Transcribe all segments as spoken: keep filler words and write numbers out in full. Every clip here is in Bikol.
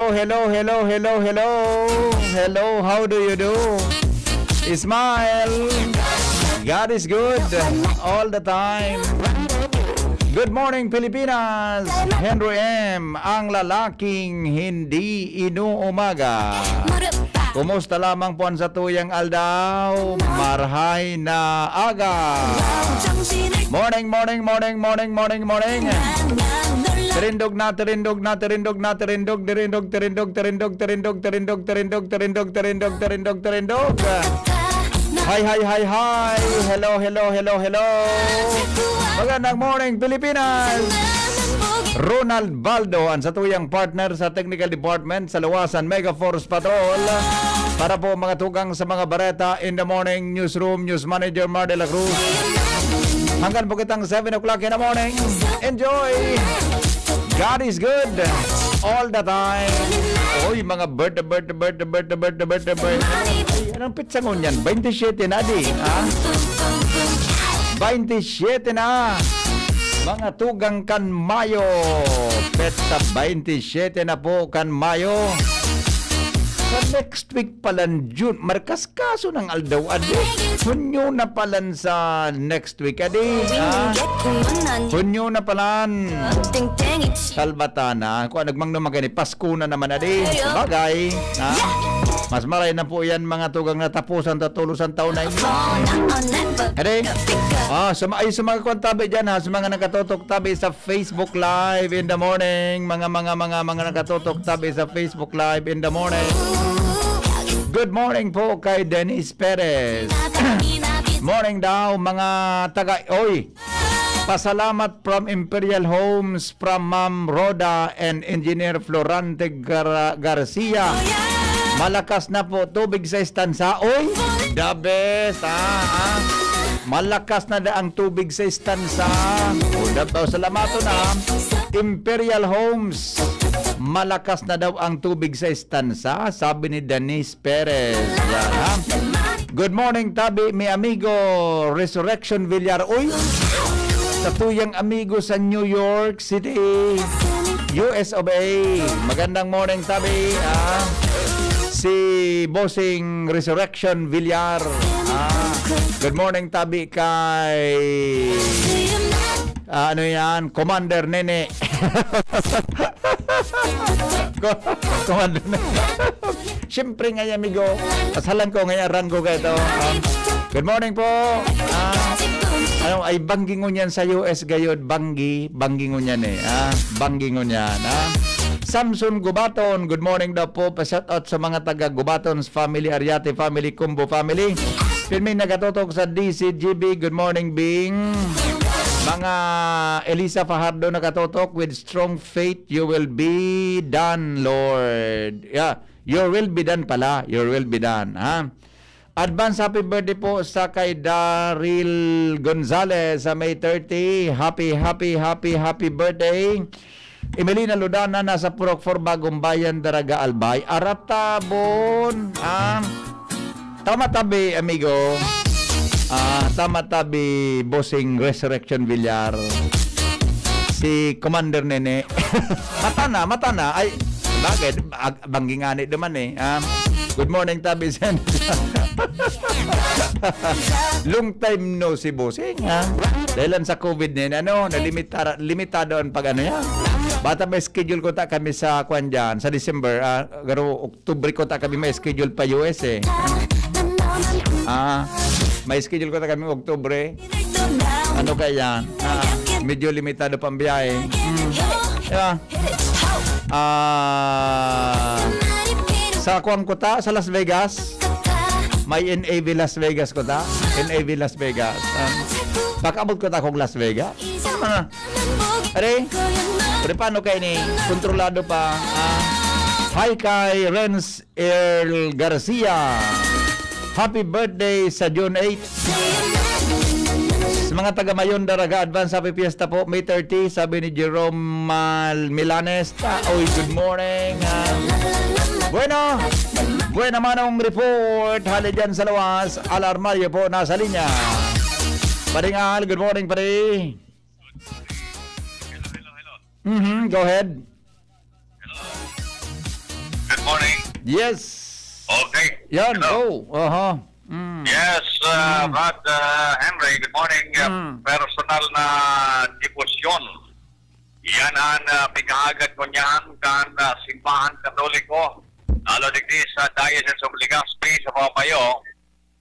Hello, hello, hello, hello. Hello, how do you do? Smile. God is good all the time. Good morning, Pilipinas. Henry M, ang lalaking hindi inuumaga. Kumusta lamang po ang satuyang aldaw? Marhay na aga. Morning, morning, morning, morning, morning, morning. Tirindog na, tirindog na, tirindog na, tirindog, tirindog, tirindog, tirindog, tirindog, tirindog, tirindog, tirindog, tirindog, tirindog, tirindog. Hi, hi, hi, hi. Hello, hello, hello, hello. Magandang morning, Pilipinas. Ronald Baldo, ang satuyang partner sa technical department sa Luwasan Mega Force Patrol. Para po mga tugang sa mga bareta in the morning, newsroom, news manager Mar de la Cruz. Hanggang po kitang seven o'clock in the morning. Enjoy! God is good all the time. Oy, mga birthday, birthday, birthday, birthday, birthday, birthday, birthday. Ay, anong petsa ngunyan? Twenty-seven na di, ha? Twenty-seven na. Mga tugang kan Mayo. Petsa twenty-seven na po kan Mayo. Sa next week palan June, markas kaso ng aldaw, adi. Hunyo na palan sa next week, adi. Ha? Hunyo na palan. Salbatana. Kung nagmang naman gani, Pasko na naman, adi. Bagay. Ha? Mas maray na po yan, mga tugang natapusan, tatulosan taon na inyo. Adi? Ah, sa, ay, sa mga kwan tabi dyan, ha? Sa mga nakatotok tabi sa Facebook Live in the morning. Mga, mga, mga, mga nakatotok tabi sa Facebook Live in the morning. Good morning po kay Dennis Perez. Morning daw, mga taga, oy! Pasalamat from Imperial Homes, from Ma'am Rhoda and Engineer Florante Gar-, Garcia. Malakas na po tubig sa estansa. Oy, the best, ah, ah. Malakas na da ang tubig sa estansa. O, the, o, salamaton na. Imperial Homes. Malakas na daw ang tubig sa estansa, sabi ni Denise Perez. Yan, ha? Good morning, tabi, mi amigo, Resurrection Villar. Uy, sa tuyang amigo sa New York City, U S of A. Magandang morning, tabi, ah. Si Bossing Resurrection Villar. Ah, good morning, tabi, kay, ah, ano yan, Commander Nene. Ko-, Commander Nene. Siyempre nga, amigo, pasalan ko nga, ranggo ka ito. Ah, good morning po. Ah, ano, ay, banggi ngunyan sa U S gayod, banggi, banggi ngunyan eh. Ah, banggi ngunyan, ah. Samson Gubaton, good morning daw po. Pa-shout out sa mga taga Gubaton's family, Ariate family, Kumbo family. Pirmi nagatutok sa D C G B, good morning, Bing. Mga Elisa Fajardo nakatutok, "With strong faith, you will be done, Lord." Yeah, your will be done pala. Your will be done, ha? Advance happy birthday po sa kay Daryl Gonzalez sa May thirty. Happy, happy, happy, happy birthday. Emelina Lodana, nasa Purok four, Bagong Bayan, Daraga, Albay. Aratabon. Ah, tama tabi, amigo. Ah, tama tabi, Bossing Resurrection Villar. Si Commander Nene. Mata na, mata na. Ay, bagay, ag-, banggi nga ni duman eh. Ah, good morning, tabi, Sen. Long time no see, Bossing, ha? Dahil lang sa COVID na yun, ano, nalimita-, limitado ang pag-ano yan. Bata may schedule ko ta kami sa, kwan dyan, sa December, ah, pero Oktubre ko ta kami may schedule pa U S eh. Ah, may schedule ko ta kami Oktubre. Ano kaya yan? Ah, medyo limitado pang biyahe. Hmm. Yeah. Ah, sa kuwang ko ta, sa Las Vegas. May N A B Las Vegas ko ta. N A B Las Vegas. Ah, pag-abot ko ta akong Las Vegas. Ah, Are? Pero paano kayo ni kontrolado pa? Ah, hi kay Renz Earl Garcia. Happy birthday sa June eight. Sa mga taga Mayon, Daraga, advance happy fiesta po. May thirty, sabi ni Jerome Mal-, Milanes. Ah, oy, good morning. Ah, bueno, buena manong report. Hali dyan sa lawas. Al Armario po, nasa linya. Paring Al, good morning, pare. Hello, hello, hello. Mhm, go ahead. Hello. Morning. Yes. Okay. Yan, Hello. Go. Aha. Mm. Yes, uh, Mm. Brad uh, Henry, good morning. Uh, Mm. Personal na debosyon. Yan ang uh, pinaagad ko niyan kan uh, Simbahan Katoliko. Lalo digdi sa Diocese of Legazpi sa Babayo,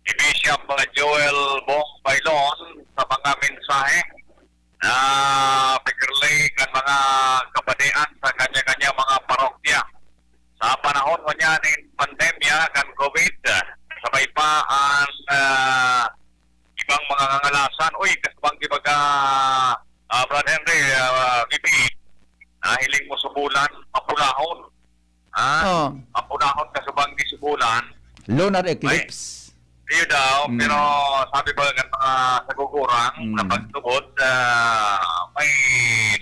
ni Bishop uh, Joel Bong Bailon sa mga mensahe na pag-relay kan mga kapadian sa kanya-kanya mga parokya. Sa panahon ngunyan nin pandemya kan COVID, sabay pa ang ah, ibang mga kangalasan. Uy, kasabang di baga, ah, Brad Henry, ah, V P, nahiling mo subulan, mapulahon. Ha? Oh. Mapulahon kasabang di subulan. Lunar eclipse. Iyo daw, Mm. Pero sabi ba ng mga sagugurang Mm. na pagtubod, ah, may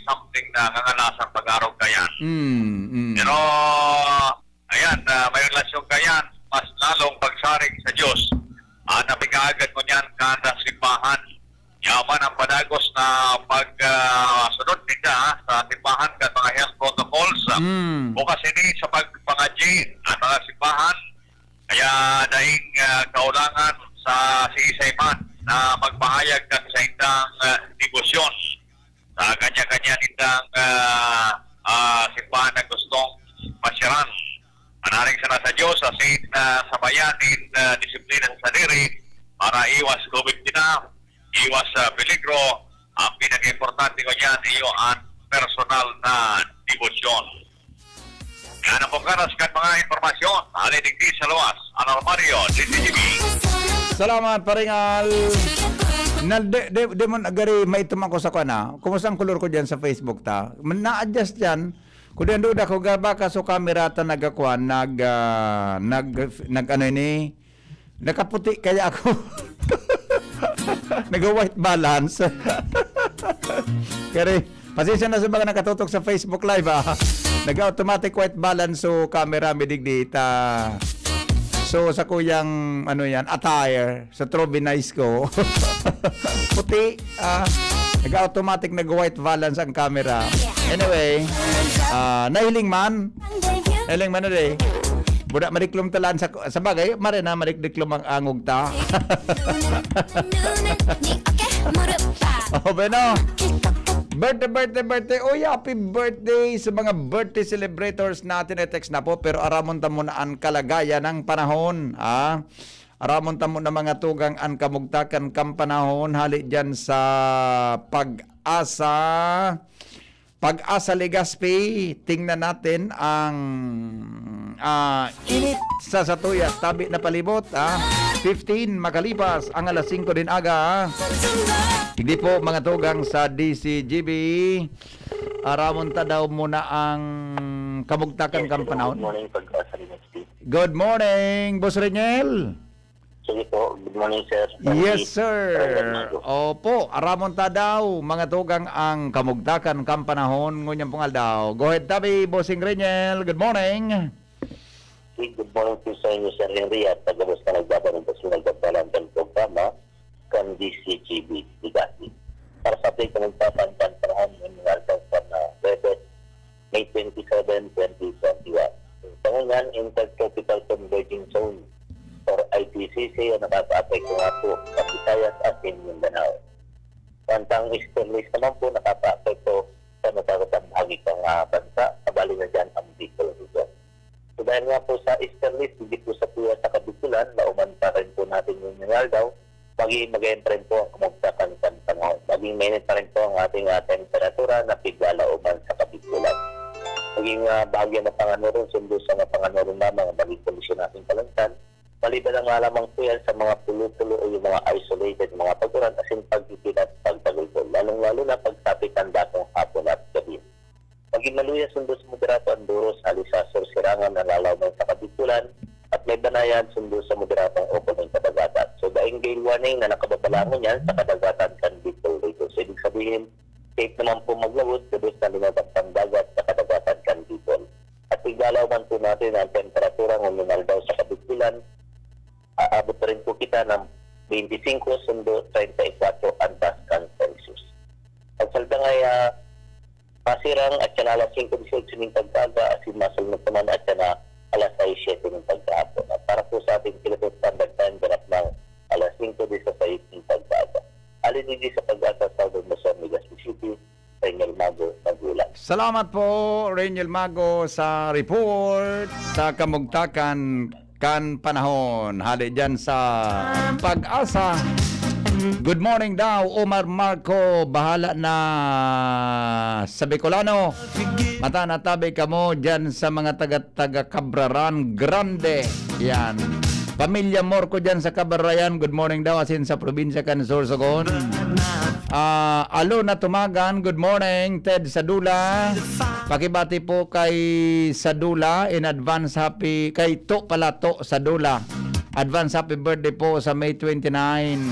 something na ngangalasang pag-arog kayan. Mm, mm. Pero, ayan, ah, may relasyon kayan, mas lalong pagsarig sa Diyos. At napikaagad mo niyan kada simbahan. Yaman ang padagos na pag ah, sunod ninda sa simbahan kan mga health protocols. Mm. Bukas ini sa pagpangadyi ang mga simbahan. Kaya daing ah, kaulangan sa siisay man na magpahayag kan saindang ah, debosyon sa kanya-kanya nindang ah, ah, simbahan na gustong pasyaran. Manarig sana sa Diyos asin ah, sabayan nin ah, disiplina sa sadiri para iwas COVID kita, iwas sa peligro. Ang pinaka-importante ko dyan, iyo ang personal na debosyon. Yan ang pagkaras kan mga impormasyon. Hali digdi sa luwas, Alarmario, D C G B. Salamat, Paringal. Na, de, de, de mo nagari, maitom ako sa kwan, ah. Kumusta ang kolor ko dyan sa Facebook ta? Man, na-adjust dyan. Kung di ang duda ko, ga, baka so camera ta nagkakuan, nag, ah, nag, nag, ano ini? Nakaputi kaya ako. Nag-white balance. Kaya, pasensya na sa mga nakatutok sa Facebook Live, ah. Nag-automatic white balance so camera, mi digdi ta. So, sa kuyang, ano yan, attire, sa Trobe Nice ko. Puti, ah. Nag-automatic, nag-white balance ang camera. Anyway, ah, nahiling man. Nahiling man na di. Buda mariklom talan sa, sa bagay, mare na mariklom ang angog ta. Oh, bueno. Birthday, birthday, birthday. Uy, happy birthday sa mga birthday celebrators natin. I-text na po, pero aramon ta muna ang kalagayan ng panahon. Ah? Aramon ta muna, mga tugang, ang kamugtakan kan panahon. Hali dyan sa Pag-asa. Pag-asa Legazpi, tingnan natin ang ah, init sa satuya, tabi na palibot, ah. Fifteen makalipas ang alas singko din aga, ah. Hindi po, mga tugang sa D C G B. Aramon ta daw muna ang kamugtakan kan panahon. Good morning, Pag-asa Legazpi. Good morning, Boss Reniel. Sige po, good morning, sir. Yes, Magandang sir. umaga. Opo, aramon ta daw, mga tugang, ang kamugtakan kan panahon ngunyan pong aldaw. Go ahead, tabi, Bossing Reniel. Good morning. Good morning po sa inyo, Sir Henry, at sa gabos na nagbabalita sa nagbabalan ng programa kan D C G B Legazpi. Para sa update na nagpapantan panahon ng mga aldaw pa na Webes, May twenty-seven, twenty twenty-one. Sa ngunyan, Intertropical Converging Zone or I T C C ang nakakaapekto nga po sa Visayas at in Mindanao. Pantang easterlies naman po nakakaapekto sa natatang bahagi ng ah, bansa, kabali na dyan ang Bicol Region. So dahil nga po sa easterlies, hindi po sa tuya sa Kabikulan, lauman pa rin po natin yung aldaw, magiging magayon pa rin po ang kamugtakan kan panahon. Maging mainit pa rin po ang ating ah, temperatura na piglalauman sa Kabikulan. Maging uh, bahagyan na panganuron, sundo sa mga panganuron lamang ang maging kondisyon nating kalansan. Maliban na nga lamang po yan sa mga pulo-pulo o yung mga isolated mga pag-ulan asin pagtitilat pagtagulbol, lalong-lalo na pagsapit ng dakong hapon at gabi. Maging maluya sundo sa moderato ang duros hali sa sursirangan na lalaw man sa Kabikulan at may banayan sundo sa moderatong open ng kadagatan. So, daing gale warning na nakababalangon yan sa kadagatan kan Bicol Region. So, ibig sabihin, safe naman po maglawod, gabos na linatag pandagat sa kadagatan kan Bicol. At igalaw man po natin ang temperatura ng unang aldaw sa Kabikulan, aabot pa rin po kita ng twenty-five sundo treinta y cuatro antas kan Celsius. Pagsalda nga ya, Pasirang at yan alas singko dieciocho ning pagkaaga, asin masulnot naman at yan alas alas siyete ng pagkahapon. At para po sa ating Philippine Standard Time, ganap ng alas singko disisais ng pagkaaga. Hali digdi sa Pag-asa, Southern Luzon, Legazpi City, Reniel Mago, Magulang. Salamat po, Reniel Mago, sa report sa kamugtakan kan panahon. Hali dyan sa Pag-asa. Good morning daw, Omar Marco. Bahala na sa Bicolano. Mata natabi kamo dyan sa mga taga-taga Cabraran Grande. Yan. Pamilya Morco dyan sa Cabraran. Good morning daw, asin sa probinsya kan Sorsogon. Ah, Alo na Tumagan, good morning. Ted Sadula. Pakibati po kay Sadula in advance, happy, kay To pala, To Sadula. Advance happy birthday po sa May twenty-nine.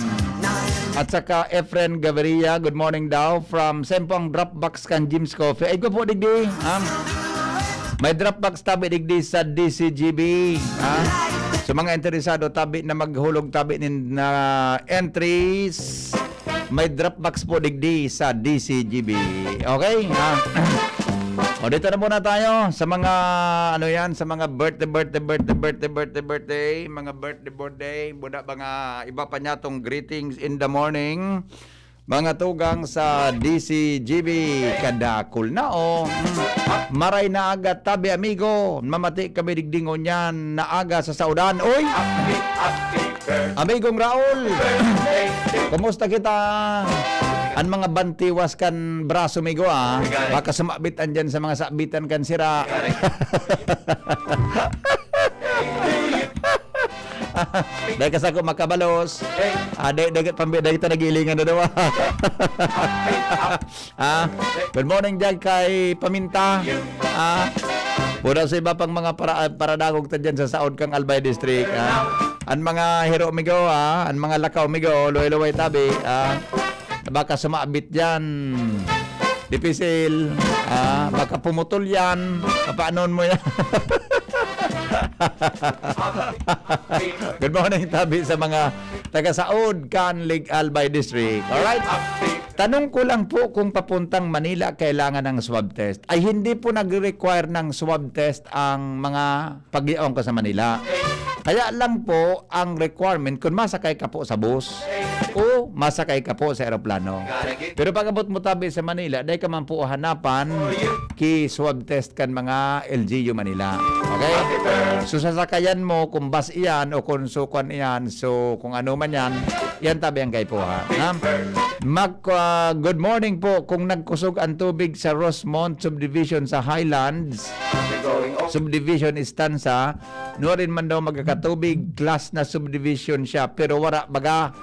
At saka Efren Gaviria, good morning daw from Sempong Dropbox kan Jim's Coffee. Ay, ko po, digdi. Ha? May Dropbox tabi digdi sa D C G B. Ha? So, mga interesado, tabi na maghulog, tabi nin na entries. May Dropbox po digdi sa D C G B. Okay? Ha? O, dito na muna tayo sa mga, ano yan, sa mga birthday, birthday, birthday, birthday, birthday, birthday, mga birthday, birthday. Muna mga iba pa niya tong greetings in the morning. Mga tugang sa D C G B, kadakul na, oh. Mm. Maray na aga, tabi, amigo. Mamati kami digdi ngunyan na aga sa saudan. Uy! Amigong Raul, kumusta kita? An mga bantiwas kan braso, migo, ah. Baka sumabit andyan sa mga sabitan kan sira. Dahil ka sa ako makabalos. Ah, dahil, dahil, dahil kita nag-iilingan na daw, ah. Ah, good morning dyan kay Paminta. Ah, mula sa iba pang mga para, paradagog ta dyan sa Saod kang Albay District. Ah, an mga hiro, migo, ah, an mga lakaw, migo, luway-luway tabi. Ah, baka sumabit dyan. Dipisil. Ah, baka pumutol yan. Papanon mo yan? Good morning, tabi sa mga taga-Saod, Canlig, Albay District. Alright? Tanong ko lang po kung papuntang Manila kailangan ng swab test. Ay, hindi po nagre-require ng swab test ang mga pag-iyaon ko sa Manila. Kaya lang po ang requirement kung masakay ka po sa bus o masakay ka po sa eroplano. Pero pag-abot mo tabi sa Manila, dai ka man po hanapan ki swab test kan mga L G U Manila. Okay? So, sasakayan mo kung bus iyan o kung sukan iyan, so kung ano man yan, yan tabi ang kaipuhan. Ha? Mag, ah, good morning po. Kung nagkusog ang tubig sa Rosemont Subdivision sa Highlands, Subdivision Estanza, nuarin man daw magkakatubig, class na subdivision siya, pero wara baga.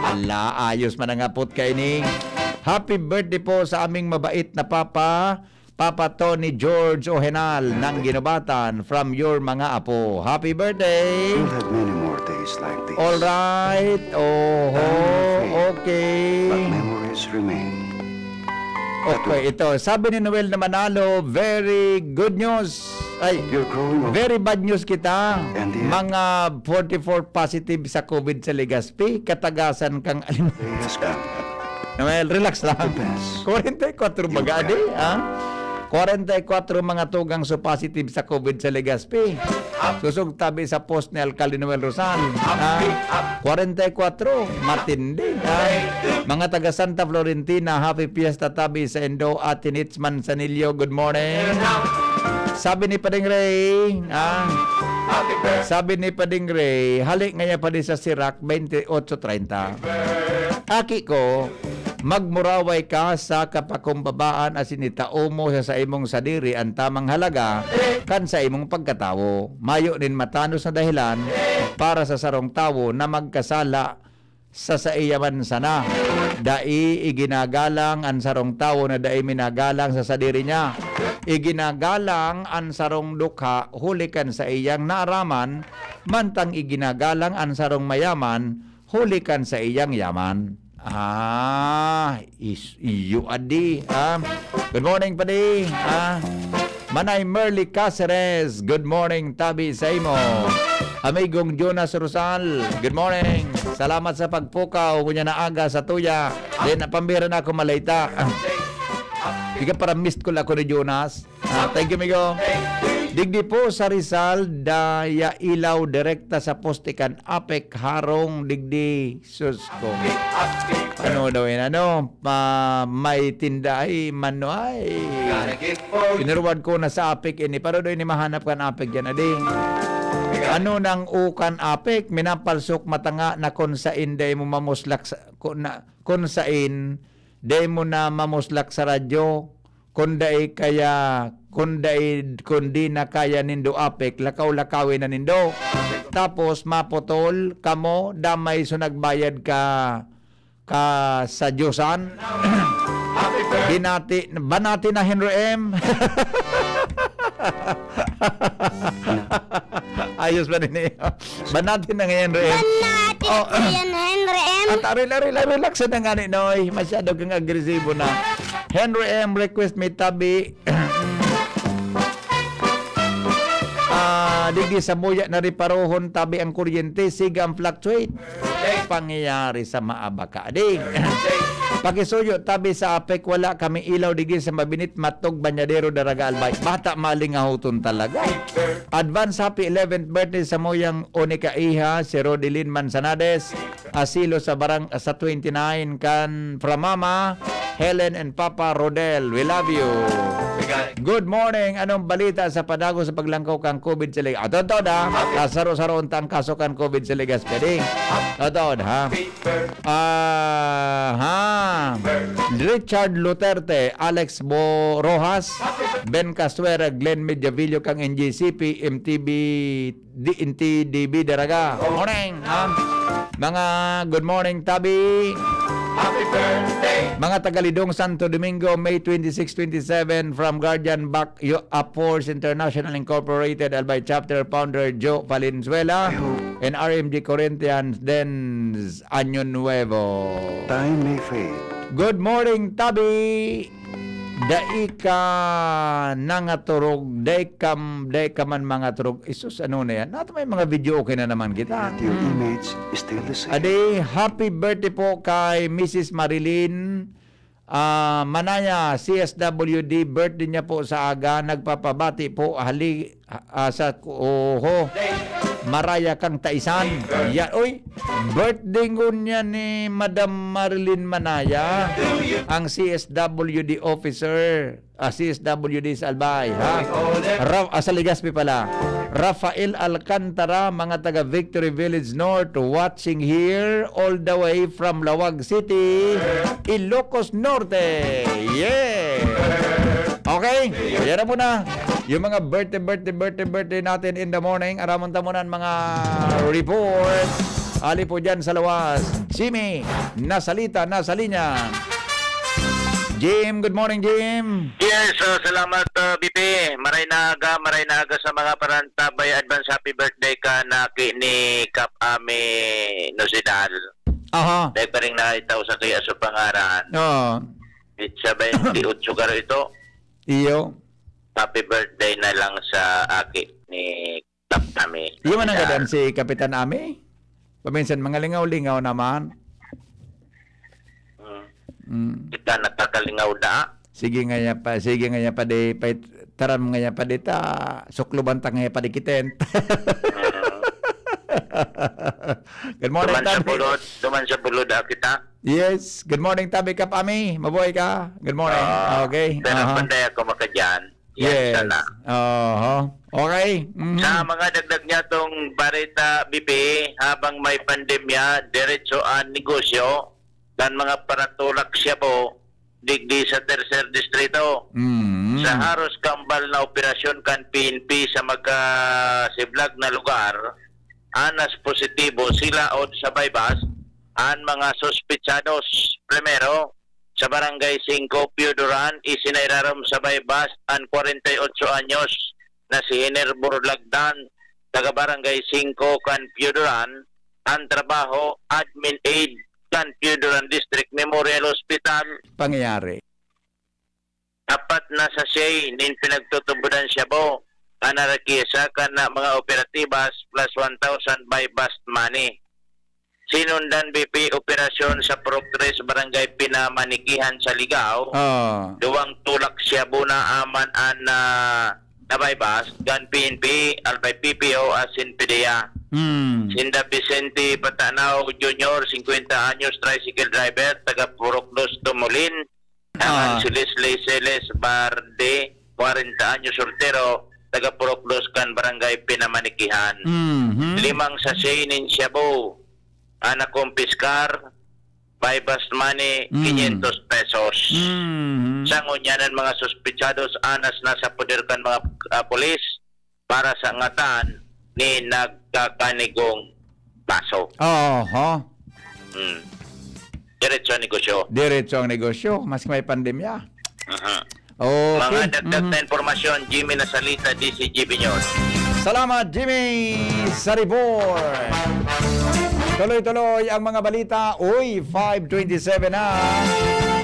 Ala, ayos man ang hapot kaini. Happy birthday po sa aming mabait na papa, Papa Tony George Ohenal ng Ginubatan, from your mga apo. Happy birthday! You'll have many more days like this. All right. Oho, okay. But memories remain. Okay, ito. Sabi ni Noel na Manalo, very good news. Ay, You're growing old. Very bad news kita. And yet, mga forty-four positive sa COVID sa Legazpi, katagasan kang alim- Day has come. Noel, relax lang. The best. Kwarenta y kwatro baga, di, ha? Kwarenta y kwatro mga tugang so positive sa COVID sa Legazpi. Susog tabi sa post ni Alkalde Noel Rosal, ha? Kwarenta y kwatro, matindi, ha? Mga taga Santa Florentina, happy fiesta tabi sa indo, Ate Nitz Manzanillo, good morning. Sabi ni Pading Ray, ha? Sabi ni Pading Ray, hali ngaya pa di sa Sirak, twenty-eight treinta. Aki ko, magmuraway ka sa kapakumbabaan asin itao mo sa saimong sadiri an tamang halaga kan saimong pagkatawo. Mayo nin matanos na dahelan para sa sarong tawo na magkasala sa saiya man sana. Dai iginagalang an sarong tawo na dai minagalang sa sadiri niya. Iginagalang an sarong dukha huli kan saiyang naaraman, mantang iginagalang an sarong mayaman huli kan saiyang yaman. Ah, is, iyo adi, ah. Good morning, padi, ah. Manay Merly Caceres, good morning, tabi sa imo. Amigong Jonas Rosal, good morning. Salamat sa pagpukaw, kunya na aga sa tuya. Then, pambira na ako malayta. Ika para missed call ako ni Jonas. Ah, thank you, amigo. Digdi po sa Rizal, daya ilaw direkta sa poste kan APEC, harong digdi. Sus ko. Ano daw yun? Ano? Pa, may tinda ay mano ay. Pinuruwad ko na sa APEC ini. Pero daw ini mahanap kan APEC yan, ading. Ano nang ukan APEC? Minapalsok matanga na kung sain dai mo mamuslak sa, kung, na, kung sain dai mo na mamuslak sa radyo. Kung dai kaya, kung dai, kung di na kaya nindo APEC, lakaw-lakawi na nindo. Tapos maputol kamo, damay so nagbayad ka, ka sa Diyosan. Binati, banati na Henry M. Ayos ba din eh? Banati na ngayon, Ren. Banati Oh. na yan, Henry M. At aril, aril, aril, relax na nga ni Noy. Masyado kang agresibo na. Henry M, request me tabi. Ah, digdi sa muya na riparohon tabi ang kuryente, siga ang fluctuate. Pangyayari sa maabaka. Di. Pakisuyo tabi sa APEC, wala kami ilaw digdi sa Mabinit, Matog, Banyadero, Daraga, Albay. Bata malingahoton talaga. Advance happy eleventh birthday sa muyang unika iha, si Rodeline Manzanades, asilo sa barang-, sa twenty-nine kan from Mama Helen and Papa Rodel. We love you. Good morning. Anong balita sa padago sa paglangkaw kan COVID sa Legazpi? Ah, totoo na. Kasaro-saroon ta ang kaso kan COVID sa Legazpi. Di. Totoo na, ha? Ah, ha. Richard Luterte, Alex Bo Rojas, Ben Castuera, Glenn Mediavillo kang N G C P, M T B, di, N T D B Daraga. Morning, ha? Mga good morning, tabi. Happy birthday! Mga taga Lidong, Santo Domingo, May twenty-six, twenty-seven, from Guardian Back, Yo-, Apors International Incorporated, Albay Chapter, founder Joe Valenzuela, and R M G Corinthians, then Año Nuevo. Time may fade. Good morning, tabi. Dai ka nangaturog, dai ka, dai ka man mangaturog. Isus, ano na yan? Nato may mga video, okay na naman kita. Your image is still the same. Ade, happy birthday po kay Missus Marilyn, ah, Manaya, C S W D. Birthday niya po sa aga. Nagpapabati po, hali, ah, sa, oho, maraya kang taisan. Ya, oy, birthday ngunyan ni Madam Marilyn Manaya, ang C S W D officer, ah, C S W D sa Albay, ha? Ra-, ah, sa Legazpi pala. Rafael Alcantara, mga taga Victory Village North, watching here all the way from Lawag City, Ilocos Norte. Yeah! Okay, yan na muna. Yung mga birthday, birthday, birthday, birthday natin in the morning. Aramon ta muna ang mga report. Ali po dyan sa lawas. Jimmy, nasalita, nasa linya. Jim, good morning, Jim. Yes, uh, salamat, uh, B P. Maray na aga, maray na aga sa mga parantabay. Advance happy birthday ka na ki ni Kap Ami Nosidal. Aha. Dahil pa rin na itaw sa kaya sa pangaran. Oo. Pitsa twenty-eight karo ito. Iyo. Happy birthday na lang sa aki ni Kap Ami. Iyo man ang Nosidal. Gadan si Kapitan Ami? Paminsan, mga lingaw-lingaw naman. Mm. Mm. Kita nakakalingaw da. Sige nga ya pa, sige nga ya pa di, pa, taram nga ya pa di ta, sukluban ta nga ya pa di kiten. Mm. Good morning, Duman sa Tabi. Bulod, duman sa Bulod, ah, kita. Yes. Good morning, Tabi Kap Ami. Mabuhay ka. Good morning. Ah, Okay. pero Aha. panday ako makadyan. Yan Yes. sana. Oho. Okay. Mhm. Sa mga dagdag niya tong bareta, B P, habang may pandemya, diretso ang negosyo kan mga paratulak shabu digdi sa Tercer Distrito. Mhm. Sa haros kambal na operasyon kan P N P sa magkasiblag na lugar, anas positibo sila o sa Baybas, ang mga suspetsados. Primero, sa Barangay Singko, Pio Duran, isinairarom sa Baybas an kwarenta y otso anyos na si Hener Burlagdan, taga Barangay Singko kan Pio Duran, ang trabaho, admin aid kan Pio Duran District Memorial Hospital. Pangyayari. Apat na sachet nin pinagtutubodan shabu an narekyesa kan na mga operatibas plus one thousand buy bust money. Sinundan B P operasyon sa Purok Tres, Barangay Pinamanikihan sa Ligao. Ah. Duwang tulak shabu na aman an, ah, na buy-bust kan P N P, Albay P P O asin PDEA. Hmm. Sinda Vicente Patanaw Junior, singkwenta anyos, tricycle driver, taga Purok Dos, Tumulin. Ang Ah. si Leslie Celes Barde, kwarenta anyos, soltero, taga Purok Dos kan Barangay Pinamanikihan. Mhm. Limang sachet nin shabu ang nakumpiskar, buy-bust money, Mm. quinientos pesos. Mhm. Sa ngunyan, ang mga suspetsados anas na sa poder kan mga, ah, pulis para sa ngatan ni nagkakanigong kaso. Oho. Hmm. Diretso ang negosyo. Diretso ang negosyo, maski may pandemya. Aha. Okay. Mga dagdag Mhm. na impormasyon, Jimmy Nasalita, D C G B News. Salamat, Jimmy, sa report. Tuloy-tuloy ang mga balita. Uy, five twenty-seven na.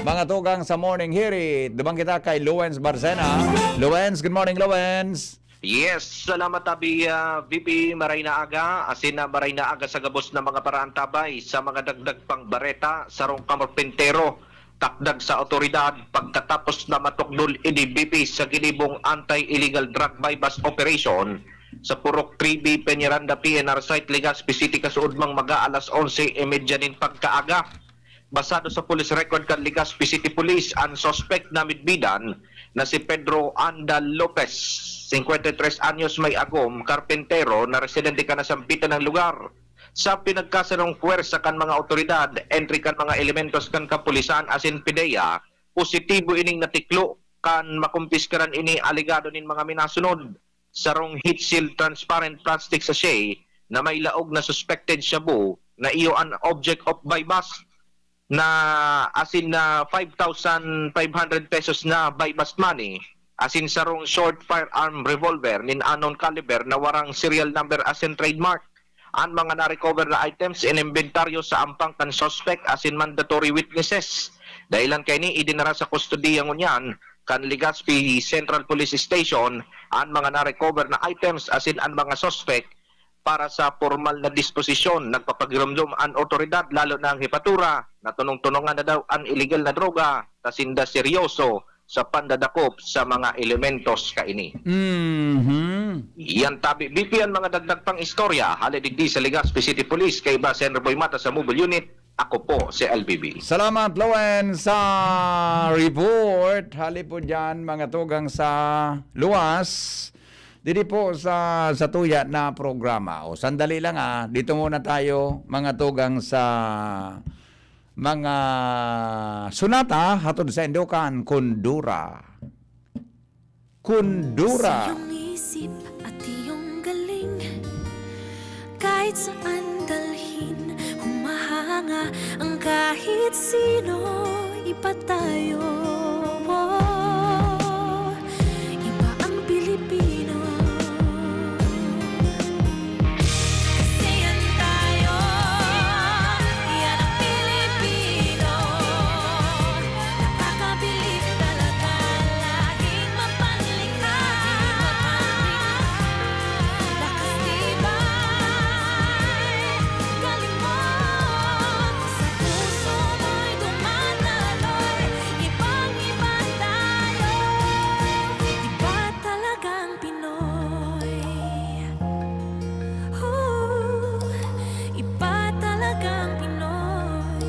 Mga tugang sa Morning Hirit. Dumang kita kay Luwens Barcena. Luwens, good morning, Luwens. Yes, salamat, Abi, ah, V P. Maray na aga, asin na maray na aga sa gabos na mga paraantabay. Sa mga dagdag pang bareta, sarong karpentero takdag sa awtoridad pagkatapos na matukdol ini, V P, sa ginibong anti-illegal drug buy-bust operation sa Purok three B Peñaranda P N R site, Legazpi City, kasuodmang mag-aalas onse y media nin pagkaaga. Basado sa police record kan Legazpi City Police, an suspek na midbidan na si Pedro Andal Lopez, singkwenta y tres anyos, may agom, karpentero na residente kan nasambitan na lugar. Sa pinagkasarong puwersa kan mga awtoridad, entry kan mga elementos kan kapulisan asin PDEA, positibo ining natiklo kan makumpiskaran ini alegado nin mga minasunod: sarong heat-sealed transparent plastic sachet na may laog na suspected shabu na iyo an object of buy-bust, na asin na five thousand five hundred pesos na buy-bust money, asin sarong short firearm revolver nin unknown caliber na warang serial number asin trademark. An mga na-recover na items inimbentaryo sa ampang kan suspek asin mandatory witnesses. Dahelan kaini, idinara sa kustodiya ngunyan kan Legazpi Central Police Station an mga na-recover na items asin an mga suspek para sa pormal na disposisyon. Nagpapagiromdom an awtoridad, lalo na ang hepatura, na tunong-tunongan na daw an iligal na droga, ta sinda seryoso sa pandadakop sa mga elementos kaini. Mhm. Yan tabi, V P, an mga dagdag pang istorya. Hale digdi sa Legazpi City Police, kaiba si Henry Boy Mata sa Mobile Unit, ako po si L B B. Salamat, Lowen, sa report. Hale po dyan, mga tugang sa luwas. Didi po sa, sa tuya na programa. O, sandali lang, ah. Dito muna tayo, mga tugang sa mga sunata, hatod sa Indokan, Kundura. Kundura. Sa iyong isip at iyong galing, kahit saan dalhin, humahanga ang kahit sino. Iba tayo, iba ang Pilipino. Kasi yan tayo, yan ang Pilipino. Nakakabilib talaga, laging mapanlikha. Lakas tibay, galing mo, sa puso mo'y dumadaloy. Ibang-iba tayo, iba talagang Pinoy. Ooh, iba talagang Pinoy.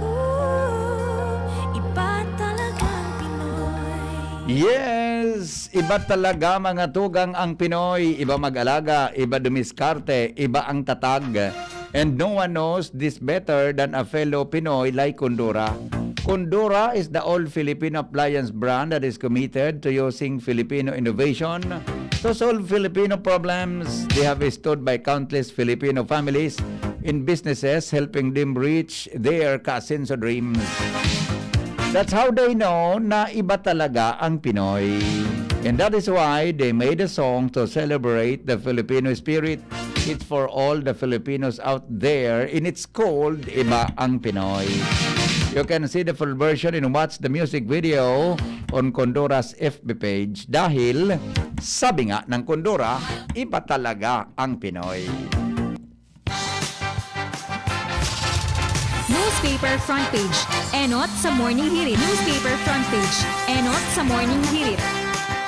Ooh, iba talagang Pinoy. Yes, iba talaga, mga tugang, ang Pinoy. Iba mag-alaga, iba dumiskarte, iba ang tatag. And no one knows this better than a fellow Pinoy like Kundura. Kundura is the all Filipino appliance brand that is committed to using Filipino innovation to solve Filipino problems. They have stood by countless Filipino families in businesses, helping them reach their kaasenso dreams. That's how they know na iba talaga ang Pinoy. And that is why they made a song to celebrate the Filipino spirit. It's for all the Filipinos out there, and it's called Iba ang Pinoy. You can see the full version and watch the music video on Kundura's F B page. Dahil, sabi nga ng Kundura, iba talaga ang Pinoy. Newspaper front page. Enot sa Morning Hirit. Newspaper front page. Enot sa Morning Hirit.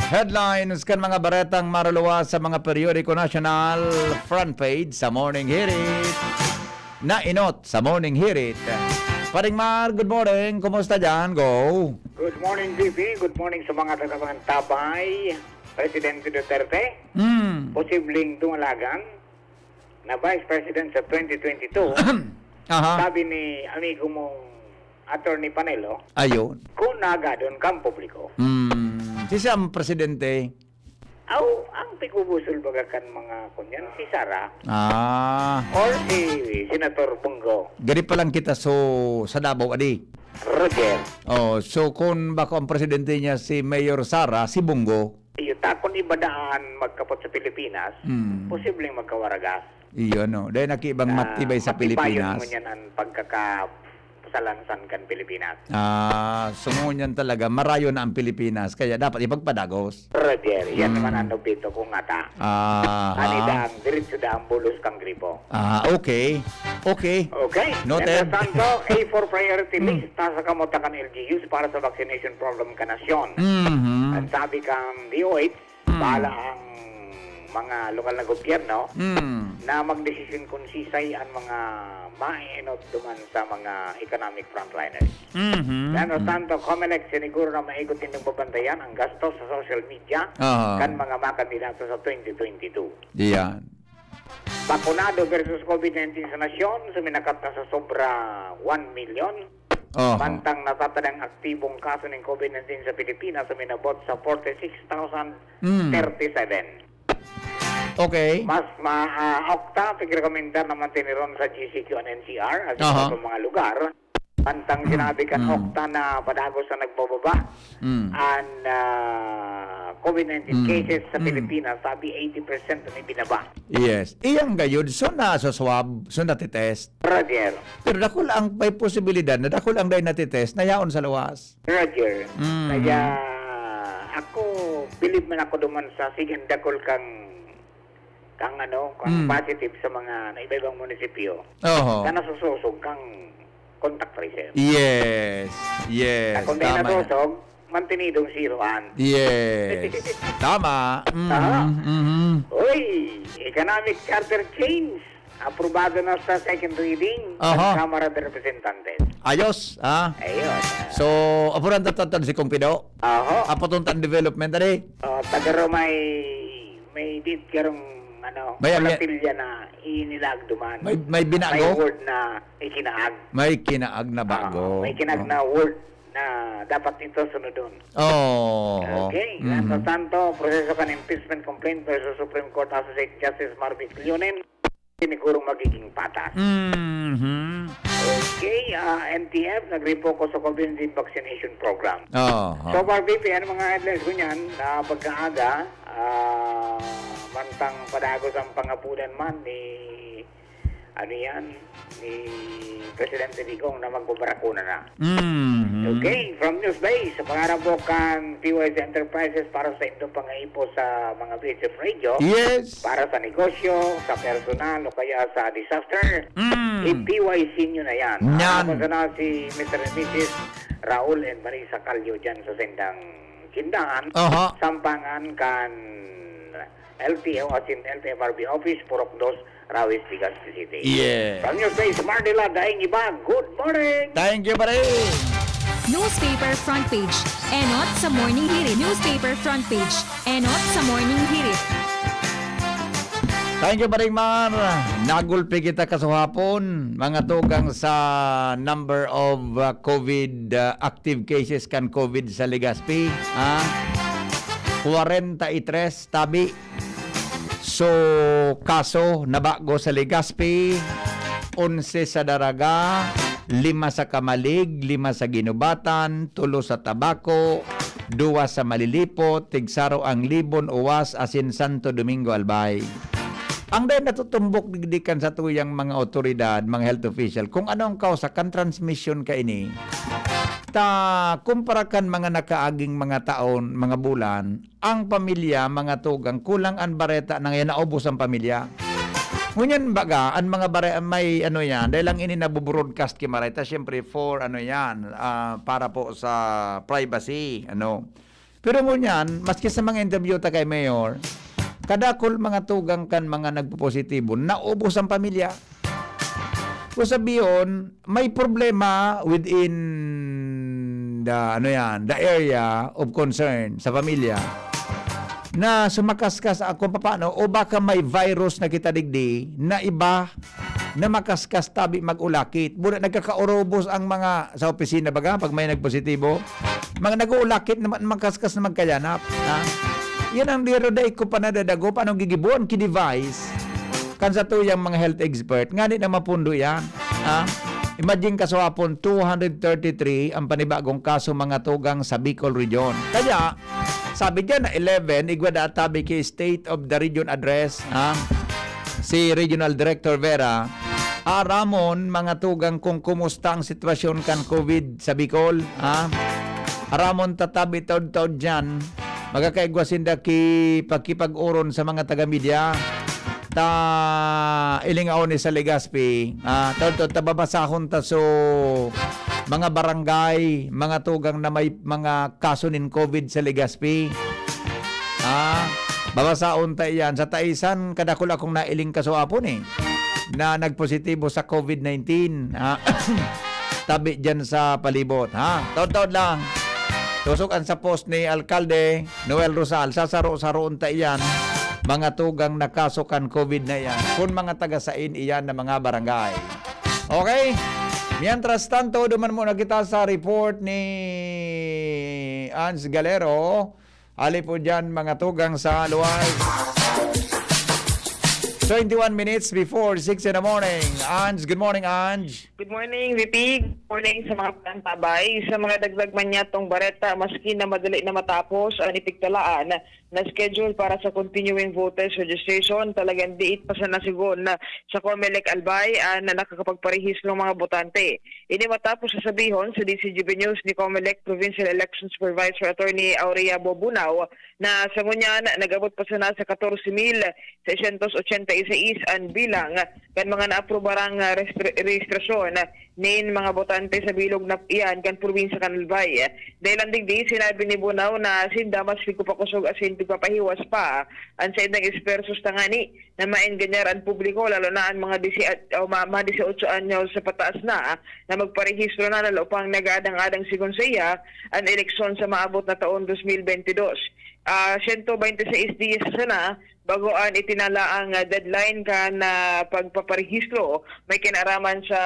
Headlines kan mga baretang maruluwas sa mga periodiko nasyonal, front page sa Morning Hirit. Nainot sa Morning Hirit. Paring Mar, good morning. Kumusta diyan? Go. Good morning, G P. Good morning sa mga taga-Mantabay. Presidente Duterte, Hmm. posibleng dumalagan na Vice President sa twenty twenty-two. Aha. Sabi ni amigo mong Attorney Panelo, Ayun. Kung nagadon kang publiko. Hmm. Si siyang presidente? Aw, ang pigubusol baga kan mga kunyan, si Sara Ah. or si Senator Bong Go. Gari pa lang kita so sa Davao, adi. Roger. Oh, so kung bako ang presidente niya si Mayor Sara, si Bong Go. Iyo, ta kun iba daan magkapot sa Pilipinas, Hmm. posibleng magkawaragas. Iyo, no? Dahil nakiibang Ah, matibay sa matibayon Pilipinas. Ngunyan ang pagkakasalansan kan Pilipinas. Ah, so ngunyan talaga, marayo na ang Pilipinas, kaya dapat ipagpadagos. Roger, yan Hmm. naman ang nobito kong ngata. Ah, Ani ha? Daang, diretso daang bulos kang gripo. Ah, okay. Okay. Okay. Noted. Mientras tanto, A four priority Hmm. list, ta sa kamotakan L G Us para sa vaccination program ka nasyon. Mhm. Ang sabi kang D O H, Hmm. bahala ang mga lokal na gobyerno Hmm. na magdesisyon kung sisay ang mga maeenot duman sa mga economic frontliners. Mhm. Mientras Hmm. tanto, Comelec, siniguro na maigot nindong babantayan ang gastos sa social media Aha. kan mga makandidato sa twenty twenty-two. Diyan. Bakunado versus COVID nineteen sa nasyon, suminakat na sa sobra one million. Oho. Mantang natatadang aktibong kaso ning COVID nineteen sa Pilipinas, suminabot sa forty-six thousand thirty-seven. Mm. Okay. Mas ma-, ah, okta, pigrekomendar naman tiniron sa G C Q and N C R, at Aha. sa mga lugar. Mantang Mm, sinabi kan mm. Okta na padagos na nagbababa Mm. an, ah, COVID nineteen Mm, cases sa mm. Pilipinas, sabi eighty percent na may binaba. Yes. Iyang gayud, so na sa swab, so na titest. Roger. Pero dakul ang, may posibilidad na dakul ang dahil natitest na yaon sa luwas. Roger. Mm. Kaya ako, bilib man ako duman sa sigang dakul kang, kang ano, kang Mm. positive sa mga na iba-ibang munisipyo. Oho. Na nasusosog kang contact tracer. Yes. Yes. At kung di Tama na. nasusog, mantinidong zero an. Yes. Tama. Mhm, Tama. mhm. Uy, economic charter change. Aprobado na sa second reading ng Aha. Kamara de Representantes. Ayos, ah. Ayun. So, apuran ta tatad si Kong Pido. Aha. Apo tong tan development, ari? Oh, tagaro may, may dit karong, ano, May ang- platilya na inilag duman. May, may binago? May word na ikinaag. May kinaag na bago. Ah, may kinaag Oh. na word na dapat ito sunodon. Oh. Okay. Mhm. Mientras tanto, proseso kan impeachment complaint versus Supreme Court Associate Justice Marvic Leonen, sinigurong magiging patas. Mhm. Okay, ah, N T F, nag-refocus sa COVID nineteen vaccination program. Oho. So far, V P, ano mga headlines ko niyan? Na pagkaaga, ah, mantang padagos ang pangapulan man ni, ano yan, ni Presidente Digong na magbabarakuna na. Mhm. Okay, from Newsbase, sa pangarap po kan P Y C Enterprises para sa indong pangaipo sa mga B H F Radio, Yes. para sa negosyo, sa personal, o kaya sa disaster, Mm. i-P Y C nyo na yan. Yan. Ako sana si Mister and Missus Raul and Marisa Calio dyan sa sendang tindahan, Aha. sampangan kan L T O, as in L T F R B office, Purok Dos, Rawis, Legazpi City. Yeah. From Newsbase, Marnila, daing iba, good morning! Thank you, pare! Newspaper front page. Enot sa Morning Hirit. Newspaper front page. Enot sa Morning Hirit. Thank you, Paring Mar. Nagulpi kita kasuhapon, mga tugang sa number of, uh, COVID, uh, active cases kan COVID sa Legazpi. Ha? Kwarenta y tres tabi. So, kaso na bago sa Legazpi, onse sa Daraga, lima sa Camalig, lima sa Guinobatan, tulo sa Tabaco, duwa sa Malilipot, tigsaro ang Libon, Uwas, asin Santo Domingo, Albay. Ang dahil natutumbok digdi kan satuyang mga otoridad, mga health official, kung ano ang kausa kan transmission kaini. Ta, kumpara kan mga nakaaging mga taon, mga bulan, ang pamilya, mga tugang, kulang an bareta na ngayon, naubos ang pamilya. Ngunyan baga, an mga bare-, may ano yan, dahil lang ini nabobroadcast ki Mareta, siyempre for ano yan, ah, para po sa privacy, ano. Pero ngunyan, maski sa mga interview ta kay Mayor, kadakul mga tugang kan mga nagpopositibo, naubos ang pamilya. Kung sabihon, may problema within the, ano yan, the area of concern sa pamilya na sumakaskas ang kung paano o baka may virus na kita digdi na iba na makaskas tabi mag-ulakit. Muna nagkakaurubos ang mga sa opisina baga pag may nagpositibo. Mga nag-uulakit naman makaskas na magkayanap. Ha? Yan ang diro dai ko pa nadadagop anong gigibuan ki device kan sa tuyang mga health expert. Ngani na mapundo yan. Ha? Imagine kaswapon, two hundred thirty-three ang panibagong kaso mga tugang sa Bicol Region. Kaya, sabi dyan na eleven, igwa da tabi ki State of the Region Address, ha? Si Regional Director Vera, aramon mga tugang kung kumusta ang sitwasyon kan COVID sa Bicol, ha? Aramon tatabi taud-taud dyan, magkakaigwa sinda ki pagkipag-oron sa mga taga-media. Ta ilingaon ni sa Legazpi, ah, taud-taud ta babasahon ta so mga barangay, mga tugang na may mga kaso nin COVID sa Legazpi. Ah, babasaon ta iyan. Sa Taisan, kadakul akong nailing kaso apon eh, na nagpositibo sa COVID nineteen. Ah, tabi dyan sa palibot, ha? Taud-taud lang. Tusok an sa post ni Alkalde Noel Rosal, sasaro-saroon ta iyan, mga tugang na kaso kan COVID na iyan, kun mga taga-sain iyan na mga barangay. Okay? Mientras tanto, duman muna kita sa report ni Ans Galero. Ali po dyan, mga tugang sa luwal. Twenty-one minutes before six in the morning. Ange, good morning, Ange. Good morning, V P. Good morning sa mga pantabay. Sa mga dagdag man niyatong bareta, maski na madali na matapos ang ipigtalaan na schedule para sa continuing voters registration, talagang diit pa sana sigon na sa Comelec Albay, ah, na nakakapagparehistro ng mga botante. Ini matapos sa sabihon sa D C G B News ni Comelec Provincial Election Supervisor Attorney Aurea Bobunao na sa ngunyan nag-abot pa sana sa katorse mil seiscientos ochenta y seis an bilang kan mga naaprubarang, ah, restre-, rehistrasyon nin mga botante sa bilog na iyan kan probinsya kan Albay. Dahil ang digdi, sinabi ni Bunao na sinda mas pigpapakusog asin pigpapahiwas pa an saindang espersos tangani na maenganyar an publiko, lalo na an mga disi-, o ma-, mga dieciocho anyos sa pataas na, na magparehistro na, lalo pang nag-aadang-adang sigon sa iya an eleksyon sa maabot na taon dos mil bente dos. Ah, sento bente seis diyas sana bago an itinalaang, ah, deadline kan, ah, pagpaparehistro. May kinaraman sa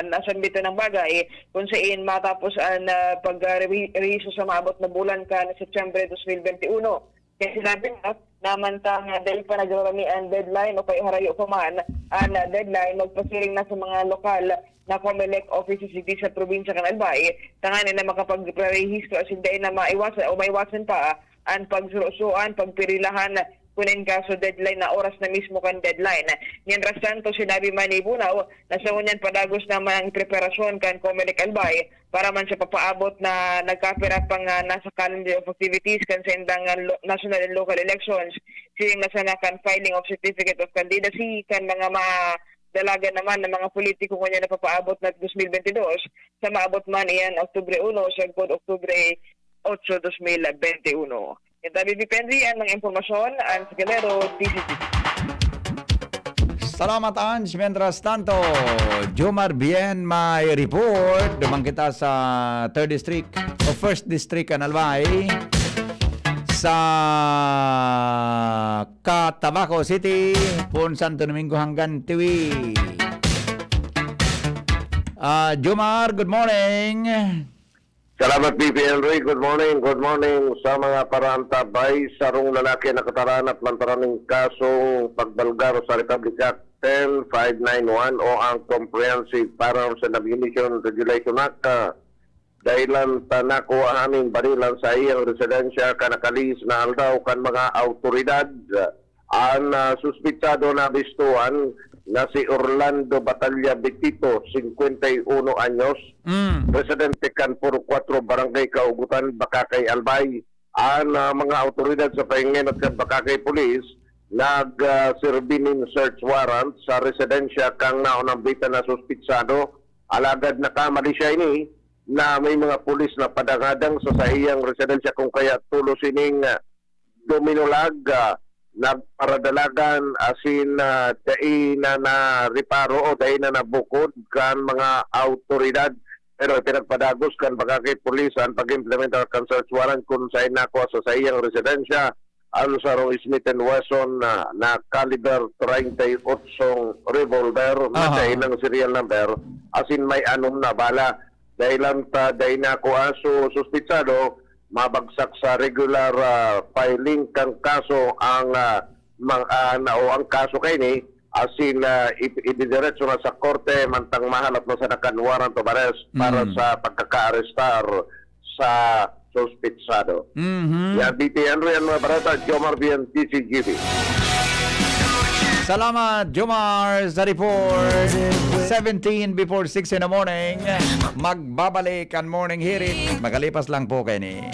nasambit na bagay kung sain matapos an, ah, pag, ah, rehi-, rehistro sa maabot na bulan kan Setyembre dos mil bente uno. Kaya sinabi na, na mantang, ah, dai pa nagrarami an deadline o kaya harayo pa man an, ah, deadline, magpasiring na sa mga lokal na Comelec offices digdi sa probinsya kan Albay, tanganing na makapagparehistro asin dai na maiwasan o maiwasan pa an pagsurosoan, pagpirilahan, kun in kaso deadline na oras na mismo kan deadline. Mientras tanto, sinabi man ni Bunao na sa ngunyan padagos naman ang preparasyon kan Comelec Albay para man sa papaabot na nagkapira pang, ah, nasa calendar of activities kan saindang, ah, lo-, national and local elections, siring na sana kan filing of certificate of candidacy kan mga ma-, dalagan naman ng mga politiko ngunyan na papaabot na dos mil bente dos, sa maabot man iyan Oktubre uno sagkod Oktubre otso, dos mil bente uno. Ito, V P Henry, ang mga impormasyon, Ange Galero, D C G. Salamat, Ange. Mientras tanto, Jomar Bien may report. Duman kita sa third District o first District kan Albay, sa Cotabato City, pon Santo Domingo hanggang Tiwi. Ah, Jomar, good morning. Salamat, V P Henry. Good morning, good morning sa mga paraantabay. Sarong lalaki nakataranap lantaran nin kasong pagbalga sa Republic Act ten five nine one o ang Comprehensive Firearms and Ammunition Regulation Act, ah, dahilan ta nakuha ning barilan sa iyang residensya kan nakalihis na aldaw kan mga awtoridad. An, ah, suspitsado na bistuhan na si Orlando Batalla Betito, cincuenta y uno anyos, Mm. residente kan Purok Cuatro, Barangay Kaugutan, Bacacay, Albay. An, ah, mga awtoridad sa pahingenot kan Bacacay Police nag, ah, serbi nin search warrant sa residensya kan naunambitan na suspitsado, alagad nakamali siya ini na may mga pulis na padangadang sa saiyang residensya, kung kaya tolos ining, ah, duminulag, ah, nagparadalagan asin, ah, dai na nareparo o dai na nabukod kan mga awtoridad. Pero ipinagpadagos kan Bacaque Police an pag-implementar kan search warrant kun saen nakua sa saiyang residensya an sarong Smith and Wesson na, na caliber treinta y ocho revolver na Aha. dai nang serial number asin may anom na bala. Dahilan ta dai nakua so suspitsado, mabagsak sa regular, ah, filing kan kaso ang, ah, mang-, ah, na, o ang kaso kaini, asin, ah, ip-, ididiretso na sa korte mantang mahalap na sana kan warrant of arrest para Mhm. sa pagkakaarestar sa suspitsado. Mhm. Yan, D T Henry, ang mga balita, Jomar Bian, D C G B. Salamat, Jomar, sa report. Seventeen before six in the morning. Magbabalik ang Morning Hirit. Makalipas lang po kaini.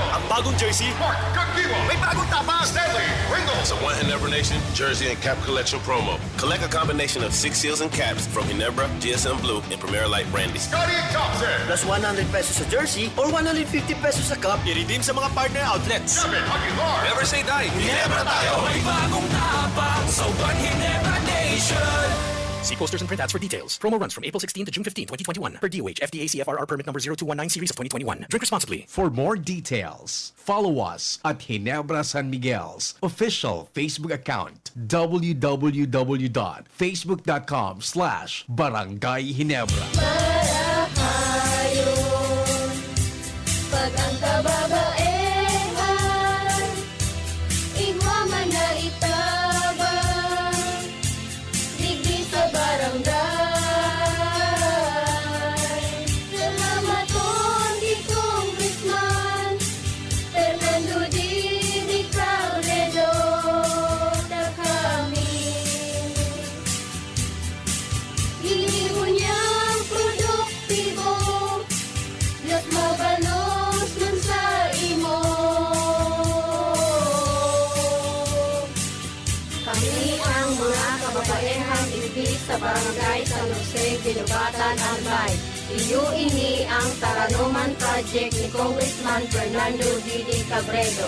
Ang bagong jersey. Mark Caguiwa. May bagong tapa. Stanley Ringo. Sa One Ginebra Nation Jersey and Cap Collection Promo. Collect a combination of six seals and caps from Ginebra, G S M Blue, and Premier Light Brandy. Scottie Thompson. Plus one hundred pesos sa jersey or one hundred fifty pesos sa cap. I-redeem sa mga partner outlets. David Aguilar. Never say die. Ginebra tayo. May bagong tapang sa One Ginebra Nation. See posters and printouts for details. Promo runs from April sixteen to June fifteen, twenty twenty-one. Per D O H, F D A C F R R permit number zero two one nine series of twenty twenty-one. Drink responsibly. For more details, follow us at Ginebra San Miguel's official Facebook account, www.facebook.com/barangayginebra. Marahayon, pag ang kababaehan, igwa man na itabang, digdi sa barangay. Salamaton ki Congressman Fernando Didi Cabredo, ta kami ginibo niyang produktibo, mas mabalos man sa imo. Kami ang mga kababaehang igdi sa Barangay San Jose, Guinobatan, Albay. Iyo ini ang Taranoman Project ni Congressman Fernando Didi Cabredo.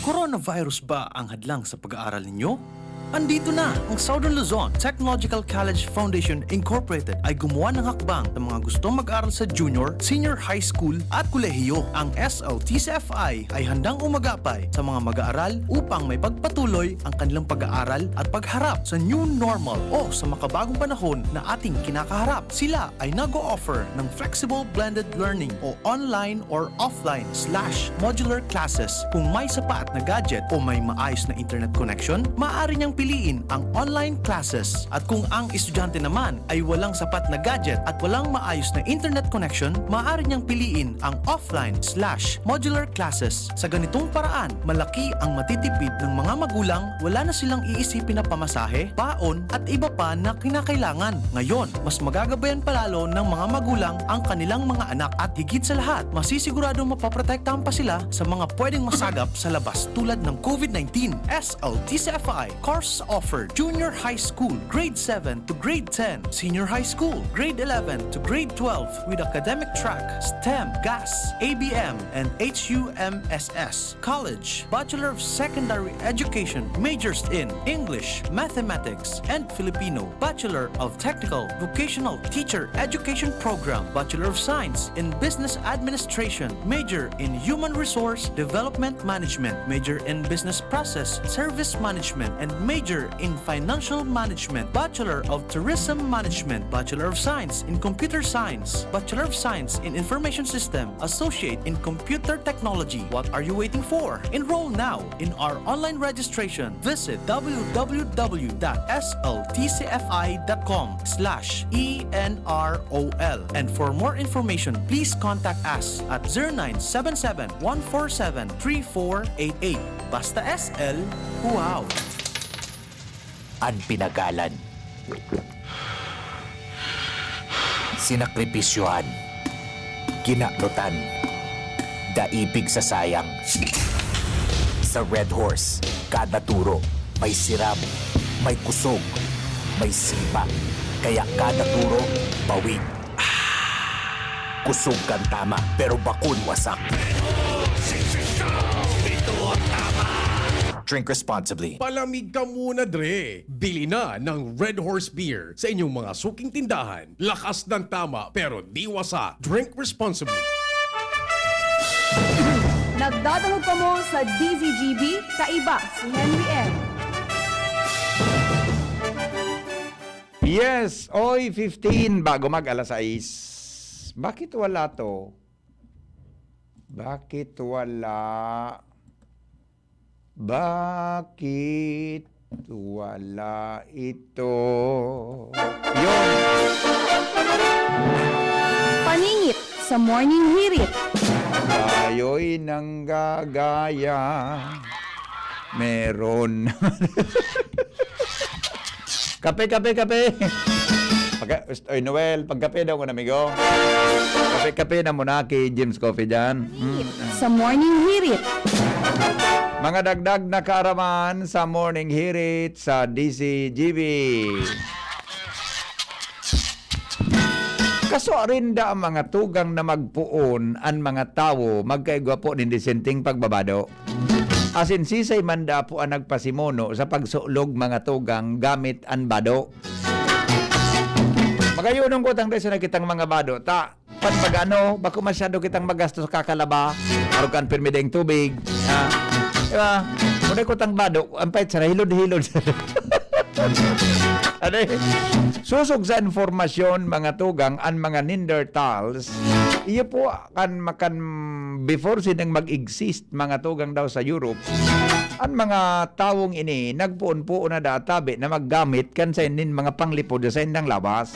Coronavirus ba ang hadlang sa pag-aaral ninyo? Andito na! Ang Southern Luzon Technological College Foundation Incorporated ay gumawa ng hakbang sa mga gustong mag-aral sa junior, senior high school at kolehiyo. Ang S L T C F I ay handang umagapay sa mga mag-aaral upang maipagpatuloy ang kanilang pag-aaral at pagharap sa new normal o sa makabagong panahon na ating kinakaharap. Sila ay nag-o-offer ng flexible blended learning o online or offline slash modular classes. Kung may sapat na gadget o may maayos na internet connection, maaari niyang piliin ang online classes. At kung ang estudyante naman ay walang sapat na gadget at walang maayos na internet connection, maaari niyang piliin ang offline slash modular classes. Sa ganitong paraan, malaki ang matitipid ng mga magulang, wala na silang iisipin na pamasahe, baon, at iba pa na kinakailangan. Ngayon, mas magagabayan pa lalo ng mga magulang ang kanilang mga anak at higit sa lahat, masisiguradong mapoprotektahan pa sila sa mga pwedeng masagap sa labas tulad ng COVID nineteen. S L T C F I course offered: junior high school, grade seven to grade ten, senior high school, grade eleven to grade twelve, with academic track, STEM, GAS, A B M, and H U M S S. College, Bachelor of Secondary Education, majors in English, Mathematics, and Filipino, Bachelor of Technical Vocational Teacher Education Program, Bachelor of Science in Business Administration, major in Human Resource Development Management, major in Business Process Service Management, and major in Financial Management, Bachelor of Tourism Management, Bachelor of Science in Computer Science, Bachelor of Science in Information System, Associate in Computer Technology. What are you waiting for? Enroll now in our online registration. Visit w w w dot s l t c f i dot com slash e n r o l. And for more information, please contact us at zero nine seven seven, one four seven, three four eight eight. Basta S L, wow! An pinagalan. Sinakripisyohan. Kinanutan. Daipig sa sayang. Sa Red Horse, kada turo, may siram, may kusog, may sipa. Kaya kada turo, pawid. Kusog kan tama, pero bakun wasak. Drink responsibly. Palamig ka muna, Dre. Bili na ng Red Horse Beer sa inyong mga suking tindahan. Lakas ng tama, pero di wasak. Drink responsibly. Nagdadangog kamo sa D Z G B, kaiba si Henry M. Yes, oy, fifteen, bago mag alas sais. Bakit wala 'to? Bakit wala? Bakit wala ito? Yun. Paningit sa Morning Hirit. Tayo'y nanggagaya. Meron. Kape, kape, kape. Pagka, oy, Noel, pagkape daw muna, amigo. Kape-kape na muna ki Jim's Coffee dyan. Mm. Sa Morning Hirit. Mga dagdag na kaaraman sa Morning Hirit sa D Z G B. Kaswarinda ang mga tugang na magpoon an mga tawo magkaigwa po nin disenteng pagbabado. Asin sisay man da po an nagpasimuno sa pagsulog mga tugang gamit an bado. Magayonon ko tang dai sana kitang mga bado, ta, pan pag-ano, bako masyado kitang magastos kakalaba, arog kan pirmi daing tubig, ha? Di ba? Kung dai ko tang bado, ang pait sana, hilod-hilod. Ano eh? Susog sa informasyon, mga tugang, an mga Neanderthals, iyo po kan, kan before sinda mag-exist, mga tugang daw sa Europe, an mga tawong ini nagpoon-poon na da tabi na maggamit kan sainding mga panglipod sa saindang lawas.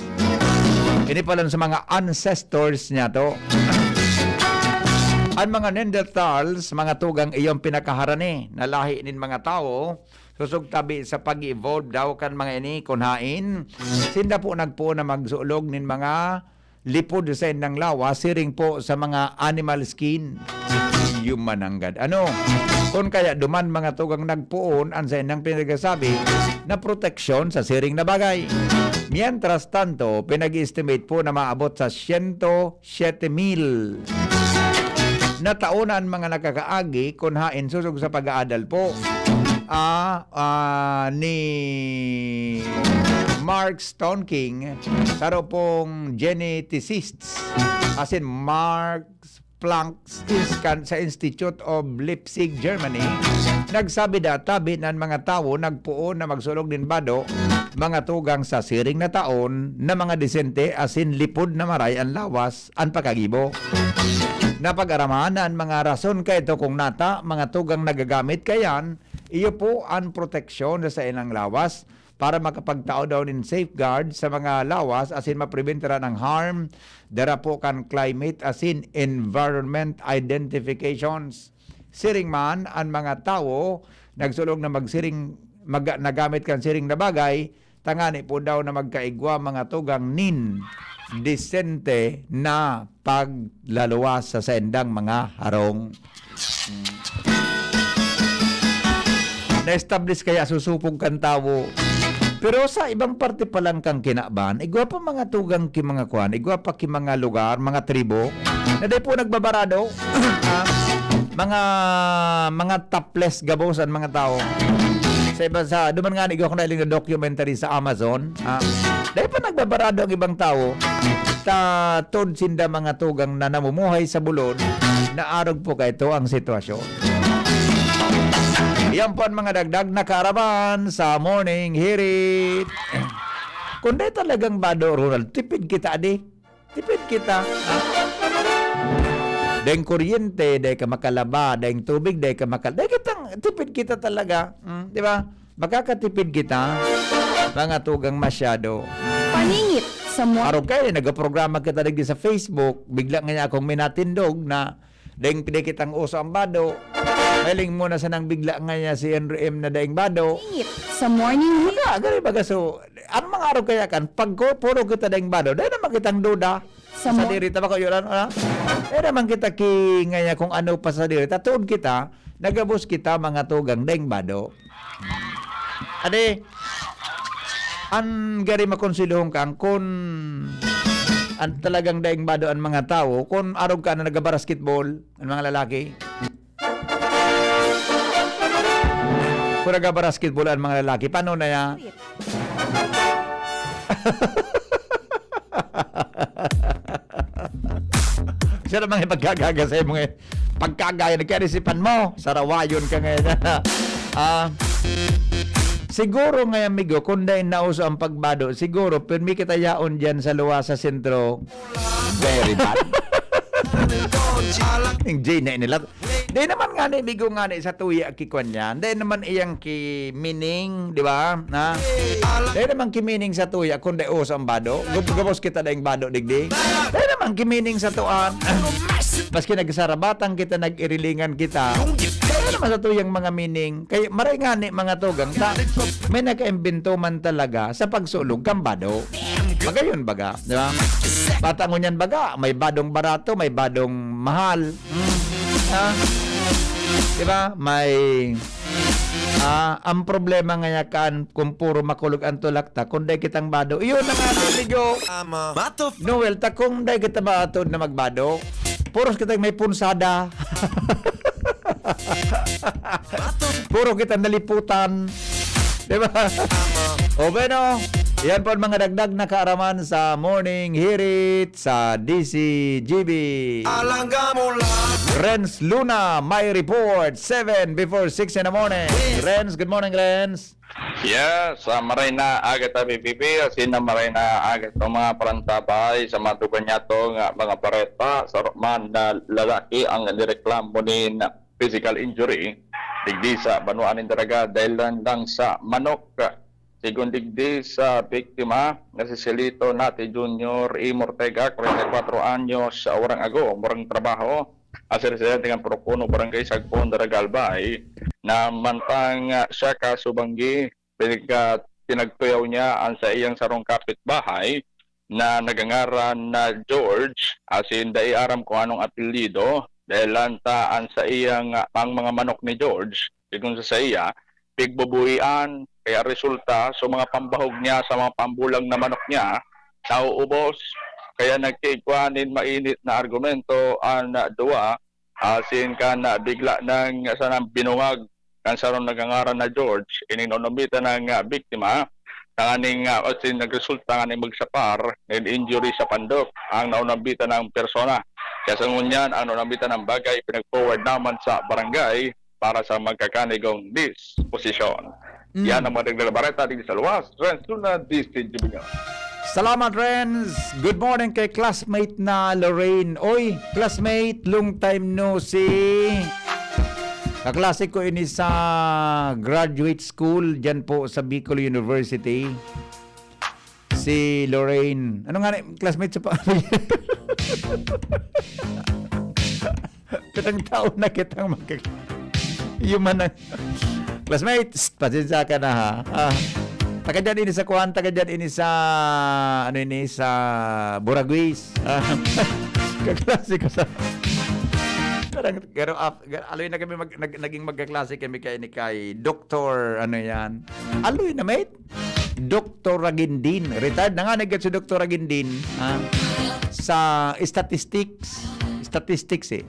Ini pa lang sa mga ancestors niya to. An mga Neanderthals, mga tugang, iyo an pinakaharani na lahi nin mga tawo, susog tabi sa pag-evolve daw kan mga ini, kun haen sinda po nagpoon na magsulog nin mga lipod sa saindang lawas, siring po sa mga animal skin. Iyo man nanggad. Ano? Kun kaya duman, mga tugang, nagpoon an saindang pinagsasabi na proteksyon sa siring na bagay. Mientras tanto, pinag-estimate po na maabot sa siyento siyete mil na taon na an mga nakakaagi, kun haen sosog sa pag-aadal po, ah, ah, ni Mark Stoneking, saro pong geneticists, asin Max Planck is kan, sa Institute of Leipzig, Germany, nagsabi da tabi na an mga tawo nagpoon na magsulog nin bado, mga tugang, sa siring na taon na mga disente asin lipod na maray an lawas an pagkagibo. Napag-araman na an mga rason kaito kung nata mga tugang nagagamit kaiyan, iyo po an proteksyon sa saindang lawas para makapagtao daw nin safeguard sa mga lawas asin mapreventaran ang harm dara po kan climate asin environment identifications. Siring man, an mga tawo nagsulog na magsiring, mag-, nagamit kan siring na bagay, tangani po daw na magkaigwa mga tugang nin disente na paglaluwas sa saindang mga harong. Hmm. Na-establish kaya susupog kan tawo. Pero sa ibang parte pa lang kan kinaban, igwa pa mga tugang ki mga kwan, igwa pa ki mga lugar, mga tribo, na di po nagbabarado. Ah, mga, mga topless gabos an mga tawo. Sa iba, sa, duman nga, igwa ko na iling na documentary sa Amazon. Ah, dai pa nagbabarado ang ibang tawo. Ta, tod sinda mga tugang na namumuhay sa bulod, na arog po kaito ang sitwasyon. Yan po ang mga dagdag na kaaraman sa Morning Hirit. Kung dai talagang bado, Ronald, tipid kita, adi. Tipid kita. Ha? Daing kuryente, dai ka makalaba, daing tubig, dai ka makal-, dai kitang, tipid kita talaga. Hmm, di ba? Makakatipid kita, mga tugang masyado. Paningit sa mo- Araw kayo, nagprograma kita digdi sa Facebook, bigla nga niya akong minatindog na deng, di kitang uso ang bado. Mahiling mo na sanang bigla nga niya si Henry M na daing bado. Paningit sa morning hit. Ka, gani baga, so, ano mga araw kaya kan? Pag ko, puro kita daing bado, dahil naman kitang duda. Sa Sa mo- diri, tama ko, yun, ano, ha? Eh, naman kita ki, nga niya kung ano pa sa diri. Tatuod kita, nagabos kita, mga tugang, daing bado. Ade, An gari makonselohon ka, kun an talagang daing bado an mga tawo, kun arog ka na nagbabasketball, an mga lalaki. Kun nagbabasketball an mga lalaki, paano na ya? Siya namang ipagkagaga sa imo ngayon. Pagkagaya, nagkarisipan mo, sarawayon ka ngayon. Ah, siguro nga, amigo, kung dahil nauso ang pagbado, siguro, pirmi kita yaon dyan sa luwa sa sentro. Very bad. Ang J na nila. Di naman nga ni, amigo, nga ni sa tuya kikwan yan. Di naman iyang ki-meaning, di ba? Na? Di naman ki-meaning sa tuya, kung dahil uso ang bado. Gub-, gabos kita dahil bado, digdi. Di naman ki-meaning sa tuan. Maski nagsarabatang kita, nag-irilingan kita. Di naman sa tuyang mga meaning. Kaya maray nga ni mga tugang, ta, may nag-imbento man talaga sa pagsulog kang bado. Magayon baga, di ba? Bata ngunyan baga, may badong barato, may badong mahal. Hmm. Ah, di ba? May, ah, ang problema nga yakan, kung puro makulog ang tulak ta, kung dai kitang bado, iyon na nga, amigo. Tama. Mato. Noel, ta kung dai kita ba atod na magbado, puros kita may punsada. Puro kita naliputan. Di ba? O bueno, yan po ang mga dagdag na kaaraman sa Morning Hirit sa D C G B. Alangga mo lang. Renz Luna, may report, seven before six in the morning. Yes. Renz, good morning, Renz. Yes, sa maray na aga ta, B P P, asin na maray na aga sa mga parantabay sa mga tugan niyato nga mga bareta, sa man na lalaki ang nireklamo nin physical injury digdi sa banwaan nin Daraga dahil lang, lang sa manok. Sigon digdi sa biktima nga si Silito Nati Junior E. Mortega, kwarenta y kwatro anyos, sa Urang Ago, murang trabaho, as residente ng Purok Uno, Barangay Sagpon, Daraga, Albay, na mantang, ah, siya kasubanggi, pinagka-, pinagtuyaw niya ang saiyang sarong kapitbahay na nagangaran na George, asin dai aram kung anong apelyido, dahil lang ta ang saiyang, ang mga manok ni George, sigon sa saiya, pigbubuhian, kaya resulta, so mga pambahog niya sa mga pambulang na manok niya, nauubos, kaya nagkigwa nin mainit na argumento ang duwa, asin kan bigla nang sanang binungag kan sarong nagangaran na George, ining naunambitan ng, ah, biktima, tanganing, ah, asin nagresulta nganing magsapar nin injury sa pandok ang naunambitan ng persona. Kaya sa ngunyan, ang naunambitan ng bagay, pinag-forward naman sa barangay para sa magkakanigong disposisyon. Mm. Yan ang mga dagdag na bareta digdi sa luwas. Renz Luna, D C G B News. Salamat, Renz. Good morning kay classmate na Lorraine. Oy, classmate, long time no see. Kaklase ko ini sa graduate school dyan po sa Bicol University. Si Lorraine. Ano nga na, classmate sa pa-, Pitang taon na kitang magka-, human na. Classmates, pasensya ka na, ha. Ah, taga dyan ini sa kuwan, taga dyan ini sa, ano ini, sa Buraguis. Ah, kaklase ko sa, parang, pero, ah, aloy na kami mag-, nag-, naging magkaklase kami kay, ni kay Doktor, ano yan? Aloy na, mate? Doktor Ragindin. Retired na nga, nagkat si Doktor Ragindin, ha? Sa statistics. Statistics, eh.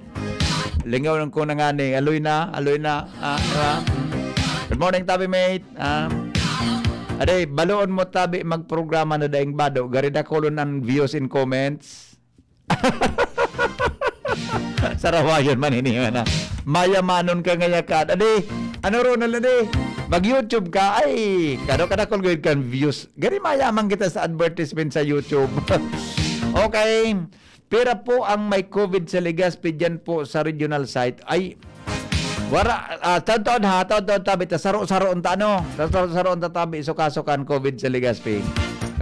Lingaw lang ko na nga ni, aloy na, aloy na. Ah, di ba? Good morning, tabi mate. Ah, aday, baloon mo tabi magprograma na daing bado. Gari dakulon ang views and comments. Sarawayon man ini na. Mayamanon ka ngaya ka. Adi, ano, Ronald, adi? Mag-YouTube ka. Ay, kano kadakol gud kan views. Gari mayaman kita sa advertisement sa YouTube. Okay. Pira po ang may COVID sa Legazpi diyan po sa regional site? Ay, wara, ah, taon-taon ha, taon-taon tabi ta, saro-saro unta, ano? Saro-saro unta tabi, suka-suka an COVID sa Legazpi.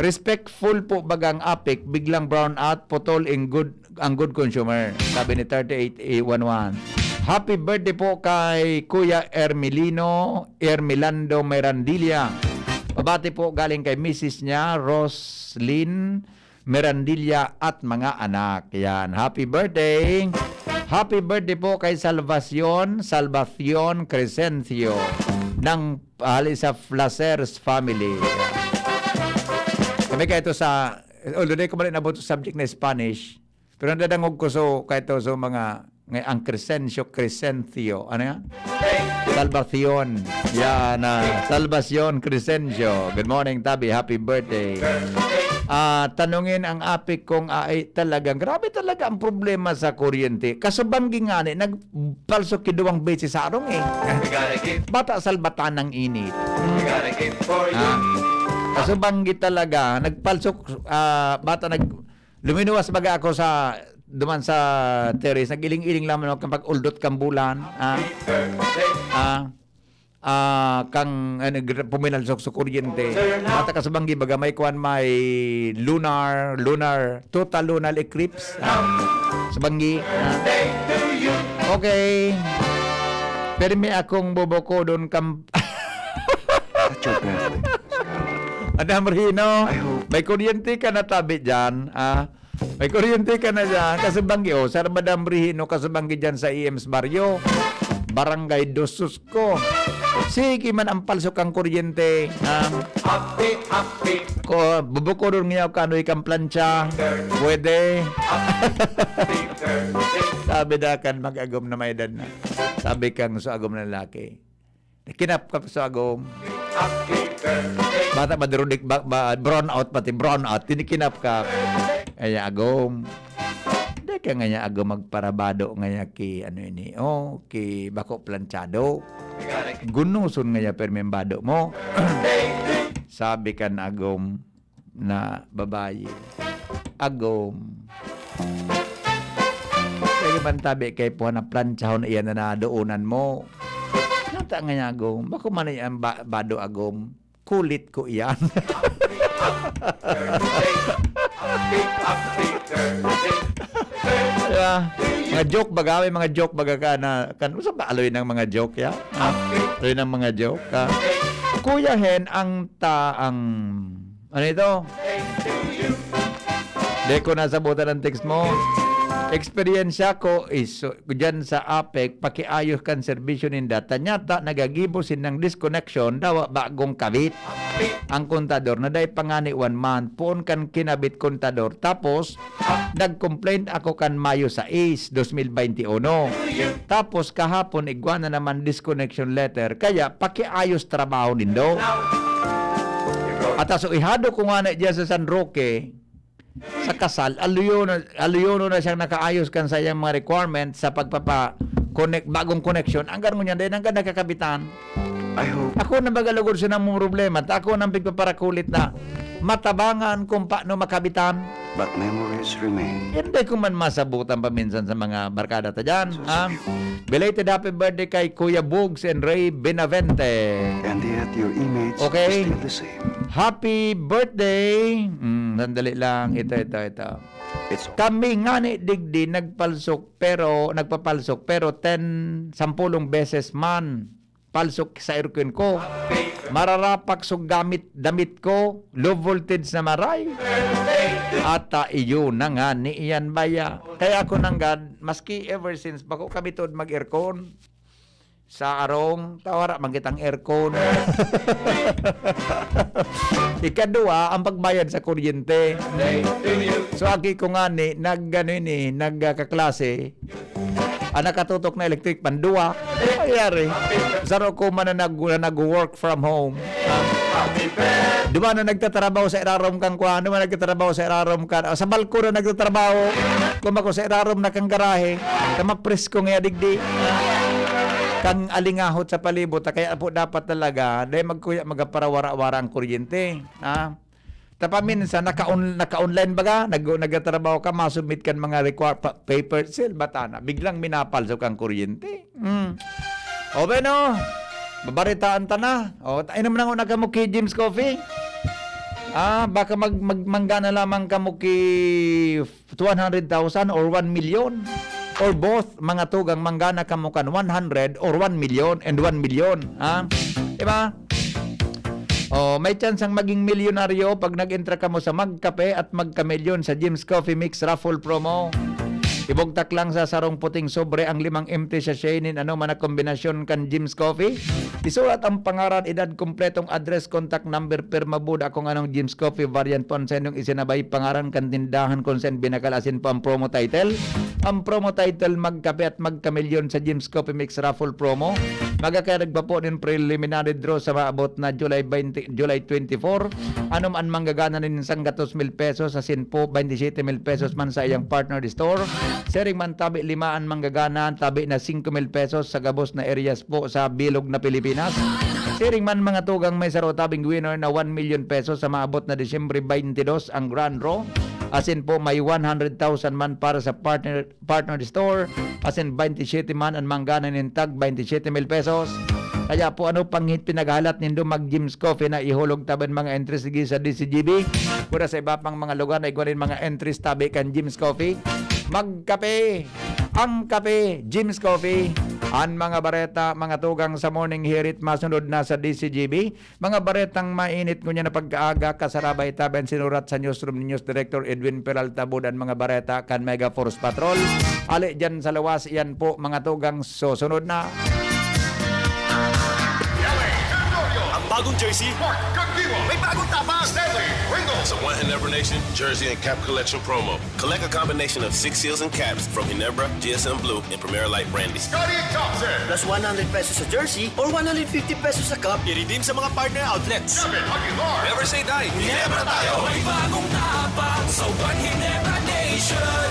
Respectful po bagang apik, biglang brown out, putol in good, ang good consumer, sabi ni thirty-eight A one one. Happy birthday po kay Kuya Ermelino, Ermelando Merandilla. Pabati po galing kay misis niya, Roslyn Merandilla at mga anak. Yan. Happy birthday! Happy birthday po kay Salvacion, Salvacion Crescencio ng, hali sa Flasers family. Kami kaito sa, although di ko man inabot sa subject na Spanish, pero nadadangog ko so, kaito so mga, nga ang Crescencio, Crescencio, ano yan? Salvacion. Yan, ah, Salvacion Crescencio. Good morning, Tabi. Happy birthday. Ah, tanungin ang apik kung ai talagang, grabe talaga ang problema sa kuryente. Kasubanggi nga ni, nagpalso ki duwang beses sa arong eh. Bata salbatan ng init. Ah, kasubanggi talaga, nagpalso, ah, bata nag, luminuwas baga ako sa, duman sa terrace, nag-iling-iling lamang ako kapag uldot kang bulan. Ah, ah, ah, kang, ano, gr-, puminalsok sa kuryente. Bata kasubanggi baga, may kwan, may lunar, lunar, total lunar eclipse. Ah, subanggi. Ah. Okay. Pero may akong bubukodon kam-, At your birthday. Madam Rino, Ay, ho. May kuryente ka na tabi dyan, ah. May kuryente ka na dyan. Kasubanggi, oh, Sir Madam Rino, kasubanggi dyan sa E M's Barrio. Barangay Dos Sus ko. Sige man ang palso kang kuryente, ah. Api, api. Ko, bubukodon niya kanoy kang plancha. Pwede. Api, api. Sabi na kan mag-agom na may edad na. Sabi kang so agom na lalaki. Kinapkap sa agom. Bata, madrudik, ba, ba, brown out pati, brown out. Tinikinapkap. Ay, agom. Di ka ngaya agom magparabado ngaya ki, ano ini, oh, ki bako planchado. Gunuson ngaya permi ang bado mo. Sabi kan agom, na babayi. Agom. Sige man tabi kay puha na planchahon iyan na nadoonan mo. Nata nga niya, agom. Bako man iyan ba-, bado, agom. Kulit ko iyan. Diba? Mga joke baga, may mga joke baga ka na, kan, usa ba aloy ng mga joke, ya? Ha? Aloy ng mga joke, ha? Kuya Hen, ang ta-, ang Ano ito? Di ko nasabutan ang text mo. Eksperyensya ko is, uh, dyan sa apek, pakiayos kan serbisyo ninda. Tanyata, nagagibo sinang disconnection, dawa bagong kabit. Ang kontador na dai pa ngani one month, poon kan kinabit kontador. Tapos, nag-complain ako kan Mayo sais, dos mil baynte uno. Tapos, kahapon, igwa na naman disconnection letter. Kaya, pakiayos trabaho nindo. At aso ihado ko nga na diyan sa San Roque, sa kasal, aluyono, aluyono na siyang nakaayos kan sa iyang mga requirements sa pagpapa-connect, bagong connection. Ang garong niya, dahil hanggang nakakabitan. I hope. Ako na baga lugod sa namong problema, ta ako nang pigpaparakulit na matabangan kung paano makabitan. But memories remain. Hindi ko man masabutan paminsan sa mga barkada ta dyan, ha? Belated happy birthday kay Kuya Bugs and Ray Benavente. And yet your image Okay. is still the same. Happy birthday! Mm, sandali lang. Ito, ito, ito. It's Kami nga ni digdi nagpalsok, pero, nagpapalsok, pero ten, sampulong beses man. Palsok sa aircon ko. Mararapak so gamit, damit ko. Low voltage na maray. Ata iyo na nga ni iyan baya. Kaya ako nanggad, maski ever since, bako kami tuod mag-aircon sa arong, tawara man kitang aircon. Ikadua, ang pagbayad sa kuryente. So, aki ko nga ni, nag, ano ini, nagkaklase. Ang nakatutok na electric pan, duwa. Ayari. Saro ko man na nag-, na nag-work from home. Duwa na nagtatrabaho sa irarom kan kuan, duwa na nagtatrabaho sa irarom kan, ah, sa balkon na nagtatrabaho. Kung ako sa irarom na kang garahe, ta mapresko nga digdi. Kang alingahot sa palibot, kaya po dapat talaga, dahil magkuya, magaparawara-wara ang kuryente. Ha? Tapaminsan, naka-on-, naka-online baga, nag-, nagtatrabaho ka, masubmit kan mga require-, pa-, paper sale, bata na, biglang minapalso kang kuryente. Hmm. O, bueno, babaritaan ta na. O, ta-, inom na nga na kamo ki Jim's Coffee. Ah, baka mag-, mag-, manggana lamang kamo ki one hundred thousand or one million. Or both, mga tugang, manggana kamo kan one hundred or one million and one million. Ha? Diba? Oh, may chance ang maging milyonaryo pag nag-entra kamo sa Magkape at Magkamilyon sa Jim's Coffee Mix Raffle Promo. Ibugtak lang sa sarong puting sobre ang limang empty sachet nin anoman na kombinasyon kan Jim's Coffee. Isurat ang pangaran, edad, kompletong address, contact number, pirma, buda kung anong Jim's Coffee variant po ang sa inyong isinabay, pangaran kan tindahan kung saan binakal, asin po ang promo title. Ang promo title, Magkape at Magkamilyon sa Jim's Coffee Mix Raffle Promo. Magkakayarag pa po nin preliminary draw sa maabot na July twenty, July twenty-four. Ano man manggagana nin sanggatos mil pesos, asin po twenty-seven mil pesos man sa iyang partner store. Siring man tabi lima an manggagana, tabi na singko mil pesos sa gabos na areas po sa bilog na Pilipinas. Siring man mga tugang, may saro tabing winner na one million pesos sa maabot na Disyembre twenty-two ang grand draw. Asin po may one hundred thousand man para sa partner partner store, asin twenty-seven man an manggana nin tag twenty-seven mil pesos. Kaya po, ano pang hit pinaghahalat nindo, mag Jim's Coffee na, ihulog tabi an mga entries, sige, sa D C G B. Kuda sa iba pang mga lugar na igwa nin mga entries tabi kan Jim's Coffee. Magkape! Ang kape, Jim's Coffee. An mga bareta, mga tugang sa Morning Hirit, masunod na sa D C G B. Mga baretang mainit ngunyan na pagkaaga, kasarabay tabi an sinurat sa newsroom ni News Director Edwin Peralta, buda an mga bareta kan Mega Force Patrol. Ali diyan sa luwas, iyan po mga tugang, susunod na. Ang bagong jersey, Mark Cagdiwa. May bagong tapang, Stanley Ringo. Sa One Ginebra Nation Jersey and Cap Collection Promo. Collect a combination of six seals and caps from Ginebra, G S M Blue, and Primera Light Brandy. Scottie Thompson. Plus one hundred pesos sa jersey or one hundred fifty pesos sa cup. I-redeem sa mga partner outlets. Kevin Aguilar. Never say die. Ginebra tayo. May bagong tapang sa One Ginebra Nation.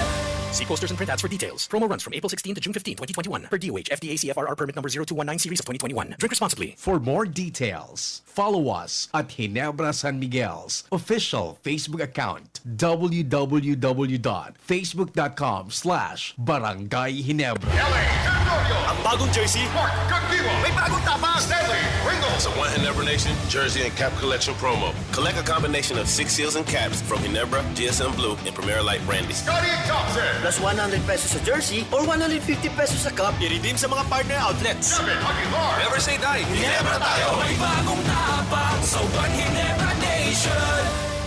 See posters and printouts for details. Promo runs from April sixteen to June fifteen, twenty twenty-one. Per D O H, F D A C F R R Permit Number zero two one nine Series of twenty twenty-one. Drink responsibly. For more details, follow us at Ginebra San Miguel's official Facebook account, w w w dot facebook dot com slash barangay ginebra. L A Territorio. Ang bagong jersey, Mark Cagdiwa. May bagong tapang, Stanley Ringo. Sa One Ginebra Nation Jersey and Cap Collection Promo. Collect a combination of six seals and caps from Ginebra, G S M Blue, and Primera Light Brandy. Scottie Thompson. Plus one hundred pesos sa jersey or one hundred fifty pesos sa cup. I-redeem sa mga partner outlets. Kevin Aguilar. Never say die. Ginebra tayo. May bagong tapang sa One Ginebra Nation.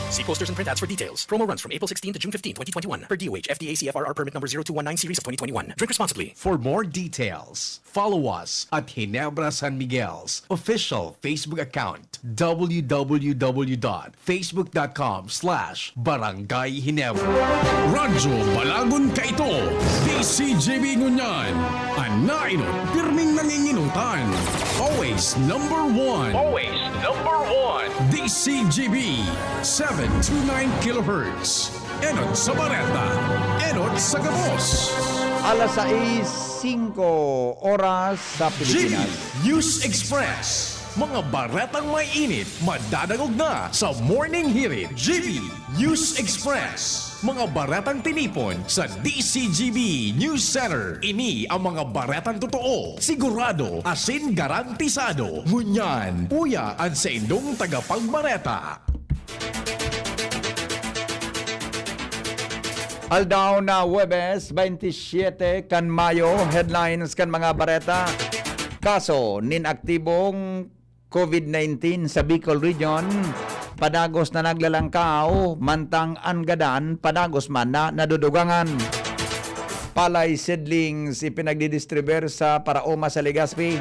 See posters and printouts for details. Promo runs from April sixteen to June fifteen, twenty twenty-one. Per D O H, F D A C F R R Permit Number zero two one nine Series of twenty twenty-one. Drink responsibly. For more details, follow us at Ginebra San Miguel's official Facebook account, w w w dot facebook dot com slash barangay ginebra. Radyo Balagon Kaito, D C G B ngunyan. An nainot, pirming nanginginutan. Always number one. Always number one. D C G B, seven two nine kilohertz. Enot sa Bareta, enot sa gabos. Alas sais singko oras sa Pilipinas. News Express. Mga baretang may init, madadangog na sa Morning Hirit. G B News Express. Mga baretang tinipon sa D C G B News Center. Ini ang mga baretang totoo, sigurado, asin garantisado. Ngunyan, uya an saindong tagapagbareta. Aldaw na Huwebes, twenty-seven kan Mayo, headlines kan mga bareta. Kaso nin aktibong COVID nineteen sa Bicol Region, padagos na naglalangkaw, mantang an gadan padagos man na nadudugangan. Palay seedlings ipinagdidistribuer sa Paraoma sa Legazpi.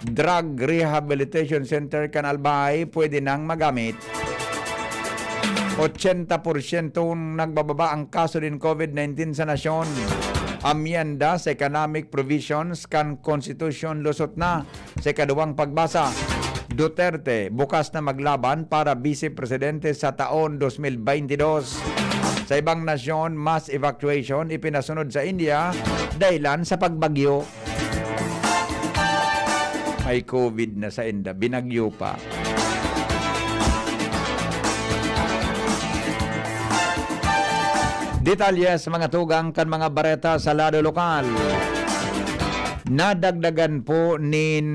Drug Rehabilitation Center kan Albay pwede nang magamit. Ochenta porsyento nagbababa ang kaso nin COVID nineteen sa nasyon. Amyenda sa economic provisions kan konstitusyon lusot na sa ikaduwang pagbasa. Duterte bukas na maglaban para bise presidente sa taon dos mil baynte dos. Sa ibang nasyon, mass evacuation ipinasunod sa India dahilan sa pagbagyo. May COVID na sa India, binagyo pa. Detalye sa mga tugang kan mga bareta sa lado lokal. Nadagdagan po nin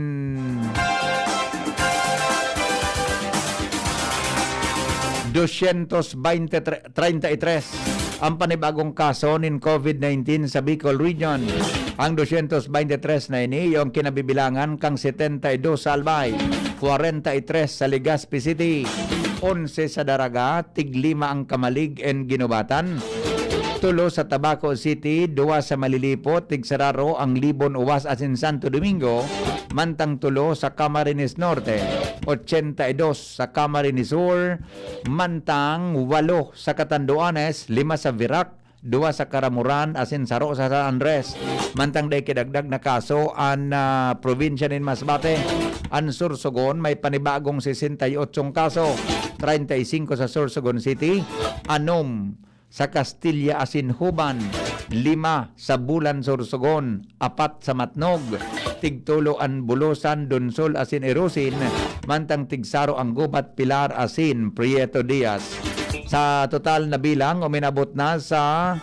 dosyentos baynte, treinta y tres ang panibagong kaso nin COVID nineteen sa Bicol Region. Ang dosyentos baynte tres na ini, iyo ang kinabibilangan kan setenta y dos sa Albay, kwarenta y tres sa Legazpi City, onse sa Daraga, tiglima ang Camalig and Guinobatan. Tulo sa Tabaco City, duwa sa Malilipot, tigsararo ang Libon, Uwas asin Santo Domingo, mantang tulo sa Camarines Norte, ochenta y dos sa Camarines Sur, mantang walo sa Catanduanes, lima sa Virac, duwa sa Caramoran asin saro sa San Andres. Mantang dai kidagdag na kaso an, ah, probinsya nin Masbate. An Sorsogon may panibagong sesenta y ocho kaso, treinta y cinco sa Sorsogon City, anom sa Castilla asin Juban, lima sa Bulan Sorsogon, apat sa Matnog, tigtulo an Bulosan, Donsol asin Irosin, mantang tigsaro ang Gubat, Pilar asin Prieto Diaz. Sa total na bilang, uminabot na sa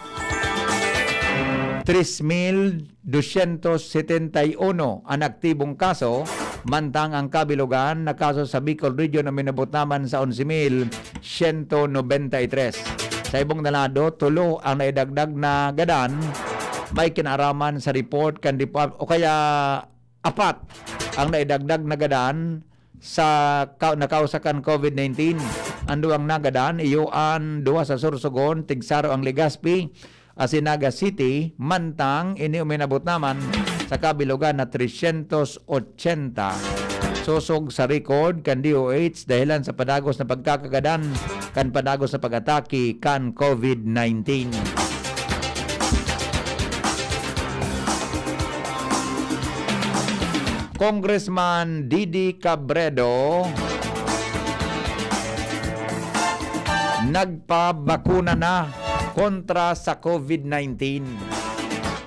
tres mil dosyentos setenta y uno an aktibong kaso, mantang ang kabilogan na kaso sa Bicol Region uminabot naman sa onse mil siyento nobenta y tres. Sa ibong na lado, tulo ang naidagdag na gadan may kinaaraman sa report kan depa-, o kaya apat ang naidagdag na gadan sa ka-, nakausa kan COVID nineteen. An duwang nagadan, iyo an duwa sa Sorsogon, tigsaro ang Legazpi, asin Naga City, mantang ini uminabot naman sa kabilogan na tresyentos ochenta. Sosog sa record kan D O H dahilan sa padagos na pagkakagadan kan padagos na pag-atake kan COVID nineteen. Congressman Didi Cabredo nagpabakuna na kontra sa COVID nineteen.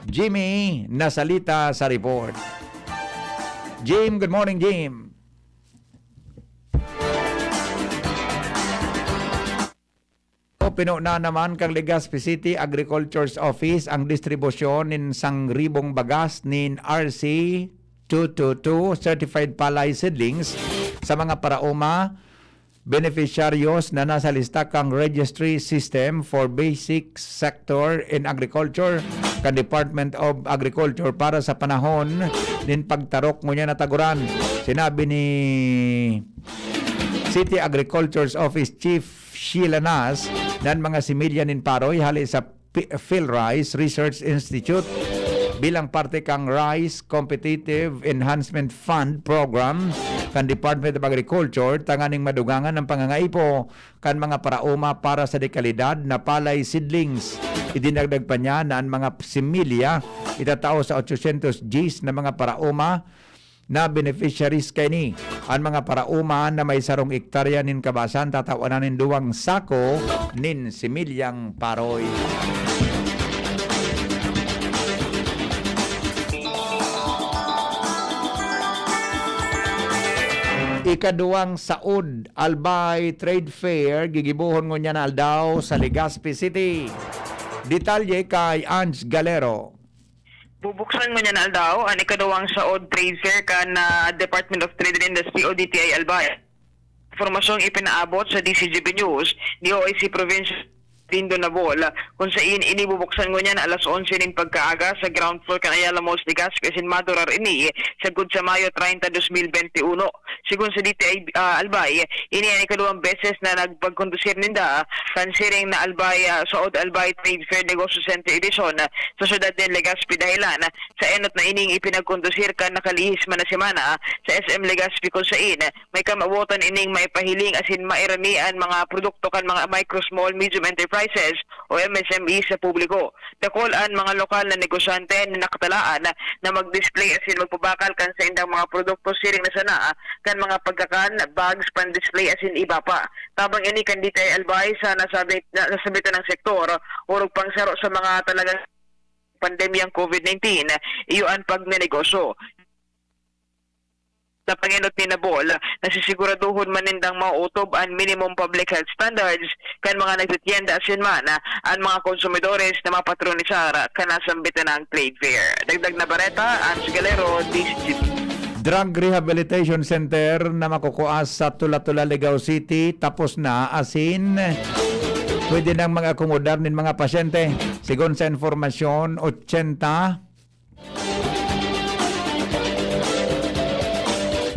Jimmy Nasalita sa report. Jim, good morning, Jim. Pinuna naman kan Legazpi City Agriculture's Office ang distribusyon nin sangribong bagas nin R C two two two certified palay seedlings sa mga paraoma beneficiaryos na nasa lista kan Registry System for Basic Sector in Agriculture kan Department of Agriculture para sa panahon nin pagtarok ngunyan na taguran. Sinabi ni City Agriculture's Office Chief Sheila Nas na an mga similya nin paroy hale sa P-, PhilRice Research Institute bilang parte kan Rice Competitive Enhancement Fund Program kan Department of Agriculture tanganing madugangan ang pangangaipo kan mga paraoma para sa dekalidad na palay seedlings. Idinagdag pa niya na an mga similya itatao sa ochocientos diyes na mga paraoma na beneficiaries kaini. An mga paraoma na may sarong ektarya nin kabasan tatawan na nin duwang sako nin similyang paroy. Ikaduwang Saod Albay Trade Fair gigibohon ngunyan na aldaw sa Legazpi City. Detalye kay Ange Galero. Bubuksan ngunyan na aldaw an ikaduwang Saod Trade Fair kan, ah, Department of Trade and Industry o D T I Albay. Impormasyong ipinaabot sa D Z G B News, D O I C Provincial Lindo Nabol, kung sain ini bubuksan ngunyan alas onse nin pagkaaga sa ground floor kan Ayala Malls Legazpi asin madurar ini sagkod sa Mayo treinta, dos mil bente uno. Sigon sa D T I, ah, Albay, ini an ikaduwang beses na nagpagkondusir ninda kan siring na Albay, ah, Saod Albay Trade Fair Negosyo Center Edition sa siyudad nin Legazpi dahelan sa enot na ining ipinagkondusir kan nakalihis man na semana sa S M Legazpi, kung sain may kamawotan ining maipahiling asin mairani an mga produkto kan mga micro, small, medium enterprises o M S M Es sa publiko. Dakul an mga lokal na negosyante na nakatalaan na mag-display asin magpabakal kan saindang mga produkto siring na sana kan mga pagkakan, bags, pan-display asin iba pa. Tabang ini kan D T I Albay sa nasabi, na, nasabitan ng sektor, orog pang saro sa mga talagang pandemyang COVID nineteen, iyo an pagnenegosyo. Napangenot ni Nabol na sisiguraduhon man nindang mauotob an minimum public health standards kan mga nagtitienda asin man an mga konsumidores na mapatronisar kan nasambitan na trade fair. Dagdag na bareta, Ange Galero, D Z G B. Drug Rehabilitation Center na makukua sa Tula-Tula, Ligao City, tapos na, asin pwede nang mag-akomodar nin mga pasyente. Sigon sa impormasyon, ochenta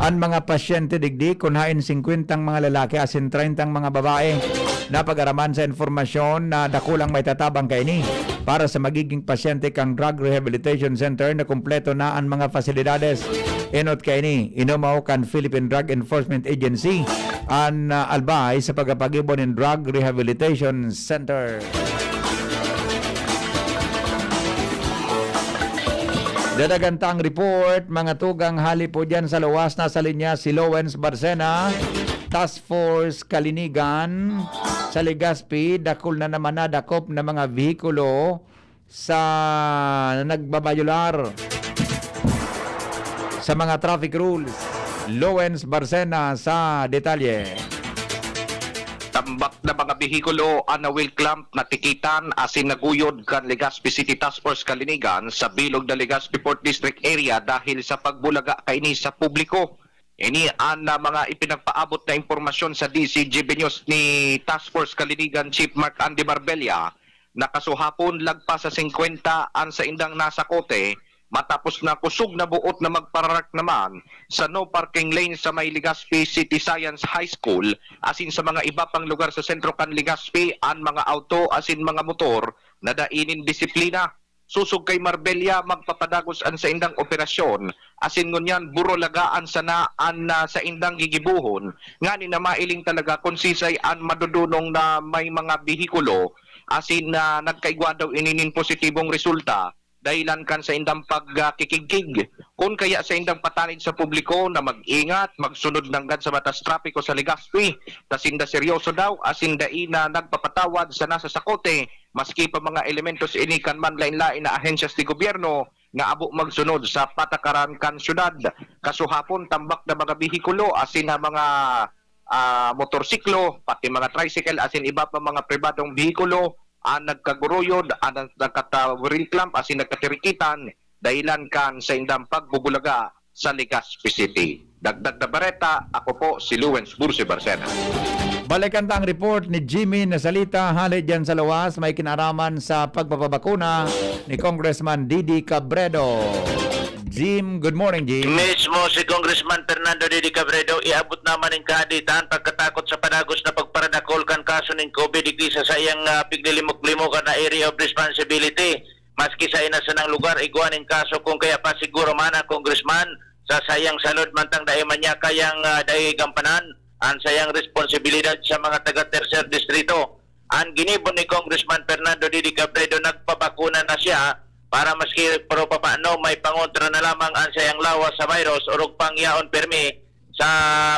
An mga pasyente digdi, kun haen singkwentang mga lalaki asin treintang mga babae, napag-araman sa impormasyon na dakulang maitatabang kaini para sa magiging pasyente kan Drug Rehabilitation Center na kumpleto na an mga pasilidades. Enot kaini, inumaw kan Philippine Drug Enforcement Agency an, ah, Albay sa pagkapagibo nin Drug Rehabilitation Center. Dadagan ta ang report, mga tugang, hali po dyan sa luwas. Nasa linya si Lowens Barcena, Task Force Kalinigan sa Legazpi, dakul na naman nadakop na mga vehikulo sa nagbabayolar sa mga traffic rules. Lowens Barcena sa detalye. Tambak na mga behikulo an na-wheel clamp, natikitan asin naguyod kan Legazpi City Task Force Kalinigan sa bilog na Legazpi Fourth District Area dahil sa pagbulaga kaini sa publiko. Ini an, ah, mga ipinagpaabot na impormasyon sa D C G B News ni Task Force Kalinigan Chief Mark Andy Marbella. Nakasuhapon, lagpas sa singkwenta an saindang nasakote, matapos na kusog na boot na magpararak naman sa no parking lane sa may Legazpi City Science High School asin sa mga iba pang lugar sa sentro kan Legazpi an mga awto asin mga motor na dai nin disiplina. Sosog kay Marbella, magpapadagos an saindang operasyon, asin ngunyan burulagaan sana an, ah, saindang gigibohon, nganing mailing talaga kun siisay an madodonong na may mga behikulo, asin, ah, nagkaigwa daw ini nin positibong resulta dahilan kan saindang pagkikigkig. Kun kaya saindang patanid sa publiko na mag-ingat, magsunod nanggad sa batas trapiko sa Legazpi, ta sinda seryoso daw asin dai na nagpapatawad sa nasasakote, maski pa mga elementos ini kan manlaen-laen na ahensyas de gobyerno na abo magsunod sa patakaran kan syudad. Kasuhapon, tambak na mga behikulo asin na mga, ah, motorsiklo, pati mga tricycle asin iba pa mga pribadong behikulo an nagkaguruyod, an nagkata-wheel clamp asin nagkatirikitan dahilan kan saindang pagbubulaga sa Legazpi City. Dagdag na bareta, ako po si Lawrence Bursi Barcena. Balikan ta ang report ni Jimmy Nasalita, hale diyan sa luwas, may kinaraman sa pagpapabakuna ni Congressman Didi Cabredo. Jim, good morning, Jim. Mismo si Congressman Fernando Didi Cabredo, iabot naman nin kahaditan pagkatakot sa padagos na pagparadakol kan kaso nin COVID digdi sa saiyang, ah, piglilimok-limokan na area of responsibility. Maski sa ina sanang lugar, igwa nin kaso, kung kaya pa siguro man ang congressman sa sayang salud, mantang dai man niya kayang, ah, dai gampanan ang sayang responsibilidad sa mga taga Tercer Distrito. Ang ginibo ni Congressman Fernando Didi Cabredo, nagpabakuna na siya para maski pero papaano may pangontra na lamang ang sayang lawas sa virus, orog pang yaon pirmi sa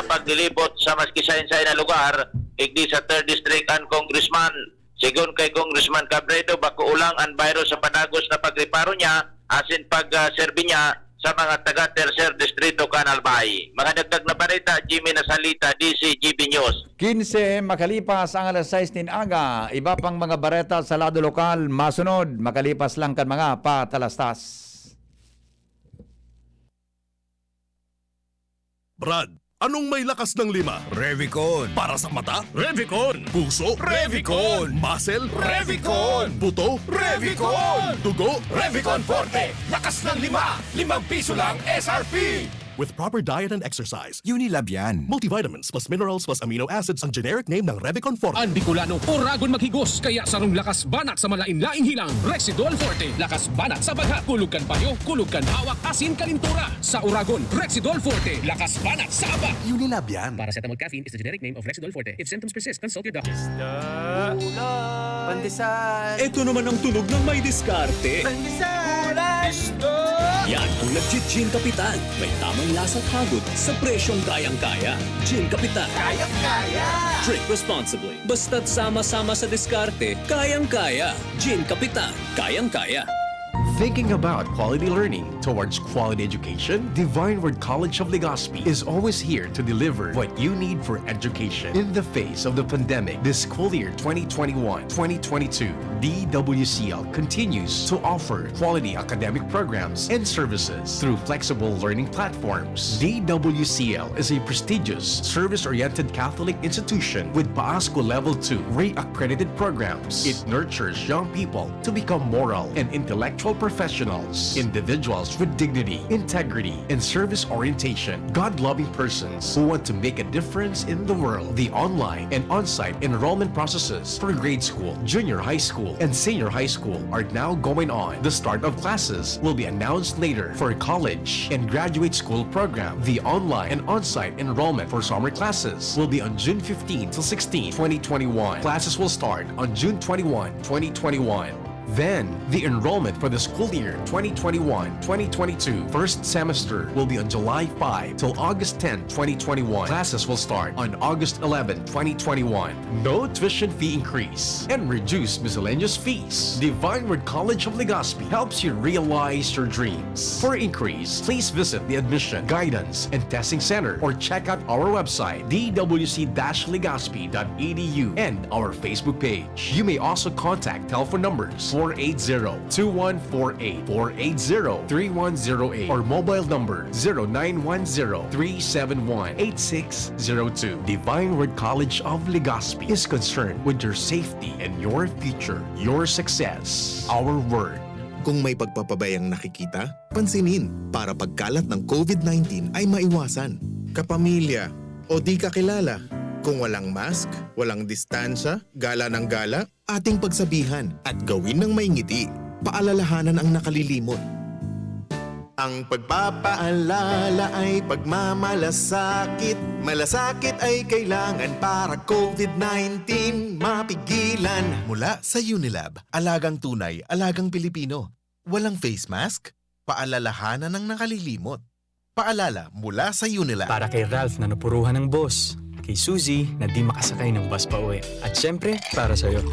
paglilibot sa maski saen-saen na lugar, igdi sa Third District ang congressman. Sigon kay Congressman Cabredo, bako ulang an virus sa padagos na pagreparo niya asin pag, ah, serbi niya sa mga taga Tercer Distrito kan Albay. Mga dagdag na bareta, Jimmy Nasalita, D C G B News. Kinse makalipas ang alas sais nin aga, iba pang mga bareta sa lado lokal masunod makalipas lang kan mga patalastas. Brad, anong may lakas ng lima? Revicon. Para sa mata? Revicon. Puso? Revicon. Muscle? Revicon. Buto? Revicon. Dugo? Revicon Forte. Lakas ng lima. Limang piso lang S R P. With proper diet and exercise. Unilab yan. Multivitamins plus minerals plus amino acids ang generic name ng Revicon Forte. Ang Bicolano, oragon maghigos, kaya sarong lakas banat sa malain-laing hilang, Rexidol Forte. Lakas banat sa bagha, kulog kan payo, kulog kan hawak, asin kalintura. Sa oragon, Rexidol Forte, lakas banat sa aba. Unilab yan. Paracetamol caffeine is the generic name of Rexidol Forte. If symptoms persist, consult your doctor. Isda. Ulam. Pandesal. Ito naman ang tunog ng may diskarte. Pandesal. Ulam. Isda. Yan ang nagji-Gin Kapitan. May tamang lasa at hagod sa presyong kayang-kaya. Gin Kapitan. Kayang-kaya. Drink responsibly. Basta't sama-sama sa diskarte, kayang-kaya. Gin Kapitan. Kayang-kaya. Thinking about quality learning towards quality education? Divine Word College of Legazpi is always here to deliver what you need for education. In the face of the pandemic, this school year twenty twenty-one twenty twenty-two, D W C L continues to offer quality academic programs and services through flexible learning platforms. D W C L is a prestigious, service-oriented Catholic institution with Paasco Level two REACC accredited programs. It nurtures young people to become moral and intellectual professionals, individuals with dignity, integrity, and service orientation, God-loving persons who want to make a difference in the world. The online and on-site enrollment processes for grade school, junior high school, and senior high school are now going on. The start of classes will be announced later for college and graduate school program. The online and on-site enrollment for summer classes will be on June fifteen to sixteen, twenty twenty-one. Classes will start on June twenty-one, twenty twenty-one. Then, the enrollment for the school year twenty twenty-one, twenty twenty-two first semester will be on July five till August ten, twenty twenty-one. Classes will start on August eleven, twenty twenty-one. No tuition fee increase and reduced miscellaneous fees. Divine Word College of Legazpi helps you realize your dreams. For inquiries, please visit the Admission, Guidance, and Testing Center or check out our website, d w c dash legazpi dot e d u, and our Facebook page. You may also contact telephone numbers four eight zero, two one four eight, four eight zero, three one zero eight, or mobile number zero nine one zero, three seven one, eight six zero two. Divine Word College of Legazpi is concerned with your safety and your future, your success, our word. Kung may pagpapabayang nakikita, pansinin para pagkalat ng covid nineteen ay maiwasan. Kapamilya o di kakilala, kung walang mask, walang distansya, gala ng gala, ating pagsabihan at gawin ng may ngiti. Paalalahanan ang nakalilimot. Ang pagpapaalala ay pagmamalasakit. Malasakit ay kailangan para covid nineteen mapigilan. Mula sa Unilab, alagang tunay, alagang Pilipino. Walang face mask? Paalalahanan ang nakalilimot. Paalala mula sa Unilab. Para kay Ralph na napuruhan ng boss, kay Suzy na di makasakay ng bus pauwi, at syempre, para sa'yo.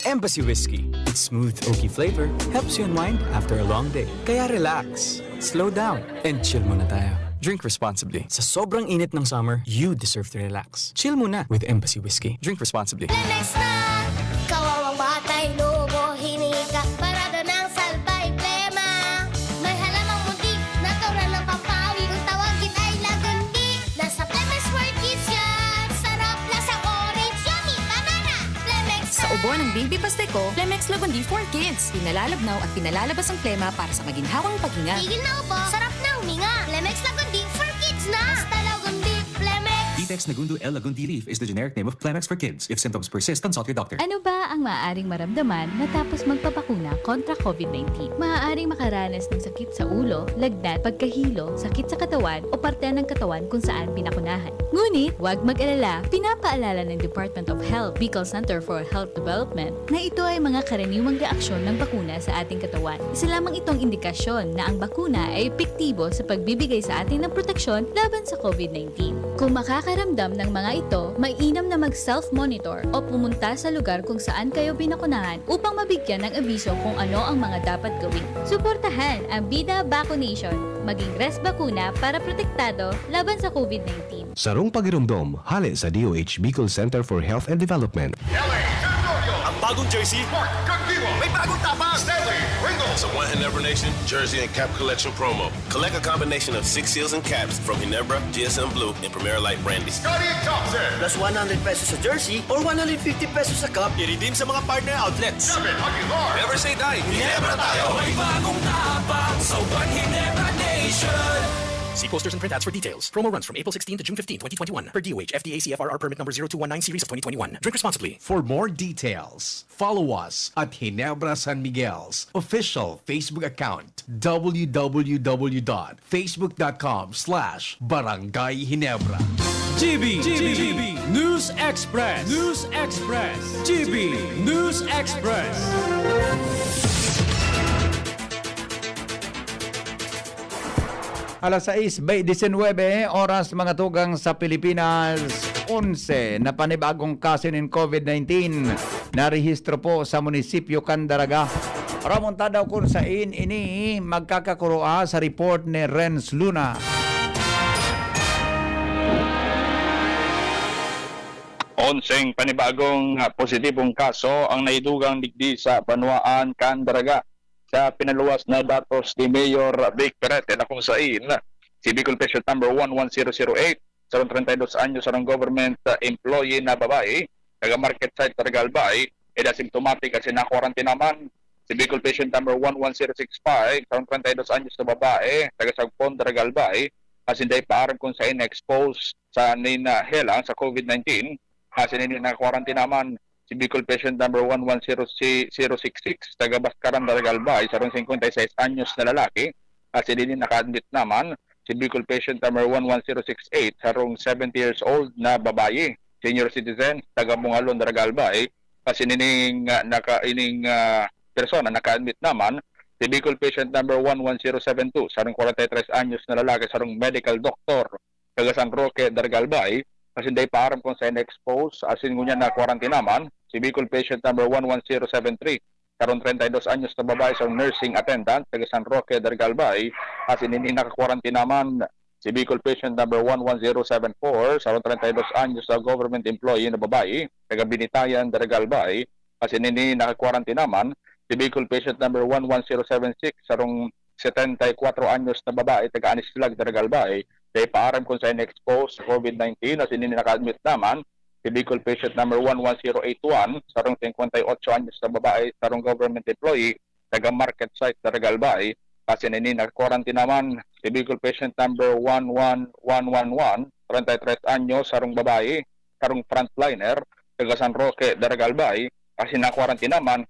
Embassy Whiskey. Its smooth, oaky flavor helps you unwind after a long day. Kaya relax, slow down, and chill muna tayo. Drink responsibly. Sa sobrang init ng summer, you deserve to relax. Chill muna with Embassy Whiskey. Drink responsibly. Lemex na! Kawawang batay, lobo, hinika, parada ng salbay, plema. May halamang muntik, natural ng pampawi. Kung tawagin ay lagundi, nasa Lemex World Kids yan. Sarap, lasang orange, yummy, banana. Lemex Sa na! Ubo ng baby pastiko, Lemex Lagundi for Kids. Pinalalabnaw at pinalalabas ang plema para sa maginhawang paghinga. Tigil na ubo, sarap na huminga. Lemex Lagundi for Kids na! Basta Lagundi, Lemex! Vitex Nagundo L Lagundi Leaf is the generic name of Plemex for Kids. If symptoms persist, consult your doctor. Ano ba ang maaaring maramdaman matapos magpabakuna kontra covid nineteen? Maaaring makaranas ng sakit sa ulo, lagnat, pagkahilo, sakit sa katawan, o parte ng katawan kung saan pinakunahan. Ngunit, huwag mag-alala, pinapaalala ng Department of Health, Bicol Center for Health Development, na ito ay mga karaniwang reaksyon ng bakuna sa ating katawan. Isa lamang itong indikasyon na ang bakuna ay epektibo sa pagbibigay sa atin ng proteksyon laban sa covid nineteen. Kung makakaramdam ng mga ito, mainam na mag-self-monitor o pumunta sa lugar kung saan kayo binakunahan upang mabigyan ng abiso kung ano ang mga dapat gawin. Suportahan ang Bida Vaccination. Maging Res Bakuna para protektado laban sa covid nineteen. Sarong pagiromdom, hale sa D O H Bicol Center for Health and Development. L A Territorio. Ang bagong jersey. Mark Gagdiwa. May bagong tapak. Stanley Ringo. Sa One Ginebra Nation Jersey and Cap Collection Promo. Collect a combination of six seals and caps from Ginebra, G S M Blue, and Premier Light Brandy. Scottie Thompson. Plus one hundred pesos sa jersey or one hundred fifty pesos sa cap. I-redeem sa mga partner outlets. Gavin Aguilar. Never say die. Ginebra tayo. May bagong tapak sa One Ginebra Nation. See posters and printouts for details. Promo runs from April sixteen to June fifteen, twenty twenty-one, per D O H F D A C F R R permit number zero two one nine series of twenty twenty-one. Drink responsibly. For more details, follow us at Ginebra San Miguel's official Facebook account, w w w dot facebook dot com slash barangay ginebra. G B, G B, News Express, News Express, G B News Express. Alas sais, bay-, disinwebe, oras mga tugang sa Pilipinas, onse na panibagong kaso nin covid nineteen narehistro po sa munisipyo kan Daraga. Ramon ta daw kun sain ini magkakakurua sa report ni Renz Luna. Onseng panibagong, ah, positibong kaso ang naidugang digdi sa banwaan kan Daraga. Sa pinaluwas na datos ni Mayor Vic Perete na kung sain, si Bicol Patient Number one one zero zero eight, sarong treinta y dos anyos, sarong government, ah, employee na babae, taga Market Site, Daraga, Albay, ed asymptomatic asin nakwarantena man Si Bicol patient number one one zero six five, sarong treinta y dos anyos na babae, taga Sagpon, Daraga, Albay, asin dai pa aram kung saen na-expose sa nina helang sa COVID nineteen. Asin ini nakakwarantinaman si Bicol patient number one one zero six six, taga Bascaran, Daraga, Albay, sarong singkwenta y seis anyos na lalaki. Asin ini naka-admit naman si Bicol patient number one one zero six eight, sarong seventy years old na babayi, senior citizen, taga Bungalon, Daraga, Albay. Asin ining, ah, naka-, ining, ah, persona naka-admit naman si Bicol patient number one one zero seven two, sarong kwarenta y tres anyos na lalaki, sarong medical doctor, taga San Roque, Daraga, Albay, asin dai pa aram kung saen na-expose, asin ngunyan na-quarantine naman si Bicol patient number one one zero seven three, sarong treinta y dos anyos na babae, sarong nursing attendant, taga San Roque, Daraga, Albay, asin ini naka-quarantine naman si Bicol patient number one one zero seven four, sarong treinta y dos anyos na government employee na babae, taga Binitayan, Daraga, Albay, asin ini naka-quarantine naman si Bicol patient number one one zero seven six, sarong setenta y kwatro anyos na babae, taga Anislag, Daraga, Albay. Dai pa aram kung saen na-expose sa COVID nineteen, asin ini naka-admit naman si Bicol patient number one one zero eight one, sarong singkwenta y otso anyos na babae, sarong government employee, taga Market Site, Daraga, Albay. Asin ini naka-quarantine naman si Bicol patient number one one one one one, treinta y tres anyos, sarong babae, sarong frontliner, taga San Roque, Daraga, Albay. Asin na-quarantine naman,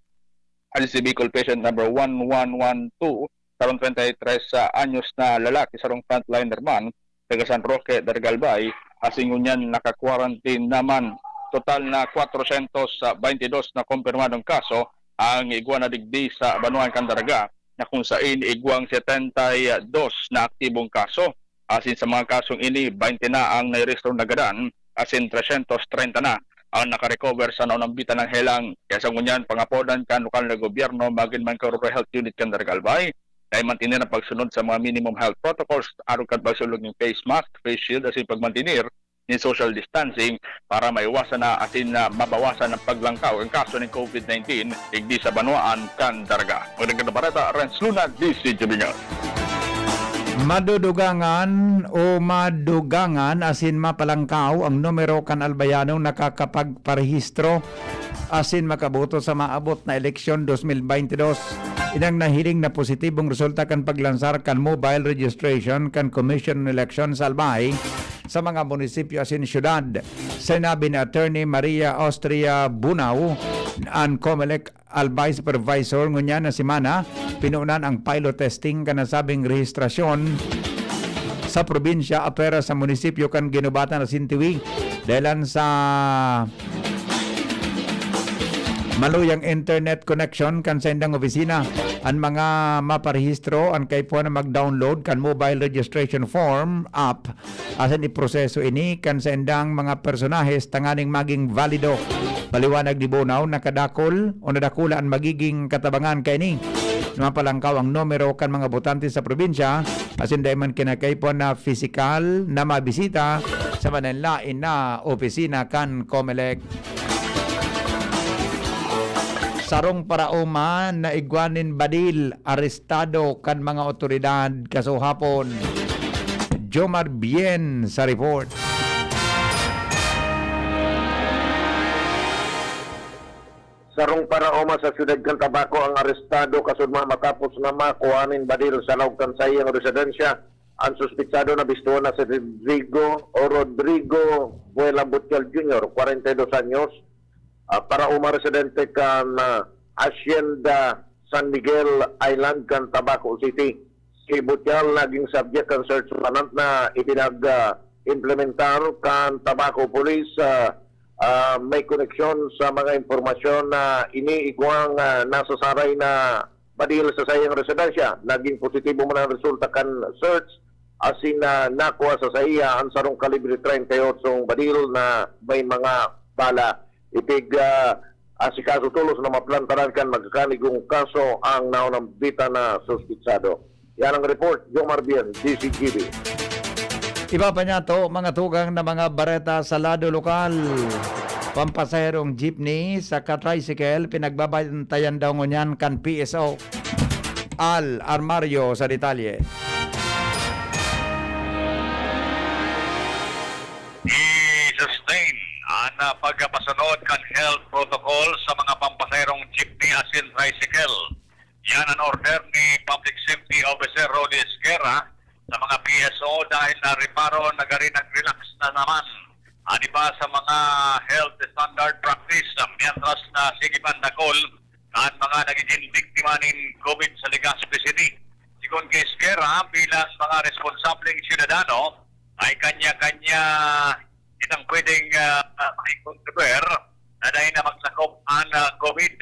asin si Bicol patient number one one one two, sarong treinta y tres anyos na lalaki, sarong frontliner man, taga San Roque, Daraga, Albay, asin ngunyan naka-quarantine naman. Total na kwatrosyentos baynte dos na kumpirmadong kaso ang igwa na digdi sa banwaan kan Daraga, na kung sain igwang setenta y dos na aktibong kaso. Asin sa mga kasong ini, baynte na ang nairehistro nagadan, asin tresyentos treinta na ang nakarecover sa naunambitan na helang. Kaya sa ngunyan, pangapodan kan lokal na gobyerno, magin man kan Rural Health Unit kan Daraga, Albay, na i-mantener ang pagsunod sa mga minimum health protocols, arog kan pagsulog nin face mask, face shield, asin pagmantener nin social distancing para maiwasan na asin na mabawasan ang paglangkaw kan kaso nin COVID nineteen digdi sa banwaan kan Daraga. Magandang bareta, Renz Luna, D C G Bingan. Madudugangan o madugangan asin mapalangkaw ang numero kan Albayanong nakakapagparehistro asin makaboto sa maabot na eleksyon dos mil baynte dos. Inang nahiling na positibong resulta kan paglansar kan mobile registration kan Commission on Election sa Albay sa mga munisipyo asin syudad. Sinabi ni Attorney Maria Austria Bunao, an Comelec Albay Supervisor, ngunyan na semana, pinunan ang pilot testing kan nasabing rehistrasyon sa probinsya, apwera sa munisipyo kan Guinobatan asin Tiwi. Dahilan sa maluyang internet connection kan saindang opisina, an mga maparehistro an kaipuhan na mag-download kan mobile registration form app asin iproseso ini kan saindang mga personahes tanganing magin balido. Paliwanag ni Bunao na kadakul o nadakula an magiging katabangan kaini. Mapalangkaw ang numero kan mga botante sa probinsya asin dai man kinakaipuhan na pisikal na mabisita sa manlaen na opisina kan Comelec. Sarong paraoma na igwa nin badil, arestado kan mga otoridad kasuhapon. Jomar Bien sa report. Sarong paraoma sa siyudad kan Tabaco ang arestado kasudma matapos na makua nin badil sa laog kan saiyang residensya. An suspetsado nabistohan na si Rodrigo o Rodrigo Buela Butial Junior, kwarenta y dos anyos, ah, paraoma residente kan, ah, Hacienda San Miguel Island kan Tabaco City. Si Butial naging subject kan search warrant na ipinag, ah, implementar kan Tabaco Police, ah, ah, may koneksyon sa mga impormasyon na iniigwang, ah, nasasaray na badil sa saiyang residensya. Naging positibo man ang resulta kan search asin na nakua sa saiya an sarong kalibre treinta y ocho badil na may mga bala. Ipig, ah, asikaso tolos na maplantaran kan magkakanigong kaso ang naunambitan na suspitsado. Yan ang report, Jomar Bien, D C G B. Iba pa niya to, mga tugang na mga bareta sa lado lokal. Pampasaherong jeepney saka tricycle, pinagbabantayan daw ngunyan kan P S O. Al Armario sa detalye. I-sustain an, ah, pagpasunod kan health protocol sa mga pampasaherong jeepney asin tricycle. Yan ang order ni Public Safety Officer Rody Esguerra sa mga P S O dahil na reparo na gari nag-relax na naman. Ani pa sa mga health standard practice, mientras na sige pandakol kan mga nagiging biktima nin COVID sa Legazpi City. Sigon kay Esguerra, bilang mga responsableng syudadano, ay kanya-kanya kitang pwedeng ah, makikontribuer na dahil na magsakop ang ah, COVID.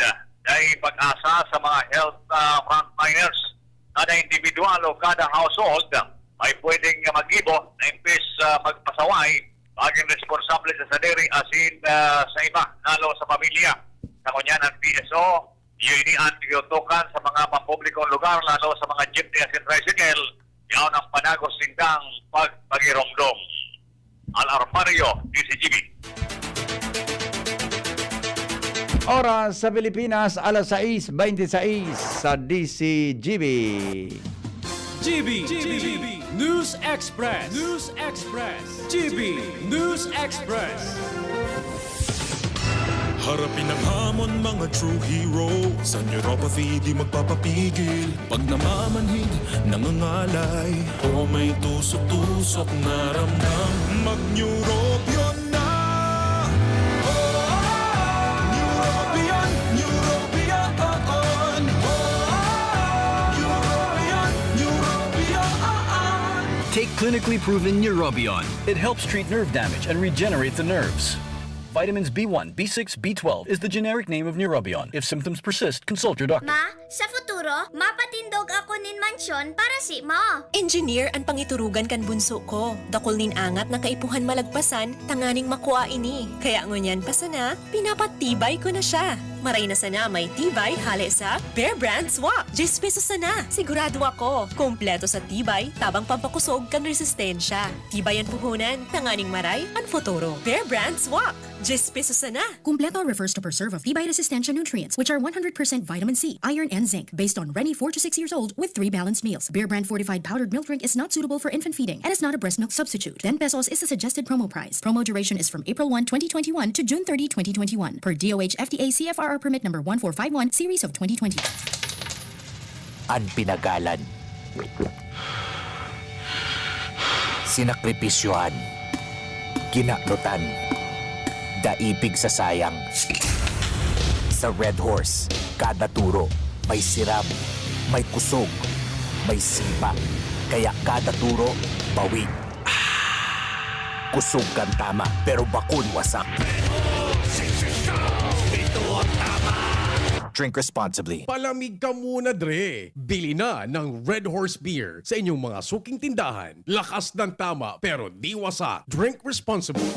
Dahil pag-asa sa mga health ah, frontliners, kada individual o kada household ay pwedeng mag-ibo na imbes ah, magpasaway, maging responsable sa sadiri asin ah, sa iba, lalo sa pamilya. Sa ngunyan ang P S O, iyo ini ang tinutukan sa mga pampublikong lugar, lalo sa mga jeepney asin tricycle, yaon ang padagos nindang pagpangiromdom. Al Armario, D C G B. Oras sa Pilipinas, alas sais bente sais sa D C G B. G B, G B, News Express, News Express, G B, News Express. Harapin ang hamon, mga true hero. Sa neuropathy, di magpapapigil. Pag namamanhid, nangangalay, o may tusok-tusok na ramdam, mag-Neurobion na! Neurobion, Neurobion, Neurobion, Neurobion. Take clinically proven Neurobion. It helps treat nerve damage and regenerate the nerves. Vitamins B one, B six, B twelve is the generic name of Neurobion. If symptoms persist, consult your doctor. Ma, sa futuro, mapatindog ako nin mansyon para si mo. Engineer an pangiturugan kan bunso ko. Dakul nin angat na kaipuhan malagpasan tanganing makua ini. Kaya ngunyan pa sana, pinapatibay ko na siya. Maray na sana may tibay hale sa Bear Brand Swak. Diyes pesos sana. Sigurado ako, kompleto sa tibay, tabang pampakusog kan resistensya. Tibay an puhunan, tanganing maray an futuro. Bear Brand Swak. Diyes pesos sana. Kumpleto refers to preserve of tibay resistensya nutrients, which are one hundred percent vitamin C, iron, and zinc, based on Reni four to six years old with three balanced meals. Bear Brand fortified powdered milk drink is not suitable for infant feeding and is not a breast milk substitute. Ten pesos is the suggested promo price. Promo duration is from April one, twenty twenty-one to June thirty, twenty twenty-one, per D O H F D A C F R R permit number one four five one, series of twenty twenty. An pinagalan. Sinakripisyohan, kinanutan, daipig sa sayang. Sa Red Horse, kada turo may siram, may kusog, may sipa. Kaya kada turo, bawig. Kusog kan tama, pero bakun wasak. Drink responsibly. Palamig ka muna, Dre! Bili na ng Red Horse Beer sa inyong mga suking tindahan. Lakas ng tama pero di wasak. Drink responsibly.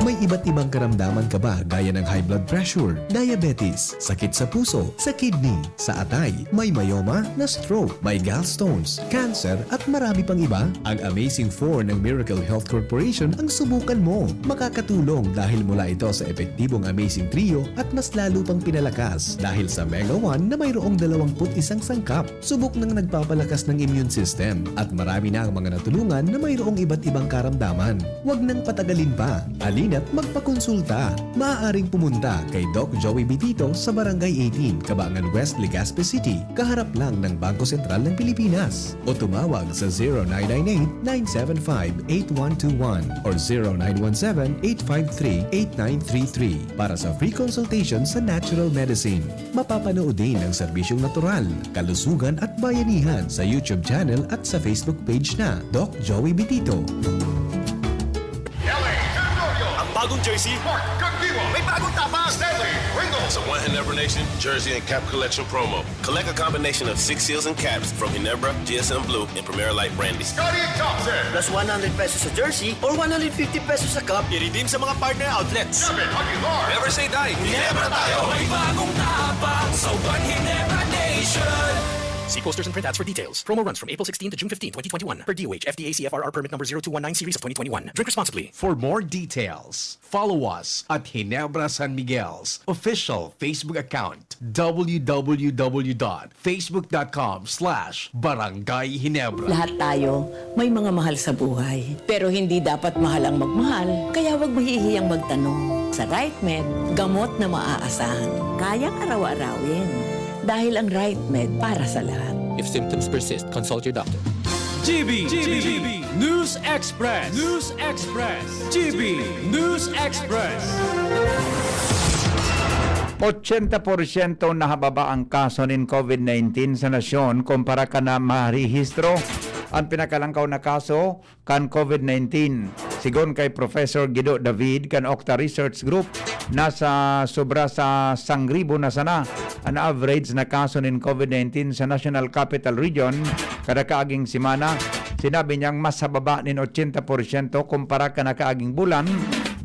May iba't ibang karamdaman ka ba gaya ng high blood pressure, diabetes, sakit sa puso, sa kidney, sa atay, may myoma, na-stroke, may gallstones, cancer at marami pang iba? Ang Amazing four ng Miracle Health Corporation ang subukan mo. Makakatulong dahil mula ito sa epektibong Amazing Trio at mas lalo pang pinalakas dahil sa Mega one na mayroong dalawang put isang sangkap. Subok nang nagpapalakas ng immune system at marami na ang mga natulungan na mayroong iba't ibang karamdaman. Huwag nang patagalin pa. Halina't magpakonsulta. Maaaring pumunta kay Doc Joey Bitito sa Barangay eighteen, Cabangan West, Legazpi City, kaharap lang ng Bangko Sentral ng Pilipinas. O tumawag sa zero nine nine eight, nine seven five, eight one two one or zero nine one seven, eight five three, eight nine three three para sa free consultation sa natural medicine. Mapapanood din ang serbisyong natural, kalusugan at bayanihan sa YouTube channel at sa Facebook page na Doc Joey Bitito. Ang bagong jersey, may bagong tapang! Stanley Pringle! Sa One Ginebra Nation Jersey and Cap Collection Promo. Collect a combination of six seals and caps from Ginebra, G S M Blue, and Primera Light Brandy. Scottie Thompson! Plus one hundred pesos sa jersey or one hundred fifty pesos sa cup. I-redeem sa mga partner outlets. Kevin Aguilar! Never say die! Ginebra tayo! May bagong tapang sa One Ginebra Nation! See posters and printouts for details. Promo runs from April sixteen to June fifteen, twenty twenty-one, per D O H F D A C F R R permit number zero two one nine series of twenty twenty-one. Drink responsibly. For more details, follow us at Ginebra San Miguel's official Facebook account, w w w dot facebook dot com slash barangay ginebra. Lahat tayo may mga mahal sa buhay. Pero hindi dapat mahal ang magmahal, kaya huwag mahihiyang magtanong. Sa RightMed, gamot na maaasahan. Kayang araw-arawin. Dahil ang right med para sa lahat. If symptoms persist, consult your doctor. G B, G B, News Express, News Express, G B, News Express. Ochenta porsyento nahababa ang kaso nin COVID nineteen sa nasyon kumpara kan marehistro an pinakalangkaw na kaso kan COVID nineteen. Sigon kay Professor Guido David kan Octa Research Group, nasa sobra sa sangribo na sana an average na kaso nin COVID nineteen sa National Capital Region kada kaaging semana. Sinabi niyang mas hababa nin ochenta porsyento kumpara kan nakaaging bulan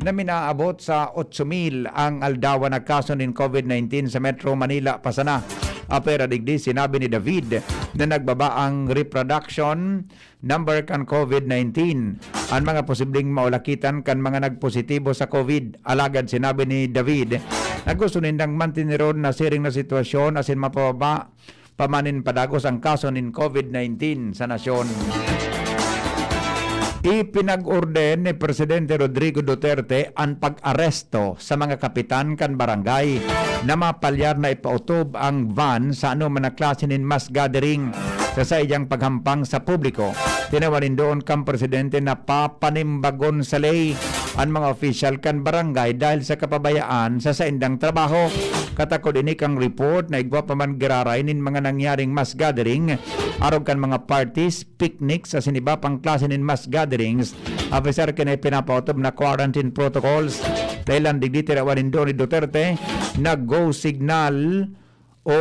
na minaabot sa otso mil ang aldawan na kaso nin COVID nineteen sa Metro Manila pa sana. Apwera digdi, sinabi ni David na nagbaba ang reproduction number kan COVID nineteen, an mga posibleng maulakitan kan mga nagpositibo sa COVID. Alagad sinabi ni David na gusto nindang manteneron na siring na sitwasyon asin mapababa pa man nin padagos ang kaso nin COVID nineteen sa nasyon. Ipinag-orden ni Presidente Rodrigo Duterte an pag-aresto sa mga kapitan kan barangay na mapalyar na ipautob ang ban sa anoman na klase nin mass gathering sa saiyang paghampang sa publiko. Tinawan nin doon kan presidente na papanimbagon sa ley an mga opisyal kan barangay dahil sa kapabayaan sa saindang trabaho. Katakod ini kan report na igwa pa man giraray nin mga nangyaring mass gathering, arog kan mga parties, picnics asin iba pang klase nin mass gatherings, apesar kan ipinapaotob na quarantine protocols. Dahelan digdi, tinawan nin doon ni Duterte na go signal o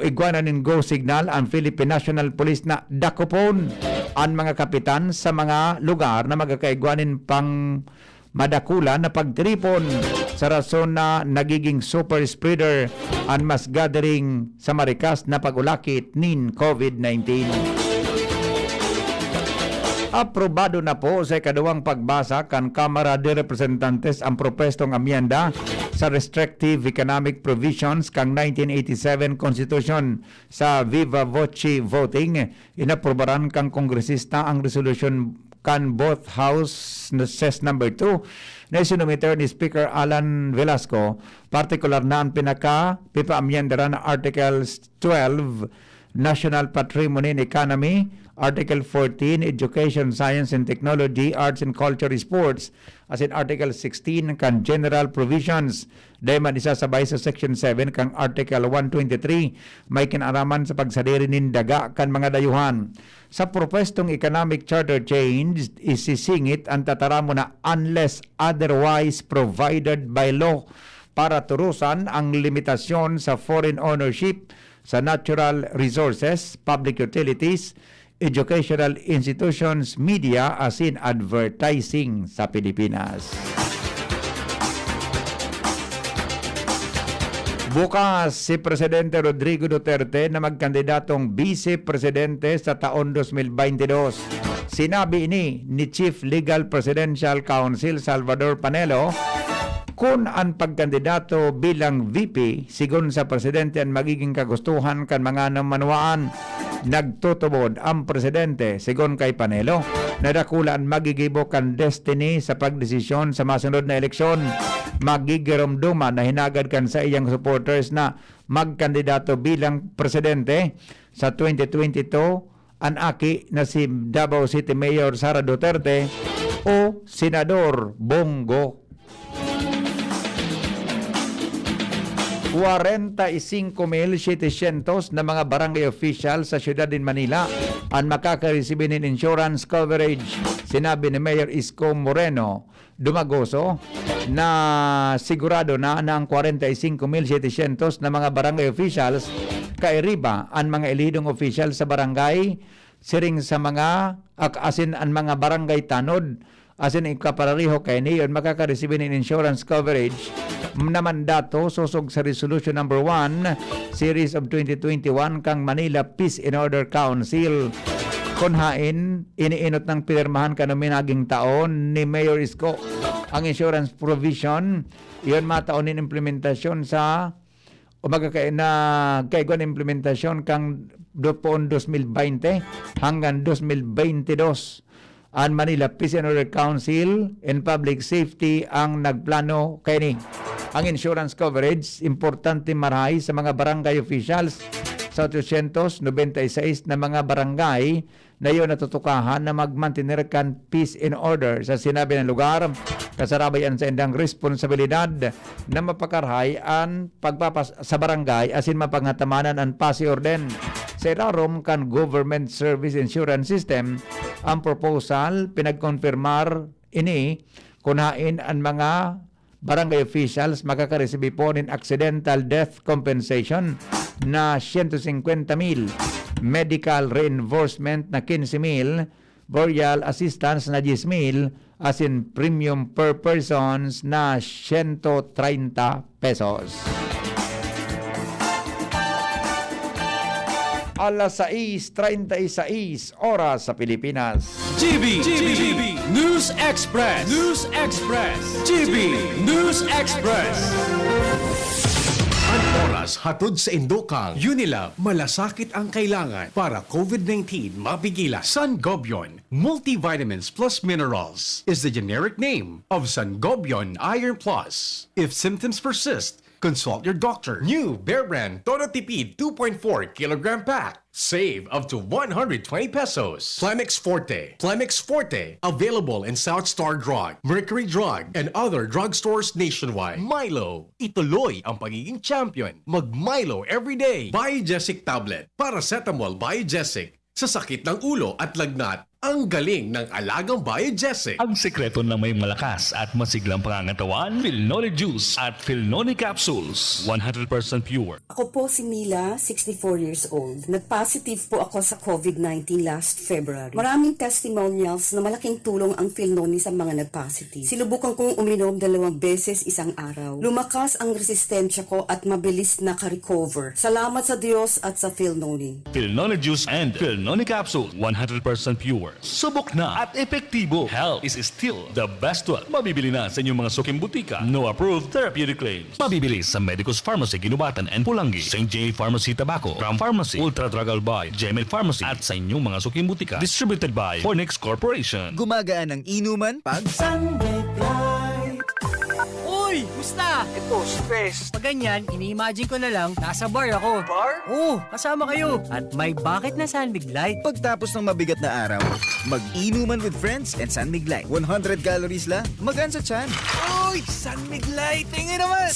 igwa na nin go signal an Philippine National Police na dakopon an mga kapitan sa mga lugar na magkakaigwa nin pang madakulan na pagtiripon sa rason na nagiging super spreader an mass gathering sa marikas na pag-ulakit nin COVID nineteen. Aprobado na po sa ikaduwang pagbasa kan Kamara de Representantes ang propwestong amyenda sa restrictive economic provisions kan nineteen eighty-seven Constitution. Sa viva voce voting, inaprubaran kan kongresista ang resolusyon kan both houses number two na isinumiter ni Speaker Alan Velasco, partikular na an pinaka-pipaamyendaran na Article twelve, National Patrimony and Economy, Article fourteen, Education, Science and Technology, Arts and Culture, Sports, asin Article sixteen kan General Provisions. Dai man isasabay sa Section seven kan Article one twenty-three, may kinaraman sa pagsadiri nin daga kan mga dayuhan. Sa propwestong economic charter change, isisingit an tataramon na unless otherwise provided by law para turusan ang limitasyon sa foreign ownership sa natural resources, public utilities, educational institutions, media asin advertising sa Pilipinas. Bukas si Presidente Rodrigo Duterte na magkandidatong bise presidente sa taon dos mil baynte dos. Sinabi ini ni Chief Legal Presidential Counsel Salvador Panelo. Kun an pagkandidato bilang V P, sigon sa presidente, an magiging kagustuhan kan mga namanwaan, nagtutubod ang presidente, sigon kay Panelo, na dakula an magigibo kan destiny sa pagdesisyon sa masunod na eleksyon. Magigiromdoman na hinagad kan saiyang supporters na magkandidato bilang presidente sa twenty twenty-two an aki na si Davao City Mayor Sara Duterte o Senador Bong Go. Kwarenta y singko mil setecientos na mga barangay official sa siyudad nin Manila an makakaresibi nin insurance coverage, sinabi ni Mayor Isko Moreno Dumagoso na sigurado na na ang kwarenta y singko mil setecientos na mga barangay officials kairiba an mga elihidong opisyal sa barangay, siring sa mga ak-, asin an mga barangay tanod, asin ikapareho kaini, yon makakaresibi nin insurance coverage na mandato sosog sa Resolution Number One, Series of twenty twenty-one kan Manila Peace and Order Council. Kun haen, iniinot nang pinirmahan kan minaging taon ni Mayor Isko ang insurance provision. Iyon mataon nin implementasyon sa o magkakaina kaigwa nin implementasyon kan do-, poon dos mil baynte hanggang dos mil baynte dos. An Manila Peace and Order Council and Public Safety ang nagplano kaini. Ang insurance coverage, importante marahay sa mga barangay officials sa ochocientos nobenta y seis na mga barangay na iyo natutukahan na magmantener kan peace and order. Sa sinabi ng lugar, kasarabay an saindang responsabilidad na mapakarahay an pagpapas sa barangay asin mapangatamanan an pasi orden. Sa ilarom kan Government Service Insurance System, ang proposal pinagkonfirmar ini kun hain an mga barangay officials makakaresibi po nin accidental death compensation na siyento singkwenta mil, medical reimbursement na quince mil, burial assistance na diyes mil, asin premium per persons na siyento treinta pesos. Alas sais treinta y seis oras sa Pilipinas. G B, G B, News Express, News Express, G B News Express. An oras hatod sa indokang Unilab, malasakit ang kailangan para COVID nineteen mapigilan. Sangobion Multivitamins Plus Minerals is the generic name of Sangobion Iron Plus. If symptoms persist, consult your doctor. New Bear Brand Todo Tipid two point four kilogram pack. Save up to one hundred twenty pesos. Plemex Forte. Plemex Forte. Available in South Star Drug, Mercury Drug, and other drugstores nationwide. Milo. Ituloy ang pagiging champion. Mag Milo everyday. Biogesic Tablet. Paracetamol Biogesic. Sa sakit ng ulo at lagnat, ang galing ng alagang Biogesic. Ang sekreto ng may malakas at masiglang pangangatawan, Filnoni Juice at Filnoni Capsules, one hundred percent pure. Ako po si Mila, sixty-four years old. Nag-positive po ako sa COVID nineteen last February. Maraming testimonials na malaking tulong ang Filnoni sa mga nag-positive. Sinubukan kong uminom dalawang beses isang araw. Lumakas ang resistensya ko at mabilis naka-recover. Salamat sa Diyos at sa Filnoni. Filnoni Juice and Filnoni Capsule, one hundred percent pure. Subok na at epektibo. Health is still the best wealth. Mabibili na sa inyong mga suking butika. No approved therapeutic claims. Mabibili sa Medicus Pharmacy, Guinobatan and Pulangi, Saint J Pharmacy, Tabaco, Ram Pharmacy, Ultra Drug Albay, Gemed Pharmacy, at sa inyong mga suking butika. Distributed by Fornix Corporation. Gumagaan ang inuman pag Sunday Bright. Uy! Gusta! Ito, stress. Pag ganyan, ini-imagine ko na lang, nasa bar ako. Bar? Oo, kasama kayo. At may bakit na San Mig Light. Pagtapos ng mabigat na araw, mag-inuman with friends and San Mig Light. One hundred calories lang, magaan sa tiyan. Uy! San Mig Light! Tingin naman!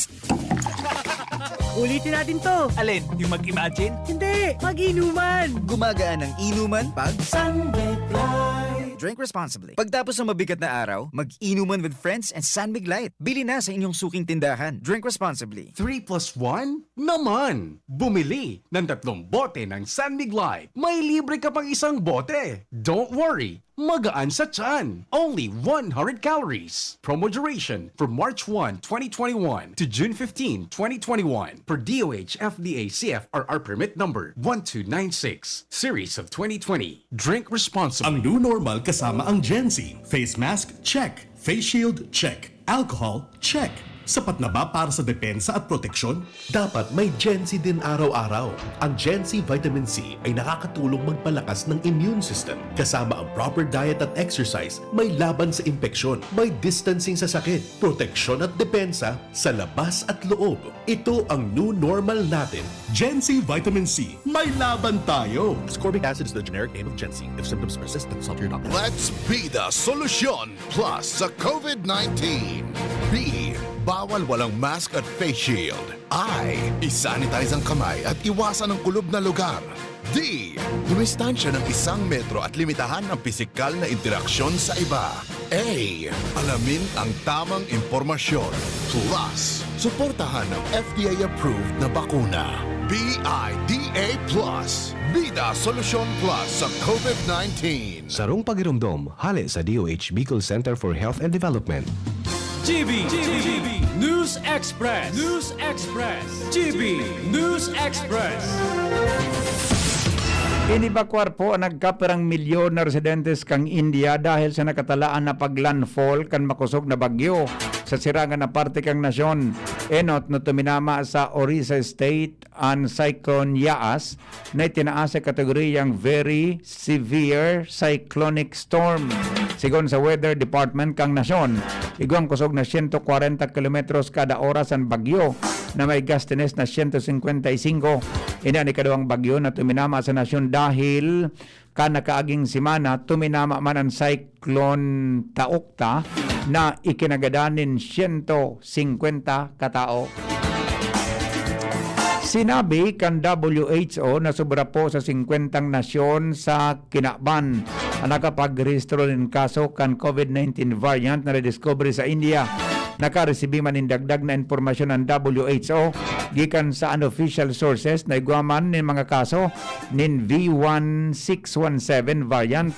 Ulitin natin to. Alin? Yung mag-imagine? Hindi! Mag-inuman! Gumagaan ang inuman pag San Mig Light. Drink responsibly. Pagtapos ng mabigat na araw, mag-inuman with friends and San Mig Light. Bili na sa inyong suking tindahan. Drink responsibly. Three plus one naman! Bumili ng tatlong bote ng San Mig Light. May libre ka pang isang bote. Don't worry! Magaan sa tiyan. Only one hundred calories. Promo duration from March one, twenty twenty-one to June fifteen, twenty twenty-one. Per D O H F D A C F R R permit number one two nine six, series of twenty twenty. Drink responsibly. Ang new normal kasama ang Gen Z. Face mask, check. Face shield, check. Alcohol, check. Sapat na ba para sa depensa at proteksyon? Dapat may Gen Z din araw-araw. Ang Gen Z Vitamin C ay nakakatulong magpalakas ng immune system. Kasama ang proper diet at exercise, may laban sa impeksyon, may distancing sa sakit, proteksyon at depensa sa labas at loob. Ito ang new normal natin. Gen Z Vitamin C, may laban tayo! Ascorbic acid is the generic name of Gen Z. If symptoms persist, consult your doctor. Let's be the solution! Plus sa COVID nineteen. B, bawal walang mask at face shield. I, i-sanitize ang kamay at iwasan ang kulob na lugar. D, dumistansya ng isang metro at limitahan ang pisikal na interaksyon sa iba. A, alamin ang tamang impormasyon. Plus, suportahan ang F D A-approved na bakuna. B I D A plus. Bida Solusyon Plus sa COVID nineteen. Sarong pagiromdom, hale sa D O H Bicol Center for Health and Development. G B, G B, News Express, News Express, G B News Express. Inibakwar po ang nagkapirang milyon na residentes kan India dahil sa nakatalaan na pag-landfall kan makosog na bagyo sa sirangan na parte kan nasyon. Enot na tuminama sa Orissa State an Cyclone Yaas na itinaas sa kategoriyang Very Severe Cyclonic Storm. Sigon sa Weather Department kan nasyon, igwang kosog na siyento kwarenta kilometros kada oras an bagyo na may gustines na siyento singkwenta y singko. Ini an ikaduwang bagyo na tuminama sa nasyon dahil kan nakaaging semana, tuminama man an Cyclone Taukta na ikinagadan nin siyento singkwenta ka tawo. Sinabi kan W H O na sobra po sa singkwentang nasyon sa kinaban ang nakapagrehistro nin kaso kan COVID nineteen variant na nadiskubre sa India. Nakaresibi man nin dagdag na impormasyon an W H O gikan sa unofficial sources na igwa man nin mga kaso nin V one six one seven variant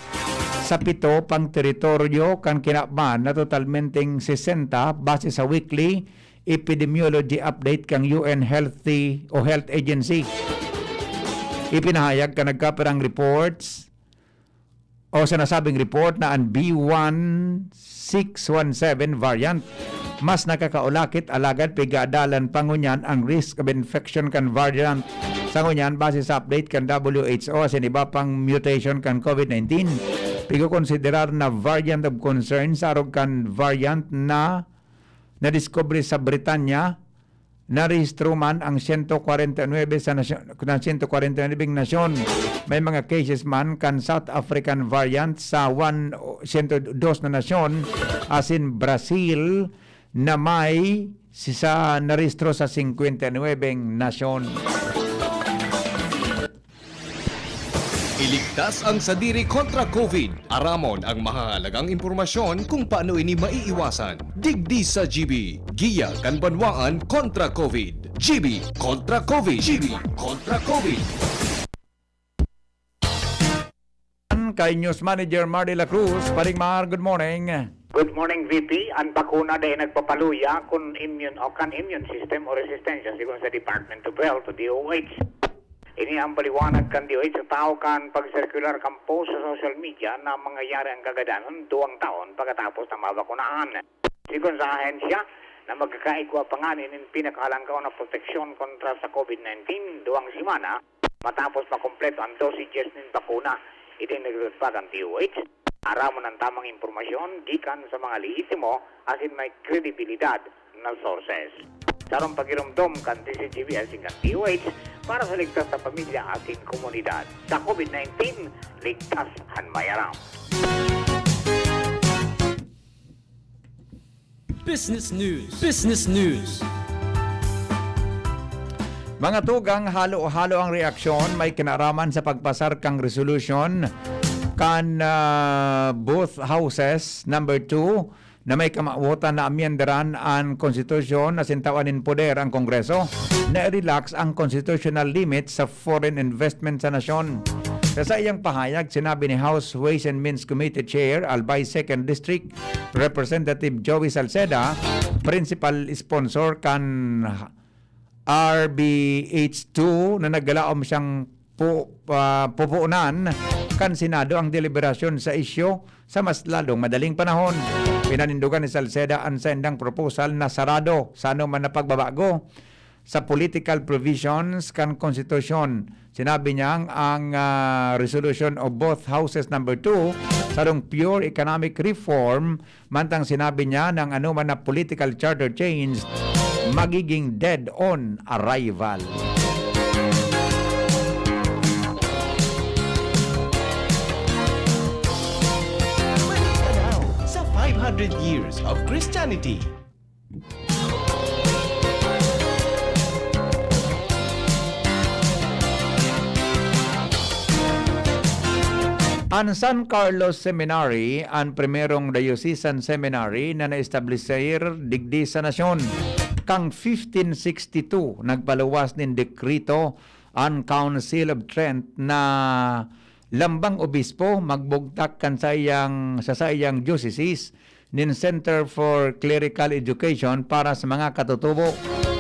sa pito pang teritoryo kan kinaban na totalmenteng sesenta base sa weekly epidemiology update kan U N Healthy o Health Agency. Ipinahayag kan nagkapirang reports o sa nasabing report na an B one six one seven variant mas nakakaulakit, alagad pigadalan pa ngunyan ang risk of infection kan variant. Sa ngunyan, base sa update kan W H O asin iba pang mutation kan COVID nineteen, pigkokonsiderar na variant of concern sa arog kan variant na nadiskubre sa Britanya. Narehistro man ang siyento kwarenta y nuebe sa nasyon, na siyento kwarenta y nuebe nasyon. May mga cases man kan South African variant sa one, siyento dos na nasyon, asin Brazil na may si-, sa narehistro sa singkwenta y nuebe nasyon. Iligtas ang sadiri kontra COVID. Aramon ang mahahalagang impormasyon kung paano ini maiiwasan. Digdi sa G B, giya kan banwaan kontra COVID. G B kontra COVID. G B kontra COVID. Kay News Manager Mar de la Cruz, Paring Mar, good morning. Good morning, V P. Ang bakuna dai nagpapaluya kun immune o kan immune system o resistensya, sigon sa Department of Health o D O H. Ini ang paliwanag kan D O H sa tawo kan pagsirkular kan post sa social media na mangyayari ang kagadanan duwang taon pagkatapos na mabakunahan. Sigon sa ahensya, na magkakaigwa pa ngani nin pinakahalangkaw na proteksyon kontra sa COVID nineteen duwang semana matapos makumpleto ang dosages nin bakuna. Ini nagtutupad ang D O H. Aramon ang tamang impormasyon gikan sa mga lehitimo asin may kredibilidad na sources. Sarong pagiromdom kan D C G B asin kan D O H para sa ligtas na pamilya asin komunidad. Sa COVID nineteen, ligtas an may aram. Business News. Business News. Mga tugang, halo-halo ang reaksyon may kinaraman sa pagpasar kan resolution kan ah, both houses number two na may kamawotan na amyendaran an konstitusyon na sintawan nin poder ang Kongreso na i-relax ang constitutional limit sa foreign investment sa nasyon. Sa saiyang pahayag, sinabi ni House Ways and Means Committee Chair Albay Second District Representative Joey Salceda, principal sponsor kan R B H two na naggalaom siyang pu- ah, pupunan kan Senado ang deliberasyon sa isyu sa mas lalong madaling panahon. Pinanindugan ni Salceda an saindang proposal na sarado sa anoman na pagbabago sa political provisions kan konstitusyon. Sinabi niyang ang ah, resolution of both houses number two sarong pure economic reform, mantang sinabi niya na ang anoman na political charter change magiging dead on arrival. Balik tanaw sa five hundred years of Christianity. An San Carlos Seminary, an primerong diocesan seminary na naestablisir digdi sa nasyon. Kan fifteen sixty-two, nagpaluwas nin dekreto an Council of Trent na lambang obispo magbugtak kan saiyang, sa saiyang diocese nin Center for Clerical Education para sa mga katutubo.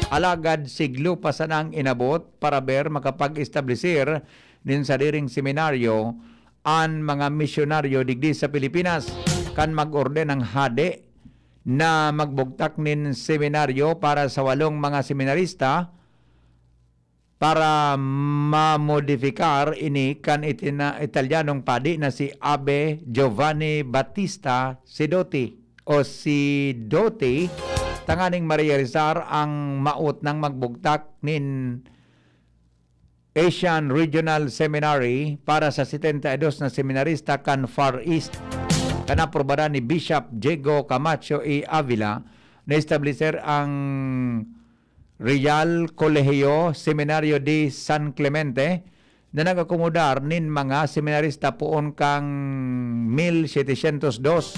Alagad siglo pa sana ang inabot para ber makapag-establisir nin sadiring seminaryo an mga misyonaryo digdi sa Pilipinas. Kan mag-orden ang hade na magbugtak nin seminaryo para sa walong mga seminarista, para mamodifikar ini kan itina-, Italianong padi na si Abe Giovanni Battista Sidoti o Sidoti, tanganing marealisar ang maot nang magbugtak nin Asian Regional Seminary para sa setenta y dos na seminarista kan Far East. Kan aprubaran ni Bishop Diego Camacho y Avila, naestableser ang Real Colegio Seminario de San Clemente na nag-akomodar nin mga seminarista poon kan mil setecientos dos.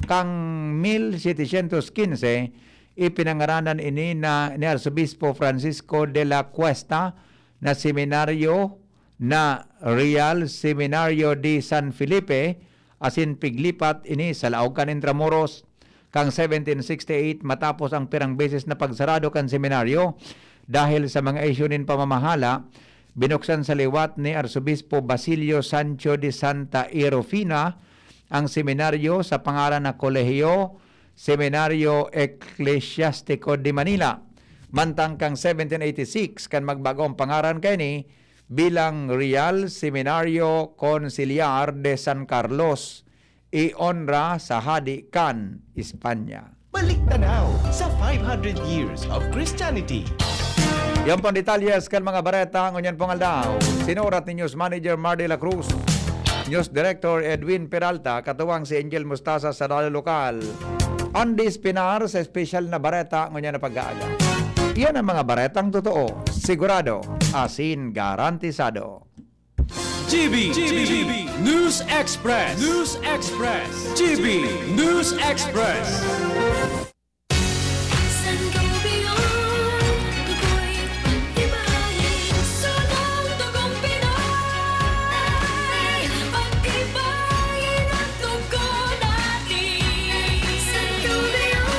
Kan mil setecientos quince, ipinangaranan ini na ni Arsobispo Francisco de la Cuesta na seminaryo na Real Seminario de San Felipe, asin piglipat ini sa laog kan Intramuros. Kan seventeen sixty-eight, matapos ang pirang beses na pagsarado kan seminaryo dahil sa mga isyu nin pamamahala, binuksan sa liwat ni Arsobispo Basilio Sancho de Santa Erufina ang seminaryo sa pangaran na Colegio Seminario Eclesiastico de Manila. Mantang kan seventeen eighty-six, kan magbago ang pangaran kaini bilang Real Seminario Conciliar de San Carlos, i onra sa Hadi kan Espanya. Balik tanaw sa five hundred years of Christianity. Yan pang detalyes kan mga bareta ngunyan pong aldaw. Sinurat ni News Manager Mar de la Cruz, News Director Edwin Peralta, katuwang si Angel Mustasa sa Radyo Lokal. Andy Espinar sa espesyal na bareta ngunyan na pag-aaga. Iyan ang mga baretang totoo, sigurado, asin garantisado. G B, G B, News Express, News Express, G B, News Express. Sangobion, ako'y pag-ibahin, sa mga dugong Pinoy. Pag-ibahin ang dugo natin. Sangobion,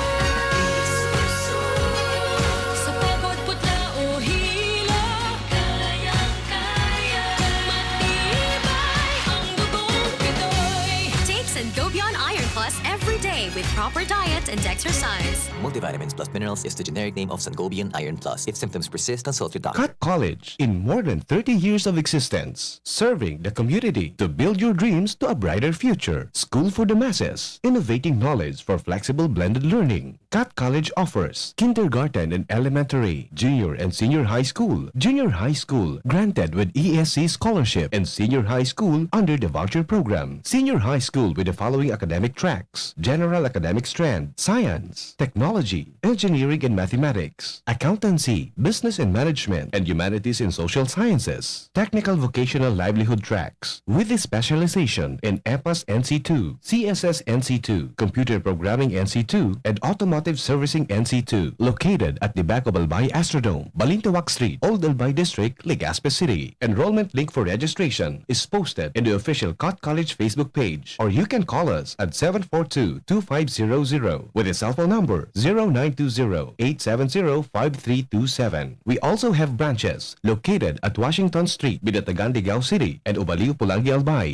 sa pagod, putla o hilo. Kayang-kaya, matibay ang dugong Pinoy. Take Sangobion Iron Plus every day with proper diet and exercise. Multivitamins plus minerals is the generic name of Sangobion Iron Plus. If symptoms persist, consult your doctor. Cat College. In more than thirty years of existence, serving the community to build your dreams to a brighter future. School for the masses, innovating knowledge for flexible blended learning. Cat College offers kindergarten and elementary, junior and senior high school, junior high school granted with E S C scholarship, and senior high school under the voucher program. Senior high school with the following academic tracks: general academic strand, science, technology, engineering and mathematics, accountancy, business and management, and humanities and social sciences. Technical vocational livelihood tracks with a specialization in EPAS N C two, C S S N C two, Computer Programming N C two, and Automotive Servicing N C two, located at the back of Albay Astrodome, Balintawak Street, Old Albay District, Legazpi City. Enrollment link for registration is posted in the official Cat College Facebook page, or you can call us at seven four two, two five zero zero with a cellphone number zero nine two zero, eight seven zero, five three two seven. We also have branches located at Washington Street, Binatagan, Ligao City, and Ubaliw, Polangui, Albay.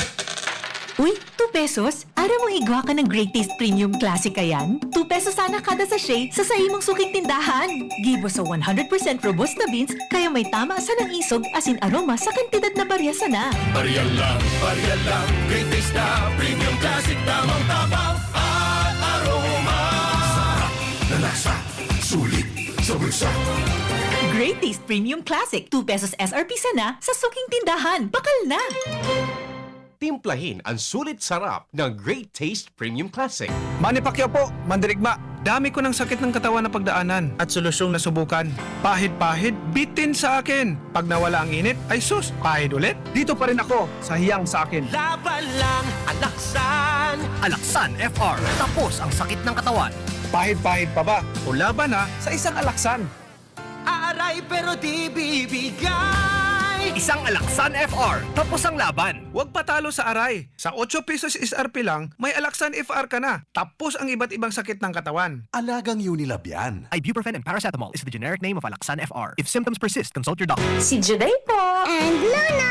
Uy, two pesos? Aram mo igwa ka ng Great Taste Premium Classic kayan? Two pesos sana kada sachet sa saimong suking tindahan. Gibo sa one hundred percent robusta beans, kaya may tama sanang isog asin aroma sa kantidad na barya sana. Barya lang, barya lang, Great Taste na Premium Classic, tamang tabang at aroma. Sarap na lasa, sulit sa bulsa. Great Taste Premium Classic, two pesos S R P sana sa suking tindahan. Bakal na! Timplahin ang sulit sarap ng Great Taste Premium Classic. Manny Pacquiao po, mandirigma. Dami ko ng sakit ng katawan na pagdaanan at solusyong nasubukan. Pahid-pahid, bitin sa akin. Pag nawala ang init, ay sus, pahid ulit. Dito pa rin ako sa hiyang sa akin. Laban lang, Alaksan! Alaksan F R. Tapos ang sakit ng katawan. Pahid-pahid pa ba? O laban na sa isang Alaksan. Aaray pero di bibigay. Isang Alaksan F R, tapos ang laban. Huwag patalo sa aray. Sa otso pesos S R P lang, may Alaksan F R ka na. Tapos ang iba't ibang sakit ng katawan. Alagang Unilab yan. Ibuprofen and paracetamol is the generic name of Alaksan F R. If symptoms persist, consult your doctor. Si Juday po. And Luna.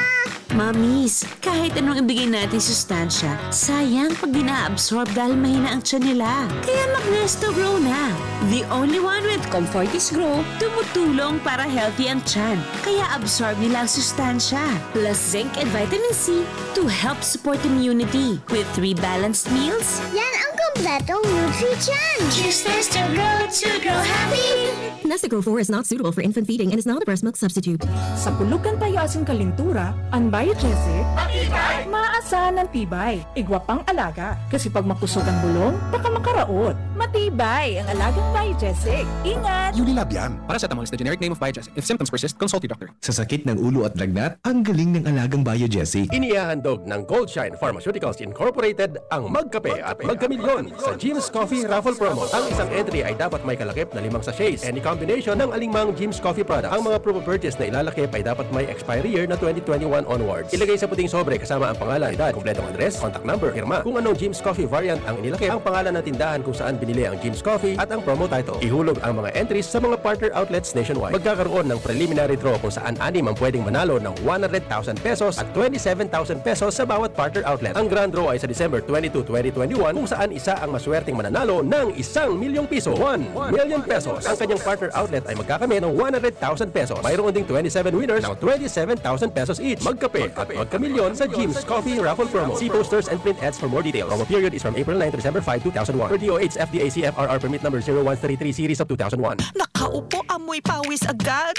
Mamis, kahit anong ibigay natin sustansya, sayang pag di na-absorb dahil mahina ang tiyan nila. Kaya mag-Nesto Grow na. The only one with Comfortis Grow, tumutulong para healthy ang tiyan. Kaya absorb nila ang sustansya, plus zinc and vitamin C to help support immunity. With three balanced meals, Yan ang Betong Nutri-Challenge. Juice to grow, to grow happy. Nestigrel four is not suitable for infant feeding and is not a breast milk substitute. Sa pulog kan payo asin kalintura, an Biogesic, matibay, maasan an tibay. Igwa pang alaga, kasi pag makusog ang bulong, baka makaraot. Matibay ang alagang Biogesic. Ingat! Unilab yan. Paracetamol is the generic name of Biogesic. If symptoms persist, consult your doctor. Sa sakit ng ulo at lagnat, ang galing ng alagang Biogesic. Inihahandog ng Goldshine Pharmaceuticals Incorporated ang Magkape at Magkamilyon sa Jim's Coffee Raffle Promo. Ang isang entry ay dapat may kalakip na limang sachets. Any combination ng alingmang Jim's Coffee product. Ang mga proof of purchase na ilalakip ay dapat may expiry year na twenty twenty-one onwards. Ilagay sa puting sobre kasama ang pangalan, edad, kompletong address, contact number, pirma. Kung anong Jim's Coffee variant ang inilakip, ang pangalan ng tindahan kung saan binili ang Jim's Coffee at ang promo title. Ihulog ang mga entries sa mga partner outlets nationwide. Magkakaroon ng preliminary draw kung saan anim ang pwedeng manalo ng one hundred thousand pesos at twenty-seven thousand pesos sa bawat partner outlet. Ang grand draw ay sa December twenty-two, twenty twenty-one, kung saan isa ang maswerteng mananalo ng isang milyong piso, one million pesos. Ang kanyang partner outlet ay magkakamit ng one hundred thousand pesos. Mayroon ding twenty-seven winners ng twenty-seven thousand pesos each. Magkape at magkamilyon sa Jim's Coffee Raffle Promo. See posters and print ads for more details. Promo period is from April nine to December five, two thousand one. Per D O H F D A C F R R permit number zero one three three series of two thousand one. Nakaupo, amoy pawis agad.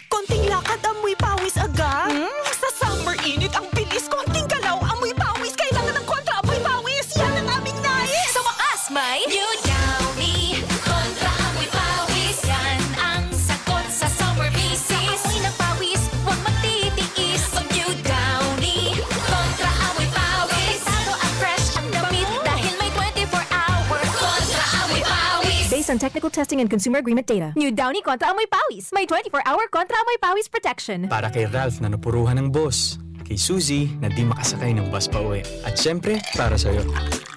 Konting lakad, amoy pawis agad. Hmm? Sa summer init, ang bilis. Konting galaw, amoy pawis. Kailangan ng kontra amoy pawis. Yan ang aming nais. Sa wakas, may New Downy Kontra Amoy Pawis. Yan ang sagot sa summer visis. Sa amoy ng pawis, huwag magtitiis. Mag New Downy Kontra Amoy Pawis. Delikado at fresh ang damit dahil may twenty-four hour Kontra Amoy Pawis. Based on technical testing and consumer agreement data. New Downy Kontra Amoy Pawis. May twenty-four hour Kontra Amoy Pawis protection. Para kay Ralph na napuruhan ng boss, kay Suzy na di makasakay ng bus pa uwi, at syempre, para sa'yo.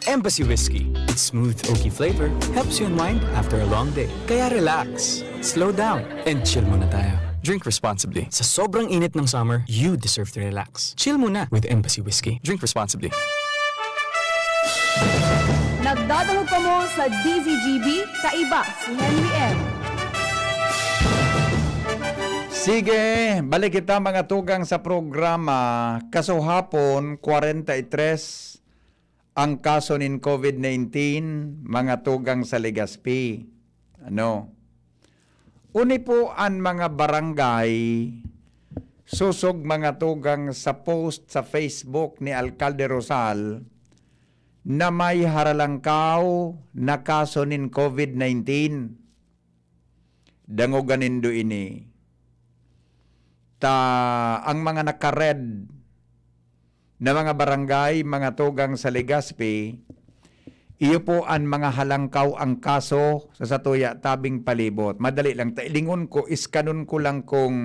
Embassy Whiskey. Its smooth, oaky flavor helps you unwind after a long day. Kaya relax, slow down, and chill muna tayo. Drink responsibly. Sa sobrang init ng summer, you deserve to relax. Chill muna with Embassy Whiskey. Drink responsibly. Nagdadangog kamo sa D Z G B, kaiba si Henry M. Sige, balik kita, mga tugang, sa programa. Kasuhapon, kwarenta y tres ang kaso nin COVID nineteen, mga tugang, sa Legazpi. Ano? Uni po an mga barangay, sosog, mga tugang, sa post sa Facebook ni Alkalde Rosal na may haralangkaw na kaso nin COVID nineteen. Dangoga nindo ini. Ta ang mga naka-red na mga barangay, mga tugang, sa Legazpi, iyo po an mga halangkaw ang kaso sa satuya tabing palibot. Madali lang, ta lingon ko, iskanon ko lang kung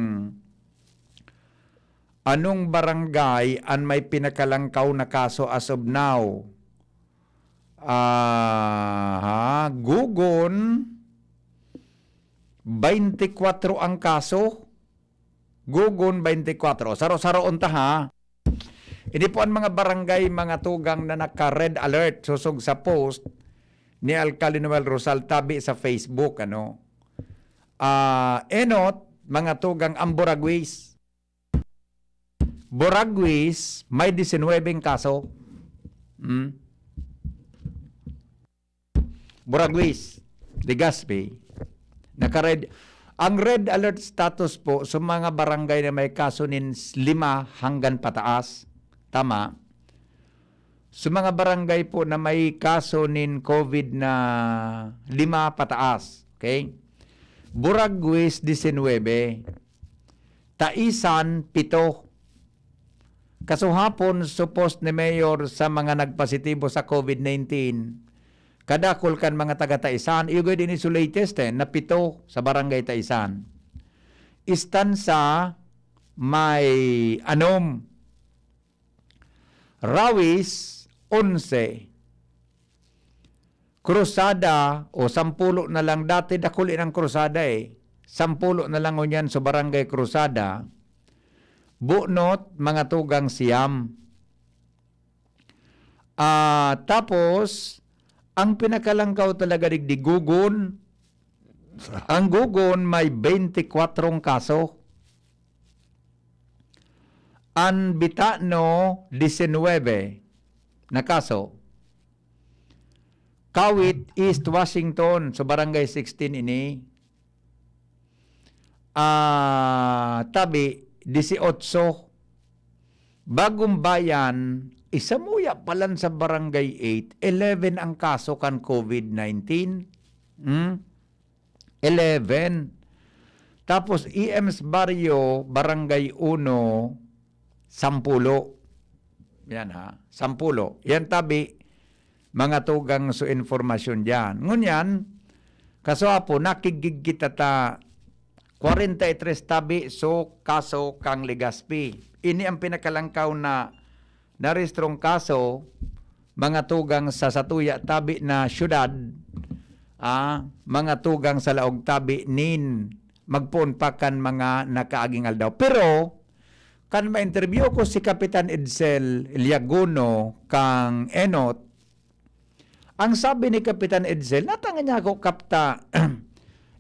anong barangay an may pinakalangkaw na kaso as of now. Aha, Gugon, twenty-four ang kaso. Gugon, twenty-four. Saro-saroon ta, ha. Ini po an mga barangay, mga tugang, na naka-red alert, sosog sa post ni Alkalde Noel Rosal tabi sa Facebook, ano. Ah, enot, mga tugang, ang Buraguis. Buraguis, may disinwebeng kaso. Hmm? Buraguis, Legazpi, naka-red. Ang red alert status po sa mga barangay na may kaso nin s-, lima hanggang pataas. Tama. Sa mga barangay po na may kaso nin COVID na lima pataas. Okay? Buraguis, disinwebe. Taisan, pito. Kasuhapon, supos ni Mayor sa mga nagpositibo sa COVID nineteen, kadakul kan mga taga Taisan, iyo gayud ini sa latest, eh, na pito sa Barangay Taisan. Estancia, may anom. Rawis, onse. Cruzada, o sampulo na lang, dati dakul inang Cruzada, eh. Sampulo na lang ngunyan sa Barangay Cruzada. Bunot, mga tugang, siyam. Ah, tapos, ang pinakalangkaw talaga digdi, Gugon. Ang Gugon may twenty-four kaso. An Bitano, disinwebe na kaso. Kawit, East Washington, so Barangay sixteen ini. Ah, tabi, dieciocho. Bagong Bayan, isa muya pa lang sa Barangay eight, eleven ang kaso kan COVID nineteen. Hmm? Eleven. Tapos, E M's Barrio, Barangay uno, sampulo. Yan ha, sampulo. Yan tabi, mga tugang so informasyon diyan. Ngunyan, kaso apo, nakigig kita ta kwarenta y tres tabi so kaso kang Legazpi. Ini ang pinakalangkaw na narehistrong kaso, mga tugang sa satuya tabi na syudad, ah, mga tugang sa laog tabi nin magpoon pa kan mga nakaaging aldaw. Pero, kan ma-interview ko si Kapitan Edsel Liagono kang Enot, ang sabi ni Kapitan Edsel, "Natangan niya ako, Kapta,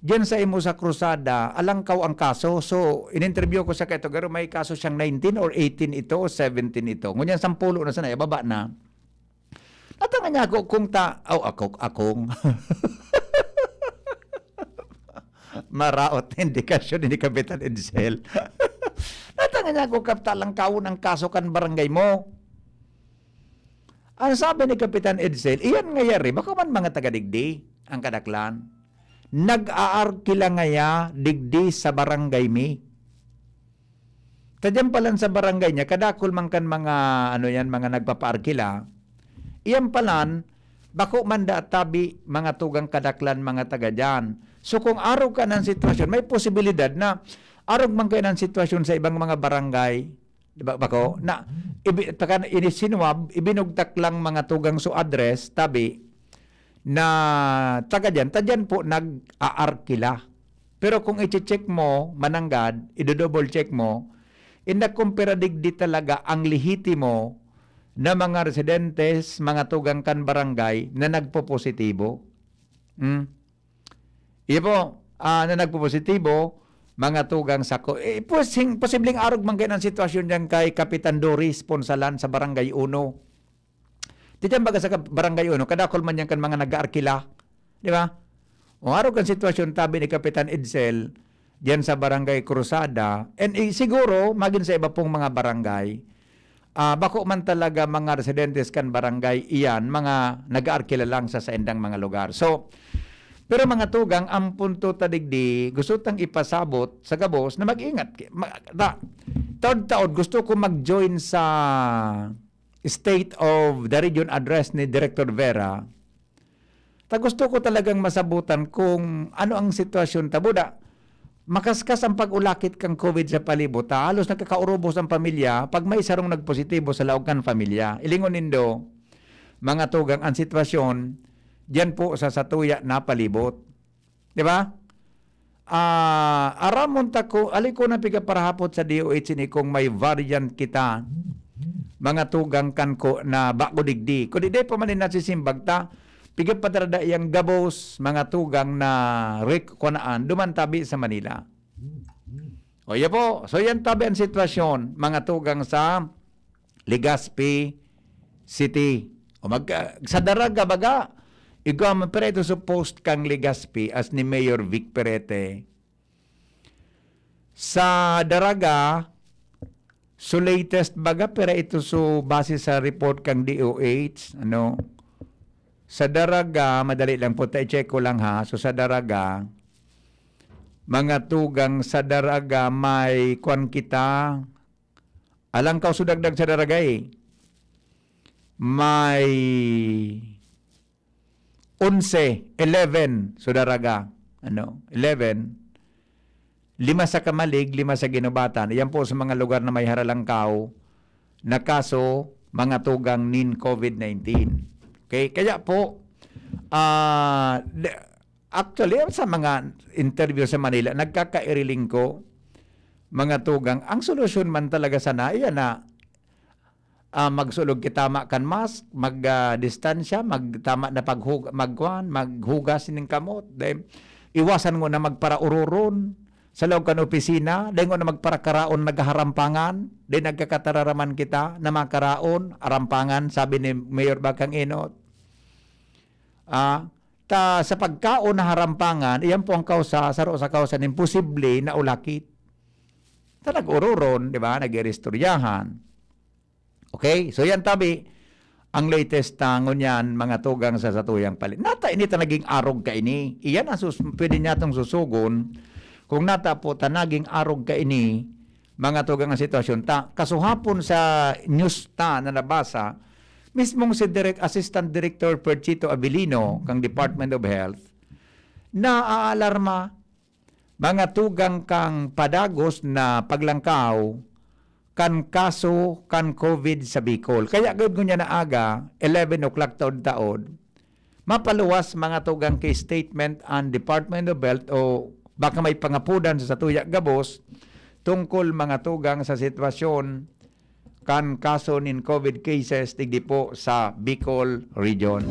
diyan sa imo sa Cruzada, alangkaw ang kaso." So, in-interview ko siya kaito, garo may kaso siyang nineteen or eighteen ito, o seventeen ito. Ngunyan, sampulo na sana, baba na. Natangan niya ako kung ta-, oh, ako, akong. Maraot na indikasyon ni Kapitan Edsel. Natangan niya ako, Kapta, alangkawon ang kaso kan barangay mo. Ang sabi ni Kapitan Edsel, "Iyan nga yari, bako man mga taga digdi, ang kadaklan. Nag-aarkila ngaya digdi sa barangay mi." Tadyan pa lang sa barangay niya, kadakul man kan mga, ano yan, mga nagpapaarkila. Iyan pa lang, bako man da tabi, mga tugang kadaklan, mga taga dyan. So, kung arog kan sitwasyon, may posibilidad na arog man kayo ng sitwasyon sa ibang mga barangay, di ba, bako, na ibi-, takan-, ini-, sinwab, ibinugtak lang mga tugang so address, tabi, na taga dyan, tadyan po nag-aarkila. Pero kung i-check mo, mananggad, ido-double check mo, inda kumpara digdi talaga ang lehitimo na mga residentes, mga tugang kan barangay na nagpopositibo. Hmm? Iyo po, ah, na nagpopositibo, mga tugang sako. Eh, posing-, posibleng arog man kayo ng sitwasyon dyan kay Kapitan Doris Ponsalan sa Barangay uno. Diyan baga sa ka-, Barangay uno, kadakol man yan kan mga nag-aarkila. Di ba? O, arog kan sitwasyon, tabi ni Kapitan Edsel, diyan sa Barangay Cruzada, and, eh, siguro, magin sa iba pong mga barangay, ah, bako man talaga mga residentes kan barangay iyan, mga nag-aarkila lang sa saindang mga lugar. So, pero mga tugang, ang punto ta digdi, gusto tang ipasabot sa gabos na mag-ingat. Ki-, ma-, ta-, taod-taod, gusto ko mag-join sa State of the Region Address ni Director Vera. Ta gusto ko talagang masabutan kung ano ang sitwasyon ta. Buda, makaskas ang pag-ulakit kan COVID sa palibot, ta halos nagkakaurubos ang pamilya pag may sarong nagpositibo sa laog kan pamilya. Ilingon nindo, mga tugang, ang sitwasyon diyan po sa satuya na palibot. Di ba? Ah, aramon ta ko, ali ko na pigaparahapot sa D O H ini kung may variant kita, mga tugang kan ko na bako digdi. Kung di, di pa man nasisimbag ta, pigapadrada iyang gabos, mga tugang na rek-, kunaan, duman tabi sa Manila. O, iya po. So, yan tabi ang sitwasyon, mga tugang sa Legazpi City. O mag-, ah, sa Daraga, baga, igwa man, pero ito sa post kang Legazpi as ni Mayor Vic Perete. Sa Daraga, so latest baga, pero ito so base sa report kang D O H, ano, sa Daraga, madali lang po, ta-check ko lang ha. So sa Daraga, mga tugang sa Daraga, may kwan kita, alangkaw so dagdag sa Daraga eh. May onse, eleven so Daraga. Ano, eleven. Lima sa Camalig, lima sa Guinobatan. Iyan po sa mga lugar na may haralangkaw na kaso, mga tugang nin COVID nineteen. Okay? Kaya po, ah, de-, actually, sa mga interview sa Manila, nagkakairiling ko, mga tugang, ang solusyon man talaga sana, iyan na, ah, magsulog kita tama kan mask, mag, ah, distansya, magtama na paghug-, magkuan, maghugas nin kamot. Then, iwasan mo na magparaororon sa laog kan opisina, then mo na magparakaraon naghaharampangan, then nagkakatararaman kita na makaraon, arampangan, sabi ni Mayor Bakang Enot. Ah, ta sa pagkaon na harampangan, iyan po ang kausa, saro sa kausa nin posible na ulakit. Ta nag-ororon, di ba? Nag-iristoryahan. Okay? So yan tabi, ang latest ta ngunyan, mga tugang sa satuyang palit. Nata ini ta naging arog kaini. Iyan ang sus- pwede niya itong susugon. Kung nata po ta naging arog kaini, mga tugang ang sitwasyon ta. Kasuhapon sa news ta na nabasa, mismong si Direk Assistant Director Perchito Abilino kang Department of Health, naaalarma, mga tugang, kang padagos na paglangkaw kan kaso kan COVID sa Bicol. Kaya gud ngunyan na aga, eleven o'clock taod-taod, mapaluwas, mga tugang, ki statement an Department of Health o baka may pangapodan sa satuya gabos tungkol, mga tugang, sa sitwasyon kan kaso nin COVID cases digdi po sa Bicol Region.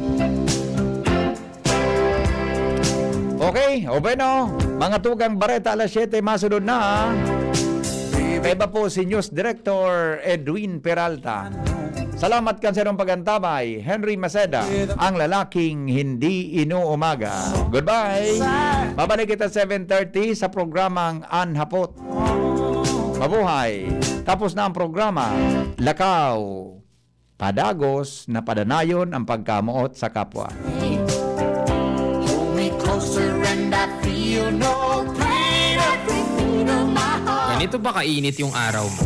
Okay, o bueno, mga tugang, bareta alas siyete, masunod na. Kaiba po si News Director Edwin Peralta. Salamat kan sarong pagantabay, Henry Maceda, ang lalaking hindi inuumaga. Goodbye! Mabalik kita seven thirty sa programang An Hapot. Mabuhay! Tapos na ang programa. Lakaw, padagos na padanayon ang pagkamoot sa kapwa. Hold me closer and I feel no pain. Every beat of my heart. Ganito ba kainit yung araw mo?